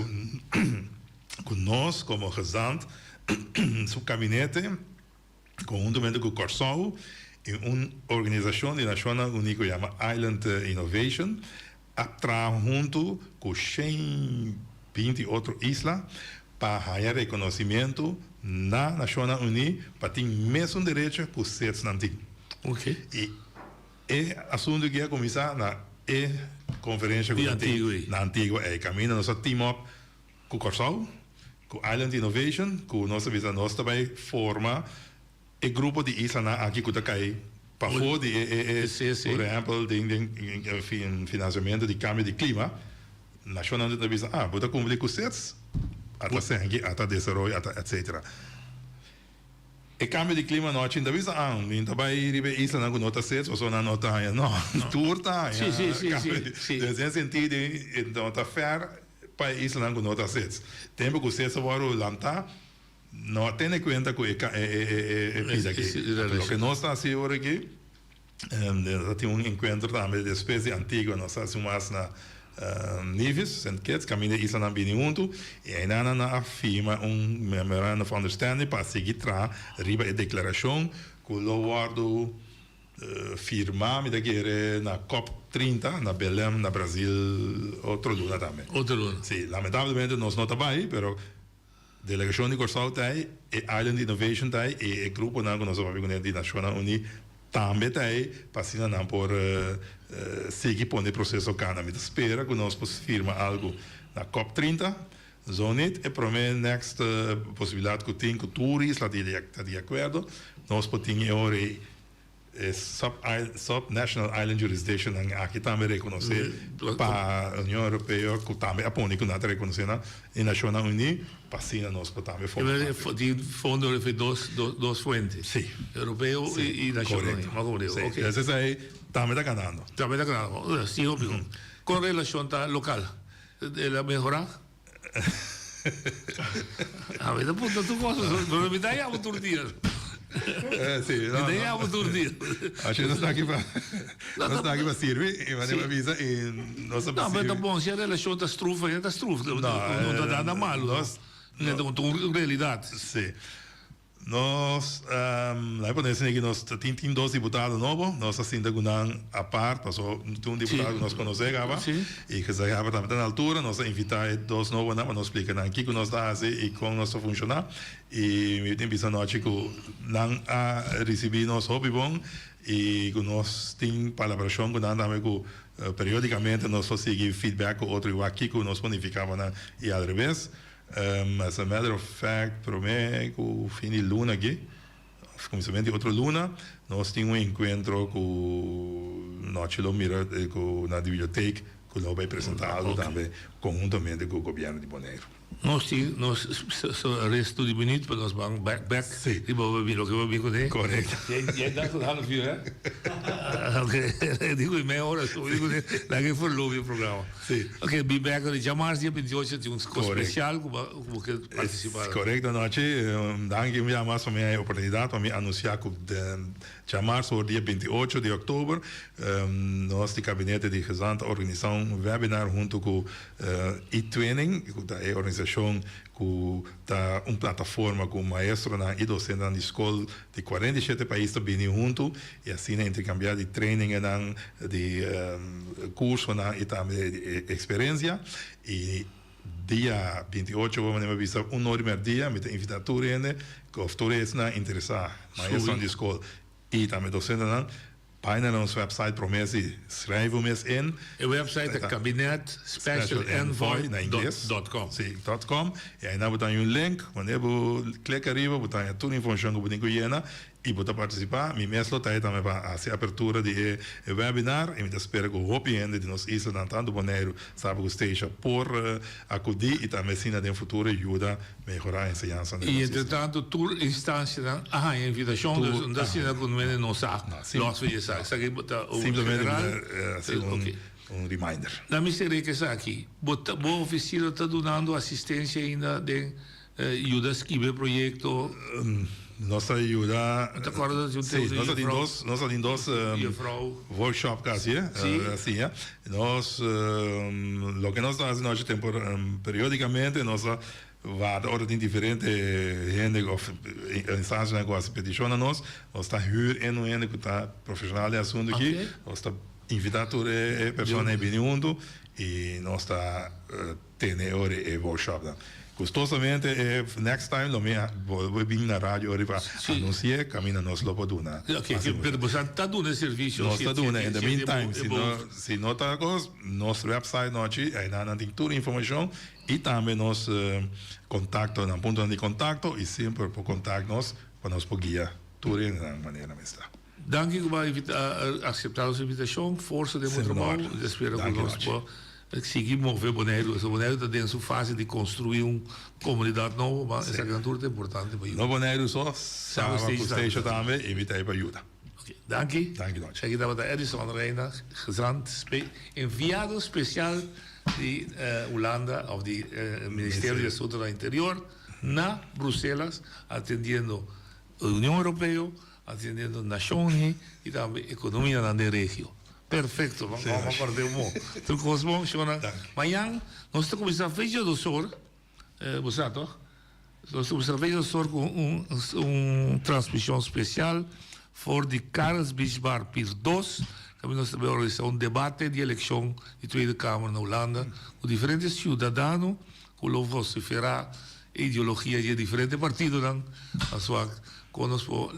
ku nos komo gezant su kabinete konhuntamente ku Kòrsou i un organisashon di Nashonnan Uní ku yama Island Innovation a traha huntu ku 120 otro isla pa haña rekonosimiento na Nashonnan Uní pa tin mesun derecho ku SIDSnan tin. I e asuntu aki a kuminsá na e konferensha ku nan tin na Antigua ei kaminda nos a team up ku Kòrsou, ku Island Innovation, ku nos a bisa nos ta bai forma E grupo di islanan aki ku ta kai pafó di e e por ehèmpel den den finansiamentu di kambio di klima, nashonnan ta bisa ah bo ta kumpli ku sets, ata senki, ata desaroyo, ata etsetera. E kambio di klima no a chinta bisa ah mi ta bai riba e islanan ku no ta sets pasobra nan no ta haña, no, tur ta haña kambio di den e sentido e no ta fèr pa e islanan ku no ta sets. Tempu ku sets a wòrdu lantá. No a tene kuenta ku e e pida aki. Loke nos ta hasi ora aki, nos a tin un enkuentro tambe despues di Antigua, nos a hasi un mas na Nevis, Saint Kitts, kaminda e islanan bini huntu, i einan nan a firma un Memorandum of Understanding pa sigui traha riba e deklarashon ku lo wòrdu firma, mi ta kere, na Cop 30 na Belém, na Brazil, otro luna tambe. Otro luna. Si, lamentablemente nos no ta bai, pero. Delegashon di Kòrsou ta ei, e Island Innovation ta ei i e gruponan ku nos a papia kuné di Nashonnan Uní tambe ta ei pa asina nan por sigui pone e proseso kana. Mi ta spera ku nos por firma algu na Cop 30. Zo nit, e promé next posibilidat ku tin ku tur isla ta di akuerdo, nos por tin e ora ei. E sub-national island jurisdictionnan aki tambe rekonosé pa Union Europeo ku tambe a pone ku nan ta rekonosé nan e Nashonnan Uní pa asina nos por tambe forma parti. Tin fondo refi dos dos fuente. Sí. Europeo i Nashonnan Uní. Korekto. Sí. Entonces ahí tambe ta ganando. Tambe ta ganando. Sí hopi. Kon relashon ta lokal? El a mehorá? A mi ta puntra tur cosa, pero mi ta yama tur dia. Sí, no, mi ta yama tur dia. Así nos ta aki pa, nos ta aki pa sirbi, i manera mi bisa, i nos ta No, pero ta bon, si e relacion ta struf, ta struf, no ta nada malo. No, ta un realidad. Sí. Nos, laat pone esaki aki, nos tin tin dos diputado nobo, nos a sinta ku nan apart, paso tin un diputado ku nos konosé kaba, i gezaghebber tambe ta na altura, nos a invitá e dos nobonan pa nos splika nan kiko nos ta hasi i kon nos ta funshoná, i mi tin bisa anochi ku nan a risibí nos hopi bon i ku nos tin palabrashon ku nan tambe ku periodikamente nos lo sigui feedback ku otro i wak kiko nos por nifiká pa nan i alrebes. As a matter of fact, prome ku fin di luna aki, of kuminsamentu di otro luna, nos tin un enkuentro ku nochi lo mira ku na di bibliotek ku lo bai presenta algu tambe konhuntamente ku gobièrnu di Boneiru. Nos tin nos resto di minuut pa nos ban bek bek riba loke bo a bin kuné. Korekto. Jij dacht een half uur hè? Oké, digo i mei ora so digo laga e verloop e programa. Sí. Ok, bin bek di djamars dia 28 tin un kos spesial ku bo ke partisipá. Korekto Nochi, danki un bia mas pa mi e oportunidat pa mi anunsiá ku djamars for dia 28 di òktober nos di Kabinete di Gezant ta organisá un webinar huntu ku eTwinning ku ta e organisashon ku ta un plataforma ku maestronan i dosentenan di skol di 47 pais ta bini huntu i asina interkambiá di trainingennan, di kursonan i tambe di eksperensia. I dia 28 bo manera mi a bisa un or di mèrdia mi ta invitá tur hende òf tur esnan interesá, maestronan di skol i tambe dosentenan. Bai na nos website promé si schrijf bo mes in. E website ta kabinet special envoy na ingles dot com. Si, dot com. I einan bo ta haña un link. Wanneer bo klik ariba bo ta haña tur informashon ku bo tin ku yena i bo ta partisipá. Mi mes lo ta ei tambe pa hasi apertura di e webinar i mi ta spera ku hopi hende di nos islanan tantu Boneiru, Saba ku Statia por akudí i tambe asina den futuro yuda Mehorá enseñansa den nos I entre tanto tur instancianan a haña invitacion, dus no ta asina cu mende no sa los di esaki. Esaki ta un Simplemente general. mi ta haci un un reminder. Na mi sere cu esaki, bo ta bo oficina ta dunando asistencia ainda den yuda skibi e proyecto? Nos ta yuda. Mi ta corda di un tempo di juffrouw. Si, nos a tin dos workshop casi asina. Nos loke nos ta haci nochi tempo periodicamente nos ta Warda ora tin diferente hende of instancianan cu haci peticion na nos, nos ta huur en un hende cu ta profesional den asunto aki, nos ta invita tur e personanan bini hunto y nos ta tene e ora e workshopnan. Gustosamente e next time lo mi bolbe bin na radio ora pa anuncia caminda nos lo por duna. Ok, pero boso ta duna e servicio? Nos ta duna in the meantime, si no ta cos, nos website nochi, aynan nan tin tur informacion. I tambe nos kontaktonan, puntonan di kontakto i semper por kontak nos pa nos por guia tur hendenan manera mester. Danki ku bo a akseptá nos invitashon. Forsa den bo trabou. Mi ta spera ku nos por sigui move Boneiru. Pasobra Boneiru ta den su fase di konstruí un komunidat nobo, ma esakinan tur ta importante pa yuda. No Boneiru so, Saba ku Stecia tambe i mi ta ei pa yuda. Ok, danki. Danki Nochi. Esaki tabata Edison Reina, gezant, enviado spesial di Hulanda of di Ministerio di Asuntonan Interior na Bruselas atendiendo Union Europeo, atendiendo Nashon y tambe economianan den regio. Perfecto, ban ban kòrda un mo. Tur kos bon, shownan. Mañan nos ta kuminsá fecha dos or. Bo sa toch? Nos ta kuminsá fecha dos or ku un un transmishon spesial for di Karels Beach Bar Pier dos. Kaminda nos ta bai organisá un debate di elekshon di Tweede Kamer na Hulanda ku diferente siudadano ku lo vosiferá e ideologia di e diferente partidonan. Nos wak kon nos por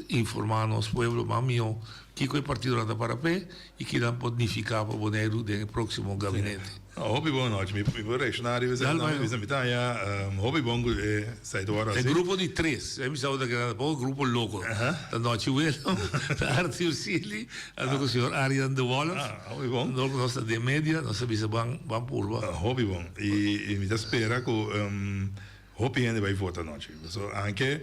informá nos pueblo mas mihó kiko e partidonan ta para p'e i kinan por nifiká pa Boneiru den e próksimo gabinete. Hopi bon nochi. Mi por reacciona riba esei tambe. Mi ta haña hopi bon cu e site wòrdu hasi. E grupo di tres. E mi sa bo ta keda tampoco grupo loco. Ta Nochi Willem, ta Arthur Sealy, anto cu señor Arjan de Wolff. Ah, hopi bon. Nos nos ta den media, nos ta bisa ban ban purba. Hopi bon. I mi ta spera cu Hopi hende bai vota anochi. Pasobra anke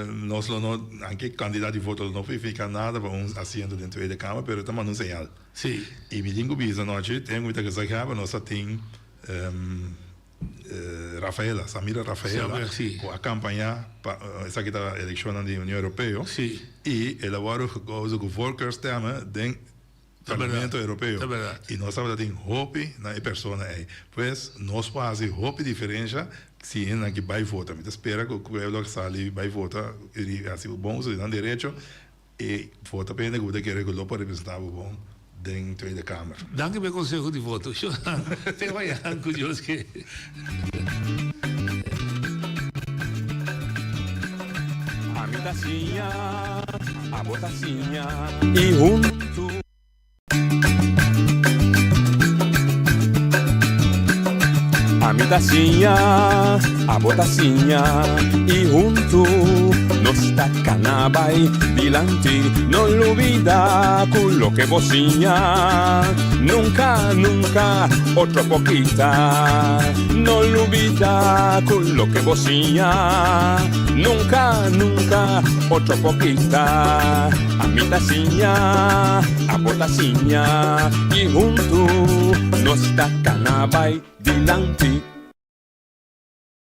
nos lo no, anke kantidat di voto lo no significa nada pa un asiento den Tweede Kamer, pero e ta manda un señal. Sí. I mi tin ku bisa anochi, ten ku mi ta gezaghebber, nos a tin Rafaela, Samira Rafaela, ku a kampañá pa esaki ta elekshonnan di Union Europeo. Sí. I el a wòrdu gekozen ku voorkeurstemmen den Parlamento Europeo. I nos tabata tin hopi na e persona ei. Pues nos por hasi hopi diferensha si hendenan ki bai vota. Mi ta spera ku pueblo a sali bai vota i hasi bon uso di nan derecho i vota pa hende ku bo ta kere ku lo por representá bo bon den Tweede Kamer. Danki pa e konseho di voto. Te mañan ku Dios ke. Ami ta siña, abo ta siña i huntu. Ami ta siña, abo ta siña i huntu nos ta kana bai dilanti. No lubida ku loke bo siña nunka, nunka otro por kita. No lubida ku loke bo siña nunka, nunka otro por kita. Ami ta siña, abo ta siña i huntu nos ta kana bai dilanti.